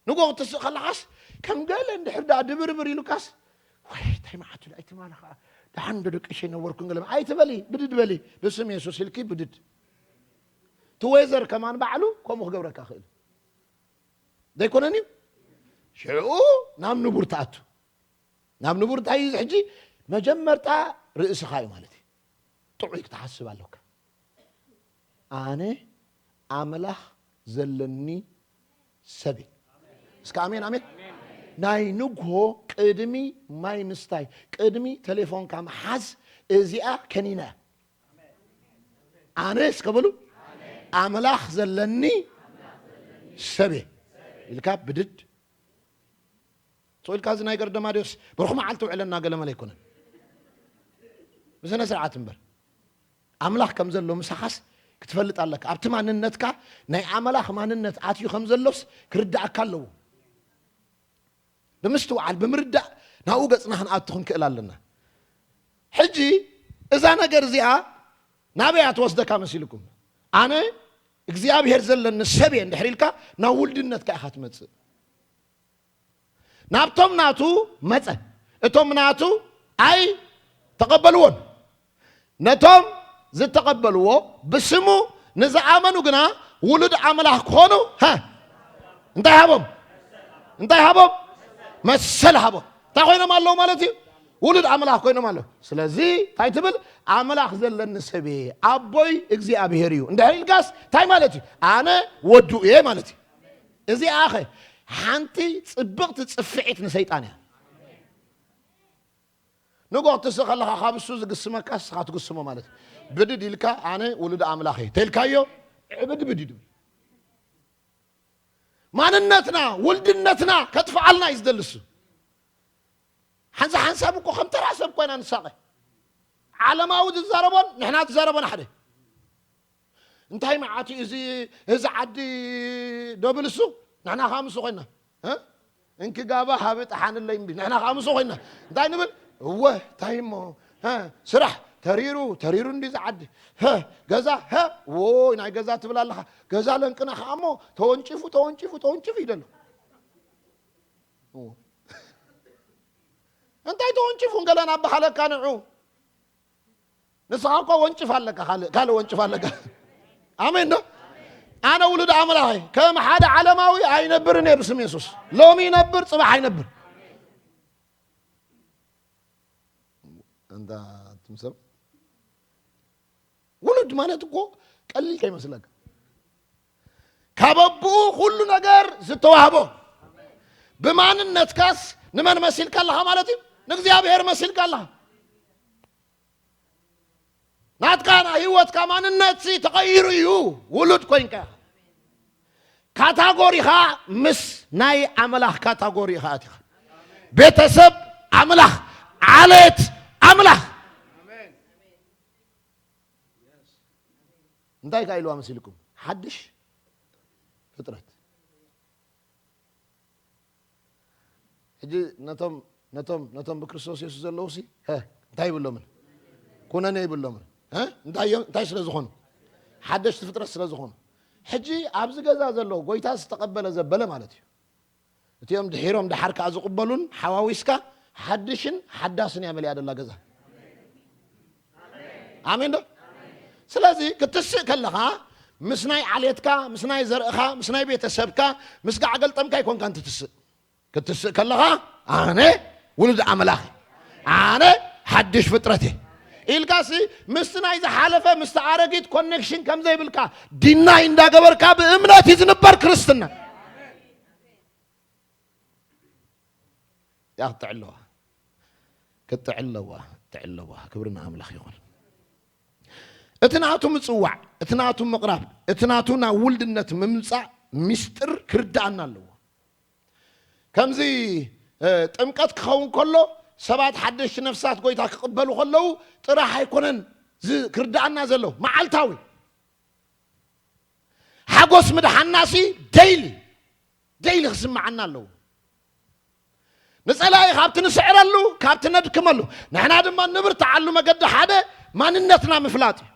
ንጎ ክትስእ ከለኻስ፣ ከም ገለ እንድሕር ደኣ ድብርብር ኢሉካስ፣ ወይ እንታይ መዓት እዩ፣ ኣይትማሊ ኸዓ፣ ደሓን ዶ ደቂሸ ነበርኩ ገለ ኣይትበሊ፣ ብድድ በሊ፣ ብስም የሱስ ኢልኪ ብድድ። እቲ ዌዘር ከማን ባዕሉ ከምኡ ክገብረካ ክእል። ዘይኮነን እዩ? ሽዑ ናብ ንቡር ትኣቱ። ናብ ንቡር እንታይ እዩ እዚ ሕጂ? መጀመርታ ርእስኻ እዩ ማለት እዩ። ጥዑይ ክትሓስብ ኣለካ። ኣነ ኣምላኽ ዘለኒ ሰብ እየ። እስከ ኣሜን፣ ኣሜን። ናይ ንግሆ ቅድሚ ማይ ምስታይ፣ ቅድሚ ቴሌፎንካ ምሓዝ፣ እዚኣ ከኒና እያ። ኣነ እስከ በሉ፣ ኣምላኽ ዘለኒ ሰብ እየ ኢልካ ብድድ። ስቕ ኢልካ እዚ ናይ ገርደማዴዎስ ብሩኽ መዓልቲ ውዕለና ገለመለ ኣይኮነን። ብስነ ስርዓት እምበር። ኣምላኽ ከም ዘሎ ምሳኻስ ክትፈልጥ ኣለካ። ኣብቲ ማንነትካ ናይ ኣምላኽ ማንነት ኣትዩ ከም ዘሎስ ክርድኣካ ኣለዎ። ብምስትውዓል፣ ብምርዳእ ናብኡ ገጽና ክንኣቱ ክንክእል ኣለና። ሕጂ እዛ ነገር እዚኣ ናበይ እያ ትወስደካ መሲልኩም? ኣነ እግዚኣብሔር ዘለኒ ሰብ እየ እንድሕር ኢልካ ናብ ውልድነትካ ኢኻ ትመጽእ። ናብቶም ናቱ መጸ፣ እቶም ናቱ ኣይተቐበልዎን። ነቶም ዝተቐበልዎ ብስሙ ንዝኣመኑ ግና ውሉድ ኣምላኽ ክኾኑ፣ ሀ፣ እንታይ ሃቦም? እንታይ ሃቦም? መሰል ሃቦም። እንታይ ኮይኖም ኣለዉ ማለት እዩ? ውሉድ ኣምላኽ ኮይኖም ኣለዉ። ስለዚ እንታይ ትብል? ኣምላኽ ዘለኒ ሰብ እየ፣ ኣቦይ እግዚኣብሔር እዩ እንድሕር ኢልካስ እንታይ ማለት እዩ? ኣነ ወዱ እየ ማለት እዩ። እዚኣኸ ሓንቲ ጽብቕቲ ጽፍዒት ንሰይጣን እያ። ንጎ ክትስእ ከለኻ ካብ እሱ ዝግስመካ ንስኻ ትግስሞ ማለት እዩ። ብድድ ኢልካ ኣነ ውሉድ ኣምላኽ እየ ተልካዮ፣ ዕብድብድ እዩ ድብል። ማንነትና፣ ውልድነትና ከጥፍኣልና እዩ ዝደሊ እሱ። ሓንሳ ሓንሳብ እኮ ከም ተራ ሰብ ኮይና ንሳቐ። ዓለማዊ ዝዛረቦን ንሕና ዝዛረቦን ሓደ። እንታይ መዓት እዩ እዚ፣ እዚ ዓዲ ደብል እሱ? ንሕና ከዓ ምስ ኮይና፣ እ? እንኪ ጋባ ሃቢ ጠሓንለይ እምቢ። ንሕና ከዓ ምስ ኮይና እንታይ ንብል? እወ፣ እንታይ እሞ፣ እ? ስራሕ ተሪሩ፣ ተሪሩ እንዲ እዚ ዓዲ። ሀ፣ ገዛ፣ ሀ፣ ዎይ፣ ናይ ገዛ ትብል ኣለኻ። ገዛ ለንቅና ከዓ እሞ ተወንጪፉ፣ ተወንጪፉ፣ ተወንጪፉ ይደሎ። እወ። እንታይ ተወንጪፉ? እንገለ ናብ በሃለካ ንዑ። ንስኻ እኮ ወንጭፍ ኣለካ፣ ካልእ፣ ካልእ ወንጭፍ ኣለካ። ኣሜን ዶ? ኣነ ውሉድ ኣምላኽ እየ። ከም ሓደ ዓለማዊ ኣይነብርን እየ ብስም የሱስ። ሎሚ ይነብር፣ ጽባሕ ኣይነብር። እንዳ ትምሰል ውሉድ ማለት እኮ ቀሊል ከይመስለካ። ካብ ኣቦኡ ኩሉ ነገር ዝተዋህቦ። ብማንነትካስ ንመን መሲልካ ኣለኻ ማለት እዩ? ንእግዚኣብሔር መሲልካ ኣለኻ። ናትካ ናይ ህይወትካ ማንነት ሲ ተቐይሩ እዩ። ውሉድ ኮይንካ ኢኻ። ካታጎሪኻ ምስ ናይ ኣምላኽ ካታጎሪ ኢኻ ኣቲኻ። ቤተሰብ ኣምላኽ፣ ዓሌት ኣምላኽ። እንታይ ከ ኢልዋ መሲልኩም? ሓድሽ ፍጥረት። ሕጂ ነቶም ነቶም ነቶም ብክርስቶስ የሱስ ዘለዉ ሲ እንታይ ይብሎምን? ኩነኔ ይብሎምን። እንታይ እዮም? እንታይ ስለ ዝኾኑ? ሓደሽቲ ፍጥረት ስለ ዝኾኑ። ሕጂ ኣብዚ ገዛ ዘሎ ጎይታ ዝተቐበለ ዘበለ ማለት እዩ። እቲኦም ድሒሮም ደሓር ከኣ ዝቕበሉን ሓዋዊስካ ሓድሽን ሓዳስን እያ መሊኣ ደላ ገዛ። ኣሜን ዶ? ስለዚ ክትስእ ከለኻ ምስ ናይ ዓሌትካ፣ ምስ ናይ ዘርእኻ፣ ምስ ናይ ቤተሰብካ፣ ምስ ጋዕ ገልጠምካ ኣይኮንካን ትትስእ። ክትስእ ከለኻ ኣነ ውሉድ ኣምላኽ እየ፣ ኣነ ሓድሽ ፍጥረት እየ ኢልካሲ ምስቲ ናይ ዝሓለፈ ምስቲ ኣረጊት ኮኔክሽን ከም ዘይብልካ ዲናይ እንዳገበርካ ብእምነት እዩ ዝንበር ክርስትና። ያ ክትጥዕለዋ ክትጥዕለዋ ክትጥዕለዋ ክብሪ ንኣምላኽ ይኹን። እቲ ናቱ ምጽዋዕ፣ እቲ ናቱ ምቕራብ፣ እቲ ናቱ ናብ ውልድነት ምምጻእ ምስጢር ክርዳኣና ኣለዎ። ከምዚ ጥምቀት ክኸውን ከሎ ሰባት ሓደሽቲ ነፍሳት ጎይታ ክቕበሉ ከለዉ ጥራሕ ኣይኮነን ክርዳኣና ዘሎ፣ መዓልታዊ ሓጎስ ምድሓናሲ ደይሊ ደይሊ ክስምዓና ኣለዎ። ንጸላኢ ካብቲ ንስዕረሉ ካብቲ ነድክመሉ ንሕና ድማ ንብርትዓሉ መገዲ ሓደ ማንነትና ምፍላጥ እዩ።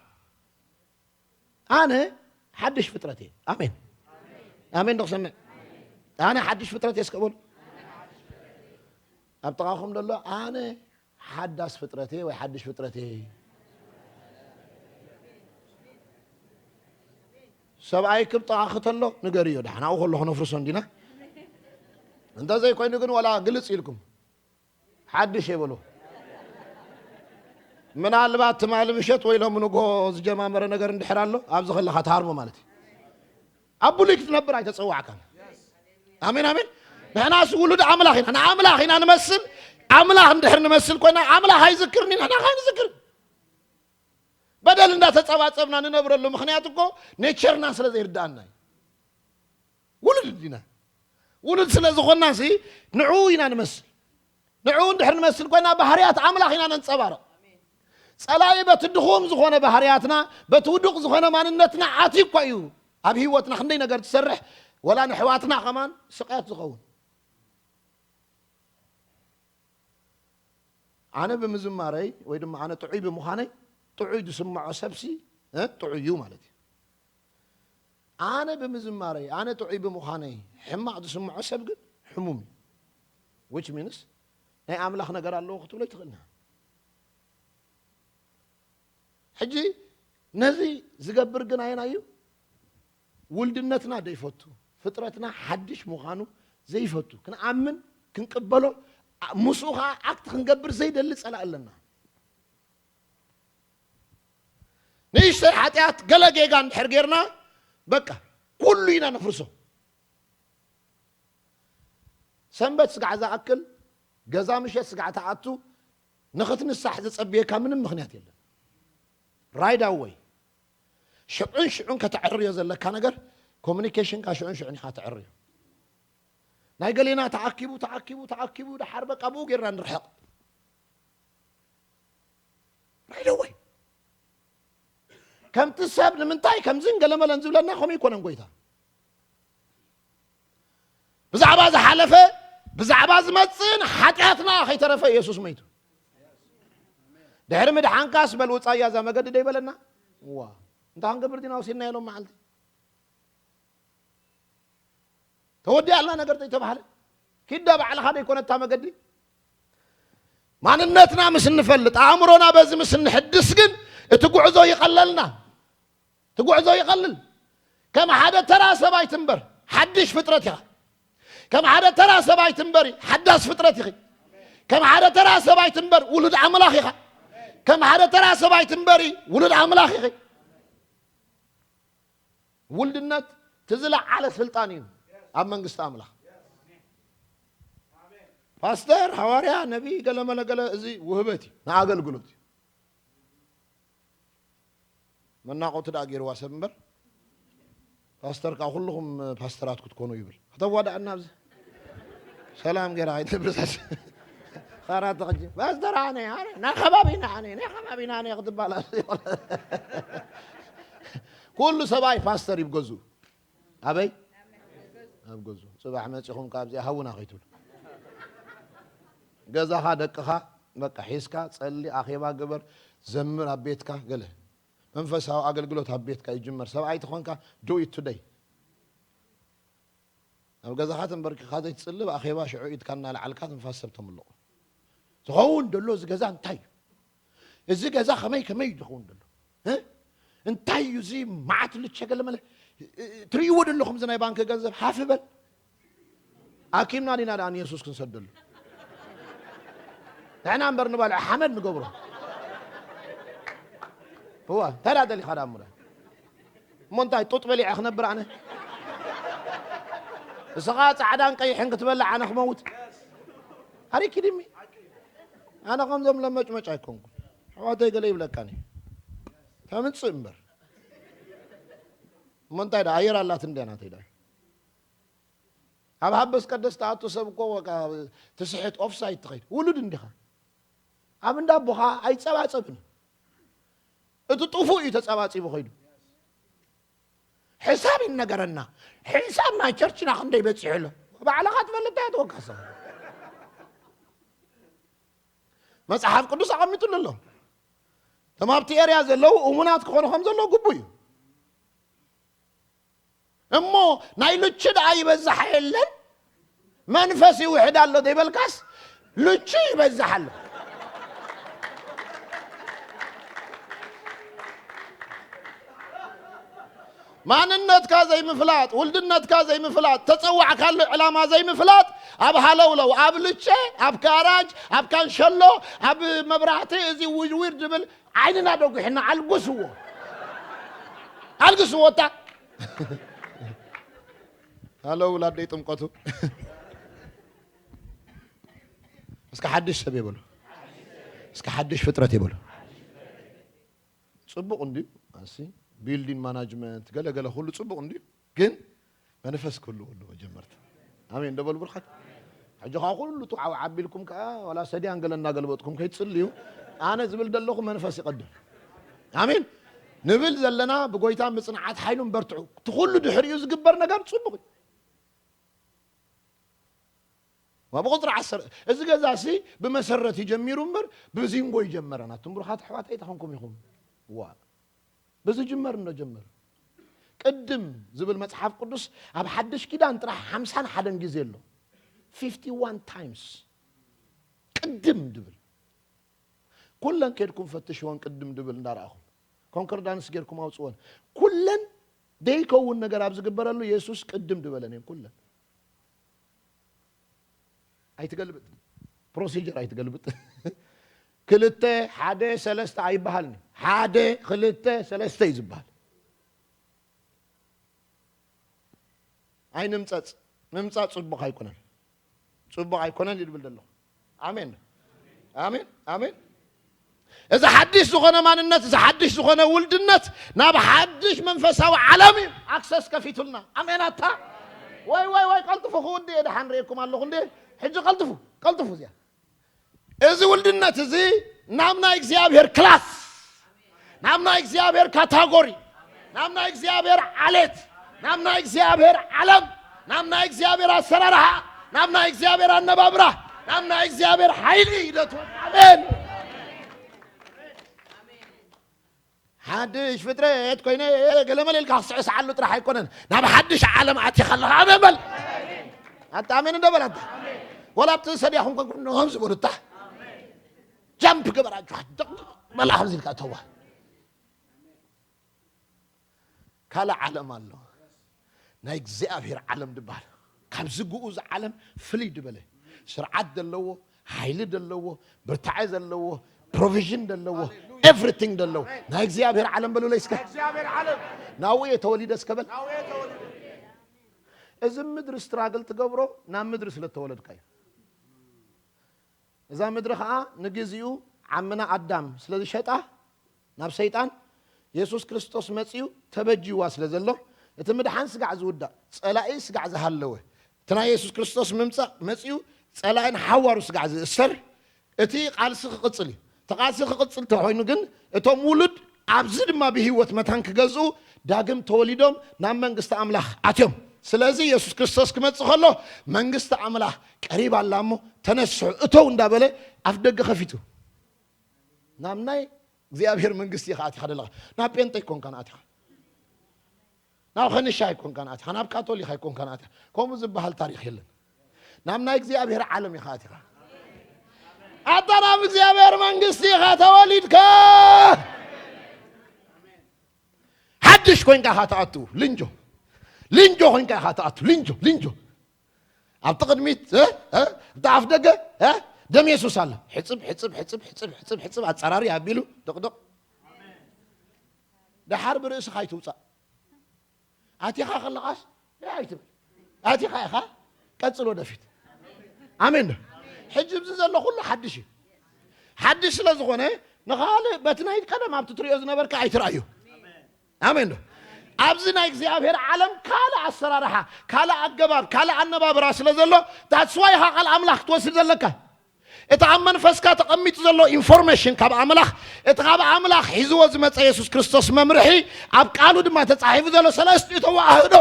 ኣነ ሓድሽ ፍጥረት እየ። ኣሜን ኣሜን። ዶ ክሰምዕ? ኣነ ሓድሽ ፍጥረት እየ እስከ በሉ። ኣብ ጥቓኹም ዘሎ ኣነ ሓዳስ ፍጥረት እየ ወይ ሓድሽ ፍጥረት እየ። ሰብኣይ ክብ ጥቓኺ ተሎ ንገርዮ፣ ደሓን ኣብኡ ከሎ ክነፍርሶ እንዲና። እንተዘይኮይኑ ግን ዋላ ግልጽ ኢልኩም ሓድሽ እየ በሉ። ምናልባት ትማሊ ምሸት ወይ ሎሚ ንግሆ ዝጀማመረ ነገር እንድሕር ኣሎ ኣብዚ ከለኻ ትሃርሞ ማለት እዩ። ኣብ ብሉይ ክትነብር ኣይተጸዋዕካን። ኣሜን ኣሜን። ንሕናስ ውሉድ ኣምላኽ ኢና፣ ንኣምላኽ ኢና ንመስል። ኣምላኽ እንድሕር ንመስል ኮይና ኣምላኽ ኣይዝክርን እዩ፣ ንሕና ከ ኣይንዝክርን። በደል እንዳተጸባጸብና ንነብረሉ ምኽንያት እኮ ኔቸርና ስለ ዘይርድኣና እዩ። ውሉድ ኢና። ውሉድ ስለ ዝኾንና ሲ ንዕኡ ኢና ንመስል። ንዕኡ እንድሕር ንመስል ኮይና ባህርያት ኣምላኽ ኢና ነንጸባርቕ። ጸላኢ በቲ ድኹም ዝኾነ ባህርያትና በቲ ውዱቕ ዝኾነ ማንነትና ኣትዩ እኳ እዩ ኣብ ህይወትና ክንደይ ነገር ትሰርሕ፣ ወላ ንሕዋትና ከማን ስቕያት ዝኸውን። ኣነ ብምዝማረይ ወይ ድማ ኣነ ጥዑይ ብምዃነይ ጥዑይ ዝስምዖ ሰብሲ ጥዑይ እዩ ማለት እዩ። ኣነ ብምዝማረይ ኣነ ጥዑይ ብምዃነይ ሕማቕ ዝስምዖ ሰብ ግን ሕሙም እዩ። Which means ናይ ኣምላኽ ነገር ኣለዎ ክትብሎ ኣይትኽእልና። ሕጂ ነዚ ዝገብር ግን ኣየናይ እዩ? ውልድነትና ዘይፈቱ፣ ፍጥረትና ሓድሽ ምዃኑ ዘይፈቱ፣ ክንኣምን ክንቅበሎ፣ ምስኡ ኸዓ ኣክት ክንገብር ዘይደሊ ጸላእ ኣለና። ንእሽተይ ሓጢኣት ገለ ጌጋ እንድሕር ጌርና በቃ ኩሉ ኢና ነፍርሶ። ሰንበት ስጋዕ ዝኣክል ገዛ ምሸት ስጋዕ ትኣቱ ንኽትንሳሕ ዘጸብየካ ምንም ምኽንያት የለን። Right away ሽዑን ሽዑን ከተዕርዮ ዘለካ ነገር ኮሚኒኬሽንካ ሽዑን ሽዑን ኢኻ ተዕርዮ። ናይ ገሌና ተኣኪቡ ተኣኪቡ ተኣኪቡ ደሓር በቃ ብኡ ጌርና ንርሕቕ። Right away ከምቲ ሰብ ንምንታይ ከምዝን ገለመለን ዝብለና ከምኡ ይኮነን ጎይታ። ብዛዕባ ዝሓለፈ ብዛዕባ ዝመጽእን ሓጢኣትና ከይተረፈ ኢየሱስ መይቱ። ድሕሪ ምድሓንካስ በል ውጻያ እዛ መገዲ ደይበለና። ዋ እንታ ክንገብር ዲና ወሲድና የሎም መዓልቲ ተወዲኣልና ነገር ዘይተባህለ ኪዳ ባዕልኻ ደይኮነታ መገዲ። ማንነትና ምስ እንፈልጥ ኣእምሮና በዚ ምስ እንሕድስ ግን እቲ ጉዕዞ ይቐለልና። እቲ ጉዕዞ ይቐልል። ከም ሓደ ተራ ሰብ ኣይትንበር፣ ሓድሽ ፍጥረት ኢኻ። ከም ሓደ ተራ ሰብ ኣይትንበሪ፣ ሓዳስ ፍጥረት ኢኺ። ከም ሓደ ተራ ሰብ ኣይትንበር፣ ውሉድ ኣምላኽ ኢኻ። ከም ሓደ ተራ ሰብ ኣይትንበሪ፣ ውሉድ ኣምላኽ ኢኺ። ውልድነት እቲ ዝለዓለ ስልጣን እዩ ኣብ መንግስቲ ኣምላኽ። ፓስተር፣ ሃዋርያ፣ ነቢይ፣ ገለ መለ ገለ፣ እዚ ውህበት እዩ፣ ንኣገልግሎት እዩ። መናቆቲ ደኣ ገይርዋ ሰብ እምበር፣ ፓስተር ከኣ ኩልኹም ፓስተራት ክትኮኑ ይብል። ከተዋዳኣና ኣብዚ ሰላም ገይራ ኣይትብርሰስ። ኻራ ተኸጂ፣ ፓስተር ኣነ፣ ኣነ፣ ናይ ከባቢና ኣነ፣ ናይ ከባቢና ኣነ ክትባል ኣብዚ። ኩሉ ሰብኣይ ፓስተር ይብገዙ። ኣበይ? ኣብ ገዙ። ጽባሕ መጺኹም ካብዚኣ ሃውና ከይትብሉ። ገዛኻ፣ ደቅኻ፣ በቃ ሒዝካ፣ ጸሊ፣ ኣኼባ ግበር፣ ዘምር ኣብ ቤትካ፣ ገለ። መንፈሳዊ ኣገልግሎት ኣብ ቤትካ ይጅመር። ሰብኣይ ተኾንካ፣ do it today። ኣብ ገዛኻ ተንበርኪኻ ዘይትጽሊ፣ ኣብ ኣኼባ ሽዑ ኢድካ እናለዓልካ ትንፋስ ሰብ ተምልቑ። ዝኸውን ደሎ እዚ ገዛ እንታይ እዩ? እዚ ገዛ ከመይ ከመይ እዩ ዝኸውን ደሎ? እ? እንታይ እዩ እዚ መዓት ልቸ ገለ መለ? እ፣ እ፣ ትርእይዎ ደለኹም እዚ ናይ ባንክ ገንዘብ? ሃፍ በል። ኣኪምና ዲና ደኣ ንየሱስ ክንሰደሉ? ንሕና እምበር ንበልዖ ሓመድ ንገብሮ። እዋ፣ እንታይ ደኣ ደሊኻ ደኣ እሞ ደኣ? እሞ እንታይ ጡጥ በሊዐ ክነብር ኣነ? እስኻ ጻዕዳን ቀይሕን ክትበልዕ ኣነ ክመውት? ኣሪኪ ድሚ? ኣነ ከምዞም ለመጭመጭ ኣይኮንኩን። ኣሕዋተይ ገለ ይብለካኒ። ተምጽእ እምበር። እሞ እንታይ ደኣ ኣየር ኣላት እንድያ ናተይ ደኣ? ኣብ ሃበስ ቀደስ ትኣቱ ሰብ እኮ በቃ ትስሕት ኦፍሳይድ ትኸይድ። ውሉድ እንዲኻ። ኣብ እንዳ ኣቦኻ ኣይጸባጸብን። እቲ ጥፉእ እዩ ተጸባጺቡ ኸይዱ። ሕሳብ ይነገረና። ሕሳብ ናይ ቸርችና ክንደይ በጺሑ ኣሎ? ባዕልኻ ትፈልጥ እንታይ ትወቀሰ? መጽሓፍ ቅዱስ ኣቐሚጡሉ ኣሎ። እቶም ኣብቲ ኤርያ ዘለዉ እሙናት ክኾኑ ከም ዘለዉ ግቡእ እዩ። እሞ ናይ ልቺ ደኣ ይበዝሕ የለን? መንፈስ ይውሕድ ኣሎ ዘይበልካስ፣ ልቺ ይበዝሕ ኣሎ። ማንነትካ ዘይምፍላጥ፣ ውልድነትካ ዘይምፍላጥ፣ ተጸዋዕካሉ ዕላማ ዘይምፍላጥ፣ ኣብ ሃለውለው፣ ኣብ ልቼ፣ ኣብ ካራጅ፣ ኣብ ካንሸሎ፣ ኣብ መብራህቲ፣ እዚ ውጅዊር ዝብል ዓይንና ደጒሕና ኣልጉስዎ። ኣልግስዎ እታ። ሃለውላ ኣደይ ጥምቀቱ። እስከ ሓድሽ ሰብ ይበሉ። እስከ ሓድሽ ፍጥረት ይበሉ። ጽቡቕ እንድዩ። ኣሲ ቢልዲንግ ማናጅመንት ገለ ገለ ኩሉ ጽቡቕ እንድዩ። ግን መንፈስ ክህልዎ ኣለዎ መጀመርታ። ኣሜን። ደበሉ ብርኻት። ሕጂ ኸዓ ኩሉ ትዓው ዓቢልኩም ከኣ ዋላ ሰድያን ገለ እናገልበጥኩም ከይትጽልዩ፣ ኣነ ዝብል ዘለኹ መንፈስ ይቐድም። ኣሜን። ንብል ዘለና ብጎይታን ብጽንዓት ሓይሉን በርትዑ። እቲ ኩሉ ድሕሪኡ ዝግበር ነገር ጽቡቕ እዩ። ዋ፣ ብቁጽሪ ዓሰርተ፣ እዚ ገዛ ሲ ብመሰረት ይጀሚሩ እምበር ብዚንጎ ይጀመረን። ኣቱም ብሩኻት ኣሕዋተይ፣ እንታይ ኾንኩም ኢኹም? ዋ፣ ብዝጅመር እንዶ ጀመር። ቅድም ዝብል መጽሓፍ ቅዱስ ኣብ ሓድሽ ኪዳን ጥራሕ ሓምሳን ሓደን ግዜ ኣሎ። ፊፍቲ ዋን ታይምስ ቅድም ድብል። ኩለን ኬድኩም ፈትሽወን ቅድም ድብል እንዳረኣኹም። ኮንኮርዳንስ ጌርኩም ኣውጽወን። ኩለን ደይከውን ነገር ኣብ ዝግበረሉ የሱስ ቅድም ድበለን እየን ኩለን። ኣይትገልብጥ። ፕሮሲጀር ኣይትገልብጥ። ክልተ፣ ሓደ፣ ሰለስተ ኣይበሃልን። ሓደ፣ ክልተ፣ ሰለስተ እዩ ዝበሃል። ኣይንምጸጽ። ምምጻጽ ጽቡቕ ኣይኮነን። ጽቡቕ ኣይኮነን ይብል ዘለኹ። ኣሜን። ኣሜን። ኣሜን። እዚ ሓድሽ ዝኾነ ማንነት፣ እዚ ሓድሽ ዝኾነ ውልድነት ናብ ሓድሽ መንፈሳዊ ዓለም እዩ ኣክሰስ ከፊቱልና። ኣሜን ኣታ። ወይ፣ ወይ፣ ወይ፣ ቀልጥፉ ክውዲ እየ፣ ደሓን ርእየኩም ኣለኹ እንዴ። ሕጂ ቀልጥፉ፣ ቀልጥፉ እዚኣ። እዚ ውልድነት እዚ ናብ ናይ እግዚኣብሔር ክላስ፣ ናብ ናይ እግዚኣብሔር ካታጎሪ፣ ናብ ናይ እግዚኣብሔር ዓሌት፣ ናብ ናይ እግዚኣብሔር ዓለም፣ ናብ ናይ እግዚኣብሔር ኣሰራርሓ፣ ናብ ናይ እግዚኣብሔር ኣነባብራ፣ ናብ ናይ እግዚኣብሔር ሓይሊ ይደቱ። ኣሜን። ሓድሽ ፍጥረት ኮይነ ገለመለ ኢልካ ክስዕስዓሉ ጥራሕ ኣይኮነን፣ ናብ ሓድሽ ዓለም ኣቲኻ ኣለኻ። ኣሜን በል። ኣታ ኣሜን እንዶ በል ኣታ። ወላ ኣብቲ ሰድያኹም ኮንኩም ንሆም ዝበሉ እታ ጃምፕ ገበራችሁ ደቕ በላ ከምዚ ኢልካ እተዋ። ካልእ ዓለም ኣሎ። ናይ እግዚኣብሔር ዓለም ድበሃል። ካብዚ ግኡዝ ዓለም ፍልይ ድበለ። ስርዓት ዘለዎ፣ ሓይሊ ዘለዎ፣ ብርታዐ ዘለዎ፣ ፕሮቪዥን ዘለዎ፣ ኤቭሪቲንግ ዘለዎ። ናይ እግዚኣብሔር ዓለም በሉለይ እስከ። ናይ እግዚኣብሔር ዓለም። ናብኡ እየ ተወሊደ እስከ በል። ናብኡ እየ ተወሊደ። እዚ ምድሪ ስትራግል ትገብሮ ናብ ምድሪ ስለ ተወለድካ እዩ። እዛ ምድሪ ኸዓ ንግዚኡ ዓምና ኣዳም ስለ ዝሸጣ ናብ ሰይጣን፣ የሱስ ክርስቶስ መጺኡ ተበጅይዋ ስለ ዘሎ፣ እቲ ምድሓን ስጋዕ ዝውዳእ፣ ጸላኢ ስጋዕ ዝሃለወ፣ እቲ ናይ የሱስ ክርስቶስ ምምጻእ መጺኡ ጸላኢን ሓዋሩ ስጋዕ ዝእሰር፣ እቲ ቃልሲ ክቕጽል እዩ። እቲ ቃልሲ ክቕጽል ተኾይኑ ግን፣ እቶም ውሉድ ኣብዚ ድማ ብህይወት መታን ክገዝኡ ዳግም ተወሊዶም ናብ መንግስቲ ኣምላኽ ኣትዮም። ስለዚ የሱስ ክርስቶስ ክመጽእ ከሎ፣ መንግስቲ ኣምላኽ ቀሪባ ኣላ እሞ ተነስሑ እተው እንዳበለ ኣፍ ደገ ከፊቱ። ናብ ናይ እግዚኣብሔር መንግስቲ ኢኻ ኣቲኻ ዘለኻ። ናብ ጴንጤ ኣይኮንካን ኣቲኻ። ናብ ኸንሻ ኣይኮንካን ኣቲኻ። ናብ ካቶሊክ ኣይኮንካን ኣቲኻ። ከምኡ ዝበሃል ታሪኽ የለን። ናብ ናይ እግዚኣብሔር ዓለም ኢኻ ኣቲኻ። ኣታ ናብ እግዚኣብሔር መንግስቲ ኢኻ ተወሊድካ። ሓድሽ ኮይንካ ኢኻ ትኣቱ። ልንጆ። ልንጆ ኮይንካ ኢኻ ትኣቱ። ልንጆ፣ ልንጆ። ኣብቲ ቅድሚት፣ እ? እ? ኣብቲ ኣፍ ደገ፣ እ? ደም የሱስ ኣሎ። ሕጽብ፣ ሕጽብ፣ ሕጽብ፣ ሕጽብ፣ ሕጽብ፣ ሕጽብ፣ ኣጸራሪ ኣቢሉ፣ ድቕድቕ። ደሓር ብርእስኻ ኣይትውጻእ። ኣቲኻ ከለኻስ፣ እ፣ ኣይትበል። ኣቲኻ ኢኻ፣ ቀጽል ወደፊት። ኣሜን ዶ? ሕጂ ኣብዚ ዘሎ ኩሉ ሓድሽ እዩ። ሓድሽ ስለ ዝኾነ፣ ንኻልእ በቲ ናይ ቀደም ኣብቲ ትሪኦ ዝነበርካ ኣይትርኣዮ። ኣሜን ዶ? ኣብዚ ናይ እግዚኣብሔር ዓለም ካልእ ኣሰራርሓ፣ ካልእ ኣገባብ፣ ካልእ ኣነባብራ ስለ ዘሎ፣ that's why ኢኻ ቃል ኣምላኽ ክትወስድ ዘለካ። እቲ ኣብ መንፈስካ ተቐሚጡ ዘሎ ኢንፎርሜሽን ካብ ኣምላኽ፣ እቲ ካብ ኣምላኽ ሒዝዎ ዝመጸ የሱስ ክርስቶስ መምርሒ፣ ኣብ ቃሉ ድማ ተጻሒፉ ዘሎ ሰለስቲኡ ተዋህዶ።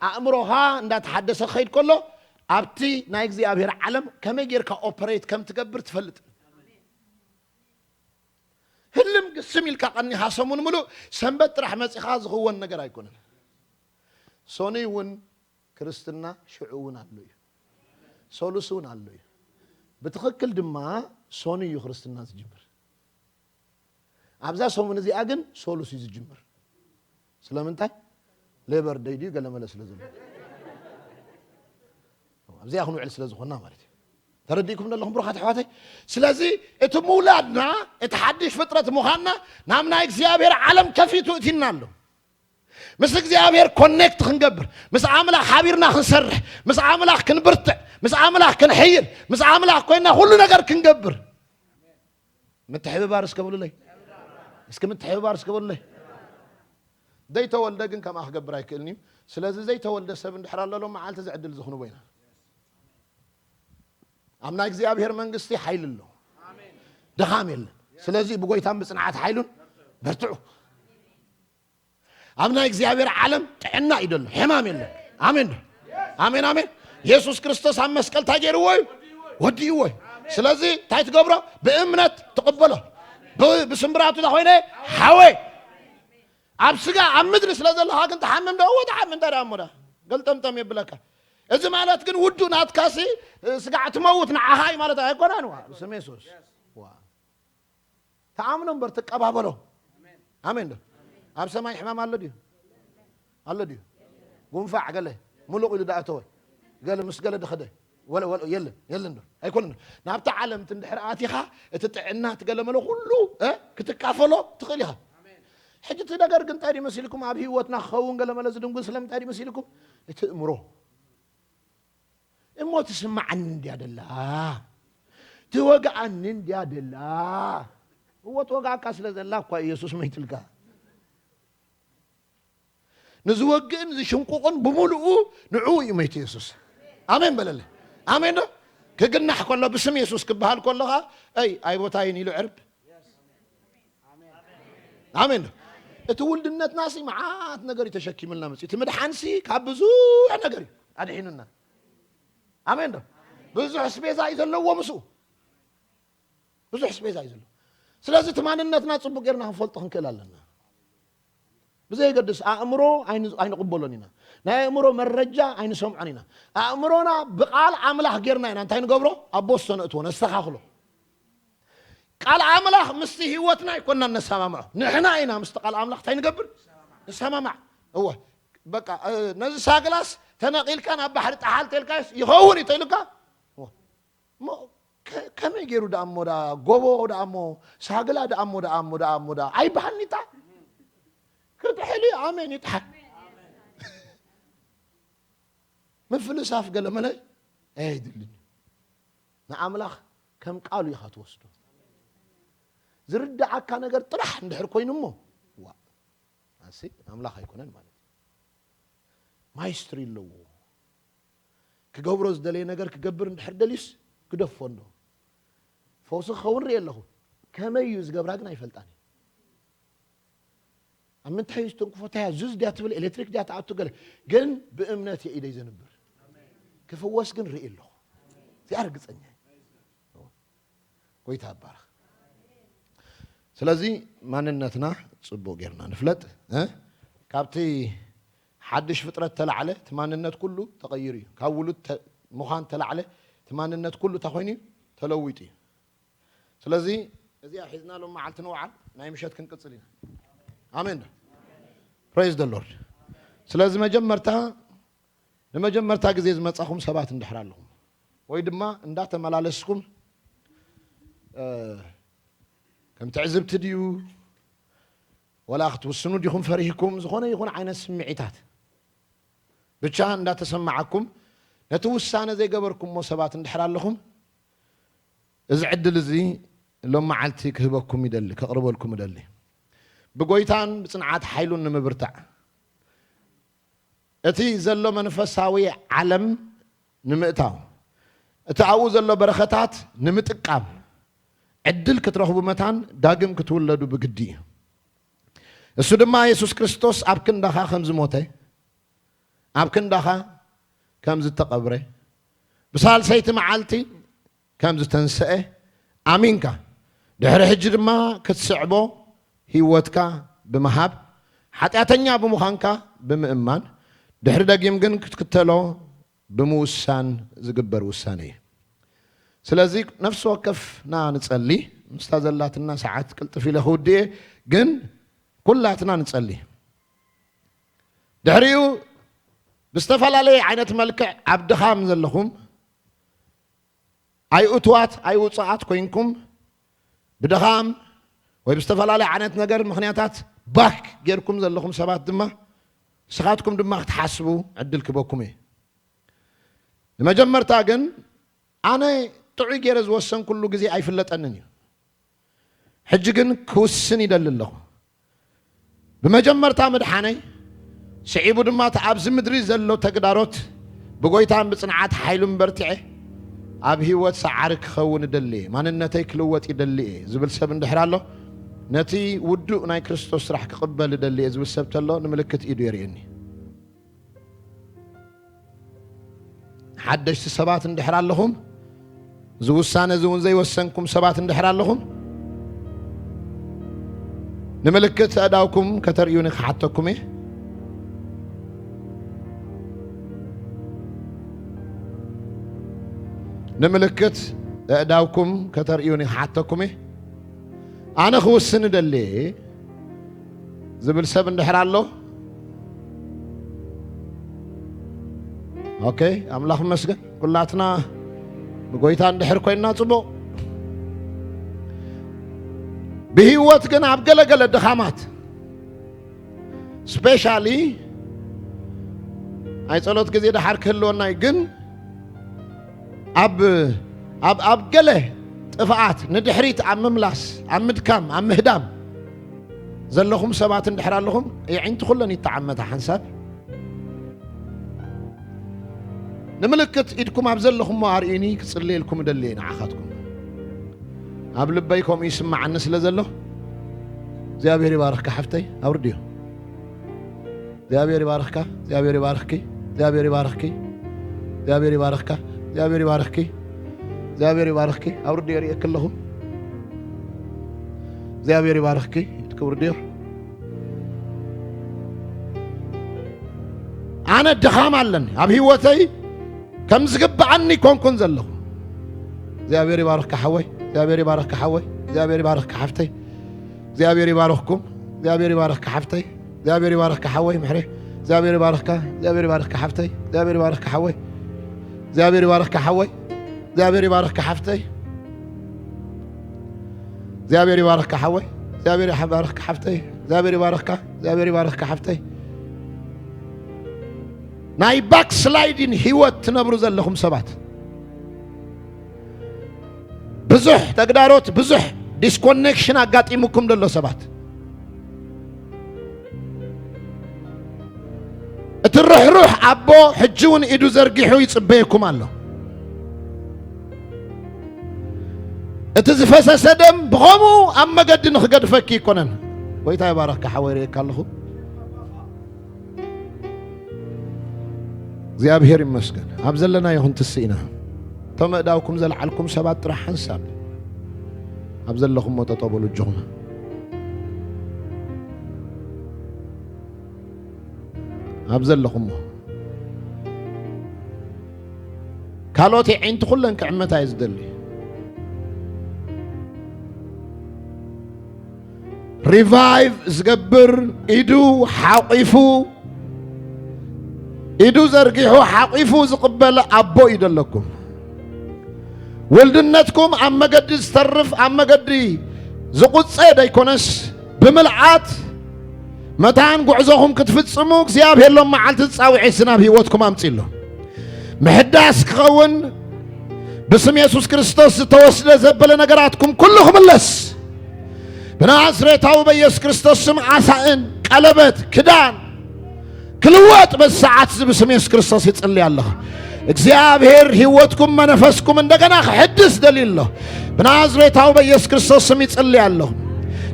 ኣእምሮኻ እንዳተሓደሰ ክኸይድ ከሎ፣ ኣብቲ ናይ እግዚኣብሔር ዓለም ከመይ ጌርካ ኦፐሬት ከም ትገብር ትፈልጥ። ህልም ግስም ኢልካ ቀኒኻ ሰሙን ምሉእ ሰንበት ጥራሕ መጺኻ ዝኽወን ነገር ኣይኮነን። ሶኑይ እውን ክርስትና ሽዑ እውን ኣሎ እዩ። ሰሉስ እውን ኣሎ እዩ። ብትኽክል ድማ ሶኑይ እዩ ክርስትና ዝጅምር። ኣብዛ ሰሙን እዚኣ ግን ሰሉስ እዩ ዝጅምር። ስለምንታይ? ሌበር ደይ ድዩ ገለመለ ስለ ዘሎ። ኣብዚኣ ክንውዕል ስለ ዝኾንና ማለት እዩ። ተረዲእኩም ዘለኹም ብሩኻት ኣሕዋተይ? ስለዚ እቲ ምውላድና፣ እቲ ሓድሽ ፍጥረት ምዃንና ናብ ናይ እግዚኣብሔር ዓለም ከፊቱ እቲና ኣሎ። ምስ እግዚኣብሔር ኮኔክት ክንገብር፣ ምስ ኣምላኽ ሓቢርና ክንሰርሕ፣ ምስ ኣምላኽ ክንብርትዕ፣ ምስ ኣምላኽ ክንሕይል፣ ምስ ኣምላኽ ኮይና ኩሉ ነገር ክንገብር። ምትሕብባር እስከ በሉለይ። እስኪ ምትሕብባር እስከ በሉለይ። ዘይተወልደ ግን ከምኣ ክገብር ኣይክእልን እዩ። ስለዚ ዘይተወልደ ሰብ እንድሕር ኣሎ ሎም መዓልቲ እዚ ዕድል ዝኽንቦ ኢና። ኣብ ናይ እግዚኣብሔር መንግስቲ ሓይሊ ኣሎ። ድኻም የለን። ስለዚ ብጎይታን ብጽንዓት ሓይሉን በርትዑ። ኣብ ናይ እግዚኣብሔር ዓለም ጥዕና እዩ ዘሎ። ሕማም የለን። ኣሜን ዶ? ኣሜን፣ ኣሜን። የሱስ ክርስቶስ ኣብ መስቀል እንታይ ገይርዎ እዩ? ወዲእዎ እዩ። ስለዚ እንታይ ትገብሮ? ብእምነት ትቕበሎ። ብ-፣ ብስምብራቱ እዛ ኮይነ ሓወ ኣብ ስጋ ኣብ ምድሪ ስለ ዘለኻ ግን ትሓምም ዶ? እወ ትሓምም። እንታይ ደኣ እሞ ደኣ? ገልጠምጠም የብለካ። እዚ ማለት ግን ውዱ ናትካሲ ስጋዕ ትመውት ንዓኻ እዩ ማለት ኣይኮነን። ዋ፣ ብስም የሱስ። ዋ። ተኣምኖ እምበር ትቀባበሎ። ኣሜን ዶ? ኣብ ሰማይ ሕማም ኣሎ ድዩ? ኣሎ ድዩ? ጉንፋዕ ገለ ሙሉቕ ኢሉ ደኣተወ። ገለ ምስ ገለ ደኸደ። ወለ-፣ ወለ-፣ የለን፣ የለን ዶ? ኣይኮነን። ናብቲ ዓለም እቲ እንድሕር ኣቲኻ፣ እቲ ጥዕና፣ እቲ ገለ መለ ኩሉ፣ እ፣ ክትካፈሎ ትኽእል ኢኻ። ሕጂ እቲ ነገር ግን እንታይ ድዩ መሲልኩም? ኣብ ህይወትና ክኸውን ገለ መለ ዝድንጉን ስለምንታይ ድዩ መሲልኩም? እቲ እምሮ። እሞ ትስምዓኒ እንድያ ደላ፣ ትወግኣኒ እንድያ ደላ። እዎ ትወግኣካ ስለ ዘላ እኳ ኢየሱስ መይትልካ። ንዝወግእን ዝሽንቁቕን ብምሉኡ ንዕኡ እዩ መይቱ የሱስ። ኣሜን በለለ። ኣሜን ዶ? ክግናሕ ከሎ ብስም የሱስ ክበሃል ከሎ ኸዓ፣ ኣይ ኣይቦታይን ኢሉ ዕርብ። ኣሜን ዶ? እቲ ውልድነትና ሲ መዓት ነገር እዩ ተሸኪምልና መፅኡ። እቲ ምድሓን ሲ ካብ ብዙሕ ነገር እዩ ኣድሒኑና። ኣሜን ዶ? ብዙሕ ስቤዛ እዩ ዘለዎ ምስኡ። ብዙሕ ስቤዛ እዩ ዘለዎ። ስለዚ እቲ ማንነትና ፅቡቅ ጌርና ክንፈልጦ ክንክእል ኣለና። ብዘየገድስ ኣእምሮ ኣይን-፣ ኣይንቕበሎን ኢና። ናይ ኣእምሮ መረጃ ኣይንሰምዖን ኢና። ኣእምሮና ብቃል ኣምላኽ ጌርና ኢና እንታይ ንገብሮ? ኣብ ቦስቶ ነእትዎ፣ ነስተኻኽሎ። ቃል ኣምላኽ ምስቲ ህይወትና ኣይኮንናን ነሰማምዖ። ንሕና ኢና ምስቲ ቃል ኣምላኽ እንታይ ንገብር? ንሰማማዕ። እወ፣ በቃ፣ እ፣ ነዚ ሳግላስ ተነቒልካ ናብ ባሕሪ ጠሓል ተልካስ ይኸውን እዩ ተኢሉካ? እወ። እሞ ከ-፣ ከመይ ገይሩ ደኣ እሞ ደኣ፣ ጎቦ ደኣ እሞ፣ ሳግላ ደኣ እሞ ደኣ እሞ ደኣ እሞ ደኣ ኣይበሃልኒ እታ? ክጥሕል እዩ፣ ኣሜን ይጥሓል። ምፍልሳፍ ገለ መለ ኣየድልን። ንኣምላኽ ከም ቃሉ ኢኻ ትወስዶ። ዝርዳዓካ ነገር ጥራሕ እንድሕር ኮይኑ እሞ፣ ዋ፣ ኣሲ ኣምላኽ ኣይኮነን ማለት እዩ። ማይስትሪ ኣለዎ። ክገብሮ ዝደለየ ነገር ክገብር እንድሕር ደልዩስ፣ ግደፎ እንዶ። ፈውሲ ክኸውን ርኢ ኣለኹ። ከመይ እዩ ዝገብራ ግን ኣይፈልጣን እየ። ኣብ ምንታይ እዩ ዝትንክፎ? እንታይ እያ? ዙዝ ድያ ትብል? ኤሌክትሪክ ድያ ትኣቱ? ገለ። ግን ብእምነት እየ ኢደይ ዘንብር። ክፍወስ ግን ርኢ ኣለኹ። እዚኣ ርግጸኛ እየ። ጎይታ ይባረኽ። ስለዚ ማንነትና ጽቡቕ ጌርና ንፍለጥ፣ እ? ካብቲ ሓድሽ ፍጥረት ተላዕለ፣ እቲ ማንነት ኩሉ ተቐይሩ እዩ። ካብ ውሉድ ተ-፣ ምዃን ተላዕለ፣ እቲ ማንነት ኩሉ እንታይ ኮይኑ እዩ? ተለዊጡ እዩ። ስለዚ እዚኣ ሒዝና ሎም መዓልቲ ንውዓል፣ ናይ ምሸት ክንቅጽል ኢና። ኣሜን ዶ? Praise the Lord። ስለዚ መጀመርታ፣ ንመጀመርታ ግዜ ዝመጻኹም ሰባት እንድሕር ኣለኹም፣ ወይ ድማ እንዳተመላለስኩም፣ እ፣ ከም ትዕዝብቲ ድዩ፣ ወላ ክትውስኑ ዲኹም ፈሪህኩም፣ ዝኾነ ይኹን ዓይነት ስምዒታት ብቻ እንዳተሰማዓኩም፣ ነቲ ውሳነ ዘይገበርኩምዎ ሰባት እንድሕር ኣለኹም፣ እዚ ዕድል እዚ ሎም መዓልቲ ክህበኩም ይደሊ፣ ከቕርበልኩም ይደሊ። ብጎይታን ብጽንዓት ሓይሉን ንምብርታዕ፣ እቲ ዘሎ መንፈሳዊ ዓለም ንምእታው፣ እቲ ኣብኡ ዘሎ በረኸታት ንምጥቃም ዕድል ክትረኽቡ መታን ዳግም ክትውለዱ ብግዲ እዩ። እሱ ድማ የሱስ ክርስቶስ ኣብ ክንዳኻ ከም ዝሞተ፣ ኣብ ክንዳኻ ከም ዝተቐብረ፣ ብሳልሰይቲ መዓልቲ ከም ዝተንስአ ኣሚንካ፣ ድሕሪ ሕጂ ድማ ክትስዕቦ ህይወትካ ብምሃብ፣ ሓጢኣተኛ ብምዃንካ ብምእማን፣ ድሕሪ ደጊም ግን ክትክተሎ ብምውሳን ዝግበር ውሳነ እዩ። ስለዚ ነፍሲ ወከፍና ንጸሊ፣ ምስታ ዘላትና ሰዓት ቅልጥፍ ኢለ ክውድእ እየ፣ ግን ኩላትና ንጸሊ። ድሕሪኡ ብዝተፈላለየ ዓይነት መልክዕ ኣብ ድኻም ዘለኹም፣ ኣይእቱዋት ኣይውጹኣት ኮይንኩም፣ ብድኻም ወይ ብዝተፈላለየ ዓይነት ነገር ምኽንያታት ባክ ጌርኩም ዘለኹም ሰባት ድማ፣ ንስኻትኩም ድማ ክትሓስቡ ዕድል ክበኩም እየ። ንመጀመርታ ግን ኣነ ጥዑይ ገይረ ዝወሰንኩሉ ግዜ ኣይፍለጠንን እዩ። ሕጂ ግን ክውስን ይደሊ ኣለኹ። ብመጀመርታ ምድሓነይ፣ ስዒቡ ድማ እቲ ኣብዚ ምድሪ ዘሎ ተግዳሮት ብጎይታን ብጽንዓት ሓይሉን በርቲዐ ኣብ ህይወት ሰዓሪ ክኸውን እደሊ እየ፣ ማንነተይ ክልወጥ ይደሊ እየ ዝብል ሰብ እንድሕር ኣሎ፣ ነቲ ውዱእ ናይ ክርስቶስ ስራሕ ክቕበል እደሊ እየ ዝብል ሰብ ተሎ ንምልክት ኢዱ የርእየኒ። ሓደሽቲ ሰባት እንድሕር ኣለኹም፣ እዚ ውሳነ እዚ እውን ዘይወሰንኩም ሰባት እንድሕር ኣለኹም፣ ንምልክት ኣእዳውኩም ከተርእዩኒ ክሓተኩም እየ። ንምልክት ኣእዳውኩም ከተርእዩኒ ክሓተኩም እየ። ኣነ ክውስን እደሊ እየ ዝብል ሰብ እንድሕር ኣሎ፣ ኦኬ፣ ኣምላኽ ይመስገን። ኩላትና ብጎይታ እንድሕር ኮይንና ጽቡቕ። ብህይወት ግን ኣብ ገለገለ ድኻማት፣ ስፔሻሊ ናይ ጸሎት ግዜ ደሓር ክህልወና እዩ፣ ግን ኣብ፣ ኣብ፣ ኣብ ገለ ጥፍኣት ንድሕሪት ኣብ ምምላስ፣ ኣብ ምድካም፣ ኣብ ምህዳም ዘለኹም ሰባት እንድሕር ኣለኹም፣ የዒንቲ ኩለን ይተዓመታ ሓንሳብ። ንምልክት ኢድኩም ኣብ ዘለኹሞ ኣርእዩኒ፣ ክጽልየልኩም እደሊ እየ ንዓኻትኩም። ኣብ ልበይ ከምኡ ይስምዓኒ ስለ ዘሎ፣ እግዚኣብሔር ይባርኽካ ሓፍተይ፣ ኣውርድዮ። እግዚኣብሔር ይባርኽካ፣ እግዚኣብሔር ይባርኽኪ፣ እግዚኣብሔር ይባርኽኪ፣ እግዚኣብሔር ይባርኽካ፣ እግዚኣብሔር ይባርኽኪ፣ እግዚኣብሔር ይባርኽኪ። ኣውርድዮ፣ የርእየኪ ኣለኹ። እግዚኣብሔር ይባርኽኪ፣ ኢድኪ ውርድዮ። ኣነ ድኻም ኣለኒ ኣብ ህይወተይ፣ ከም ዝግብኣኒ ኮንኩን ዘለኹ። እግዚኣብሔር ይባርኽካ ሓወይ፣ እግዚኣብሔር ይባርኽካ ሓወይ፣ እግዚኣብሔር ይባርኽካ ሓፍተይ። እግዚኣብሔር ይባርኽኩም፣ እግዚኣብሔር ይባርኽካ ሓፍተይ፣ እግዚኣብሔር ይባርኽካ ሓወይ ምሕሬ፣ እግዚኣብሔር ይባርኽካ፣ እግዚኣብሔር ይባርኽካ ሓፍተይ፣ እግዚኣብሔር ይባርኽካ ሓወይ፣ እግዚኣብሔር ይባርኽካ ሓወይ፣ እግዚኣብሔር ይባርኽካ ሓፍተይ፣ እግዚኣብሔር ይባርኽካ ሓወይ፣ እግዚኣብሔር ይባርኽካ ሓፍተይ፣ እግዚኣብሔር ይባርኽካ፣ እግዚኣብሔር ይባርኽካ ሓፍተይ። ናይ ባክስላይዲን ህይወት ትነብሩ ዘለኹም ሰባት፣ ብዙሕ ተግዳሮት፣ ብዙሕ ዲስኮኔክሽን ኣጋጢሙኩም ዘሎ ሰባት፣ እቲ ርሕሩሕ ኣቦ ሕጂ እውን ኢዱ ዘርጊሑ ይጽበየኩም ኣሎ። እቲ ዝፈሰሰ ደም ብኸምኡ ኣብ መገዲ ንኽገድፈኪ ኣይኮነን። ጎይታ ይባረኽካ ሓወይ፣ ርእየካ ኣለኹ። እግዚኣብሔር ይመስገን። ኣብ ዘለናዮ ክንትስእ ኢና። እቶም ኣእዳውኩም ዘልዓልኩም ሰባት ጥራሕ ሓንሳብ ኣብ ዘለኹሞ ጠጠው በሉ እጆኹም። ኣብ ዘለኹሞ ካልኦት የዒንቲ ኩለን ክዕመታ እየ ዝደሊ። ሪቫይቭ ዝገብር ኢዱ ሓቂፉ፣ ኢዱ ዘርጊሑ ሓቂፉ ዝቕበል ኣቦ እዩ ዘለኩም። ውልድነትኩም ኣብ መገዲ ዝተርፍ፣ ኣብ መገዲ ዝቁጸ ደይኮነስ፣ ብምልዓት መታን ጉዕዞኹም ክትፍጽሙ እግዚኣብሔር ሎም መዓልቲ ጻውዒት ናብ ህይወትኩም ኣምጺእሎ። ምሕዳስ ክኸውን፣ ብስም የሱስ ክርስቶስ ዝተወስደ ዘበለ ነገራትኩም ኩሉ ክምለስ፣ ብናዝሬታዊ በኢየሱስ ክርስቶስ ስም ዓሳእን ቀለበት ክዳን ክልወጥ በዚ ሰዓት እዚ ብስም የሱስ ክርስቶስ ይጽሊ ኣለኹ። እግዚኣብሔር ህይወትኩም መነፈስኩም እንደገና ክሕድስ ደልዩ ኣሎ። ብናዝሬታዊ በኢየሱስ ክርስቶስ ስም ይጽሊ ኣለኹ።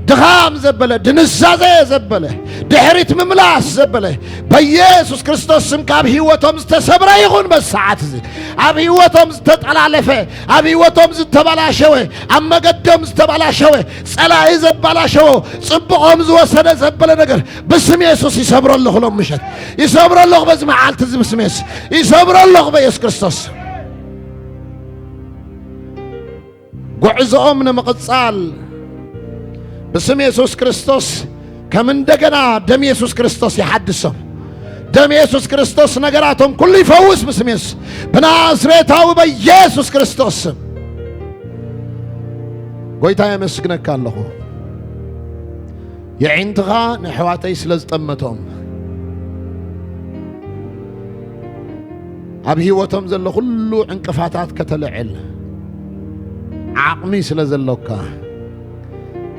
ድኻም ዘበለ፣ ድንዛዜ ዘበለ፣ ድሕሪት ምምላስ ዘበለ፣ በኢየሱስ ክርስቶስ ስም ካብ ህይወቶም ዝተሰብረ ይኹን። በዚ ሰዓት እዚ ኣብ ህይወቶም ዝተጠላለፈ፣ ኣብ ህይወቶም ዝተበላሸወ፣ ኣብ መገዶም ዝተበላሸወ፣ ጸላኢ ዘበላሸዎ፣ ጽቡቖም ዝወሰደ ዘበለ ነገር ብስም የሱስ ይሰብሮ ኣለኹ። ሎም ምሸት ይሰብሮ ኣለኹ። በዚ መዓልቲ እዚ ብስም የሱስ ይሰብሮ ኣለኹ። በየሱስ ክርስቶስ ጉዕዞኦም ንምቕጻል ብስም የሱስ ክርስቶስ ከም እንደገና ደም የሱስ ክርስቶስ ይሓድሶም። ደም የሱስ ክርስቶስ ነገራቶም ኩሉ ይፈውስ ብስም የሱስ። ብናዝሬታዊ በየሱስ ክርስቶስ ስም ጎይታ የመስግነካ ኣለኹ። የዒንትኻ ንኣሕዋተይ ስለ ዝጠመቶም፣ ኣብ ህይወቶም ዘሎ ኩሉ ዕንቅፋታት ከተልዕል፣ ዓቕሚ ስለ ዘሎካ፣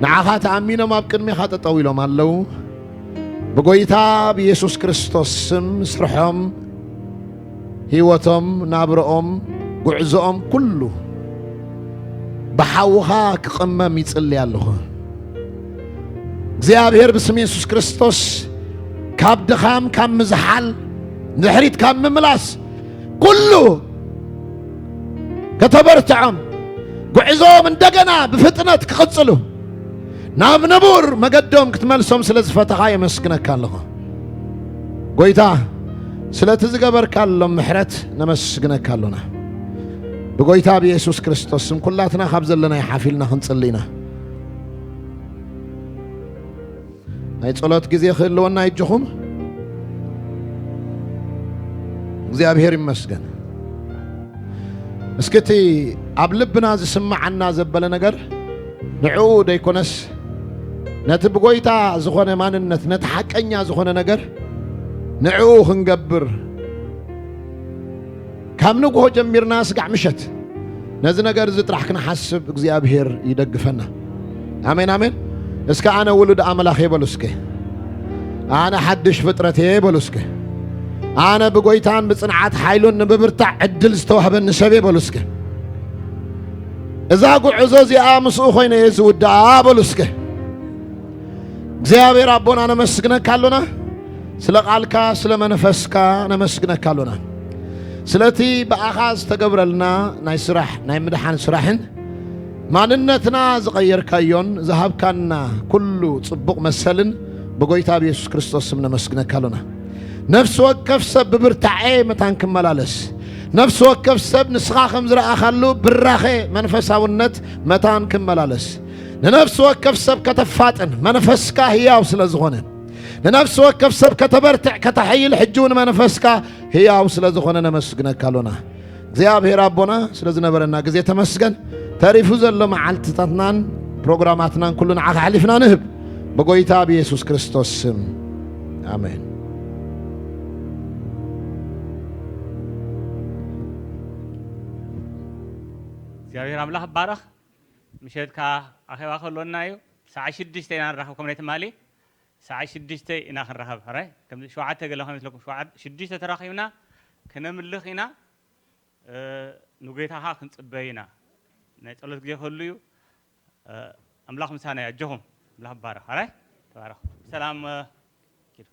ንዓኻ ተኣሚኖም ኣብ ቅድሜኻ ጠጠው ኢሎም ኣለዉ። ብጎይታ ብየሱስ ክርስቶስ ስም ስርሖም፣ ህይወቶም፣ ናብርኦም፣ ጉዕዞኦም ኩሉ ብሓውኻ ክቕመም ይጽሊ ኣለኹ። እግዚኣብሔር ብስም የሱስ ክርስቶስ ካብ ድኻም፣ ካብ ምዝሓል፣ ንድሕሪት ካብ ምምላስ ኩሉ ከተበርትዖም፣ ጉዕዞም እንደገና ብፍጥነት ክቕጽሉ፣ ናብ ንቡር መገዶም ክትመልሶም ስለ ዝፈተኻ የመስግነካ ኣለኹ። ጎይታ፣ ስለቲ ዝገበርካሎም ምሕረት ነመስግነካ ኣሎና። ብጎይታ ብየሱስ ክርስቶስ ስም ኩላትና ካብ ዘለና ሓፍ ኢልና ክንጽሊ ኢና። ናይ ጸሎት ግዜ ክህልወና ይጅኹም። እግዚኣብሔር ይመስገን። እስኪ እቲ ኣብ ልብና ዝስምዓና ዘበለ ነገር ንዕኡ ደይኮነስ፣ ነቲ ብጎይታ ዝኾነ ማንነት፣ ነቲ ሓቀኛ ዝኾነ ነገር ንዕኡ ክንገብር፣ ካብ ንግሆ ጀሚርና ስጋዕ ምሸት ነዚ ነገር እዚ ጥራሕ ክንሓስብ እግዚኣብሔር ይደግፈና። ኣሜን፣ ኣሜን። እስከ ኣነ ውሉድ ኣምላኽ እየ በሉ እስከ። ኣነ ሓድሽ ፍጥረት እየ በሉ እስከ። ኣነ ብጎይታን ብጽንዓት ሓይሉን ንምብርታዕ ዕድል ዝተዋህበኒ ሰብ እየ በሉ እስከ። እዛ ጉዕዞ እዚኣ ምስኡ ኮይነ እየ ዝውድኣ በሉ እስከ። እግዚኣብሔር ኣቦና ነመስግነካ ኣሎና። ስለ ቃልካ፣ ስለ መንፈስካ ነመስግነካ ኣሎና። ስለቲ ብኣኻ ዝተገብረልና ናይ ስራሕ፣ ናይ ምድሓን ስራሕን ማንነትና ዝቐየርካዮን ዝሃብካና ኩሉ ጽቡቕ መሰልን ብጎይታ ብየሱስ ክርስቶስ ስም ነመስግነካ ኣሎና። ነፍሲ ወከፍ ሰብ ብብርታዔ መታን ክመላለስ፣ ነፍሲ ወከፍ ሰብ ንስኻ ከም ዝረኣኻሉ ብራኸ መንፈሳውነት መታን ክመላለስ፣ ንነፍሲ ወከፍ ሰብ ከተፋጥን መንፈስካ ህያው ስለ ዝኾነ፣ ንነፍሲ ወከፍ ሰብ ከተበርትዕ ከተሐይል ሕጂ እውን መንፈስካ ህያው ስለ ዝኾነ ነመስግነካ ኣሎና። እግዚኣብሔር ኣቦና ስለ ዝነበረና ግዜ ተመስገን። ተሪፉ ዘሎ መዓልትታትናን ፕሮግራማትናን ኩሉ ንዓኻ ኣሕሊፍና ንህብ ብጎይታ ብየሱስ ክርስቶስ ስም። ኣሜን። እግዚኣብሔር ኣምላኽ ይባረኽ። ምሸት ከዓ ኣኼባ ከሎና እዩ። ሰዓት ሽዱሽተ ኢና ንራኸብ፣ ከም ናይ ትማሊ ሰዓት ሽዱሽተ ኢና ክንራኸብ። ሕራይ ከምዚ ሸውዓተ ገለ ከመስለኩም፣ ሸውዓተ ሽዱሽተ ተራኺብና ክነምልኽ ኢና። ንጎይታኻ ክንጽበይ ኢና። ናይ ጸሎት ግዜ ክህሉ እዩ። ኣምላኽ ምሳና እዩ። ኣጆኹም። ኣምላኽ ይባረኽ። ሕራይ ተባረኹ። ብሰላም ኪዱ።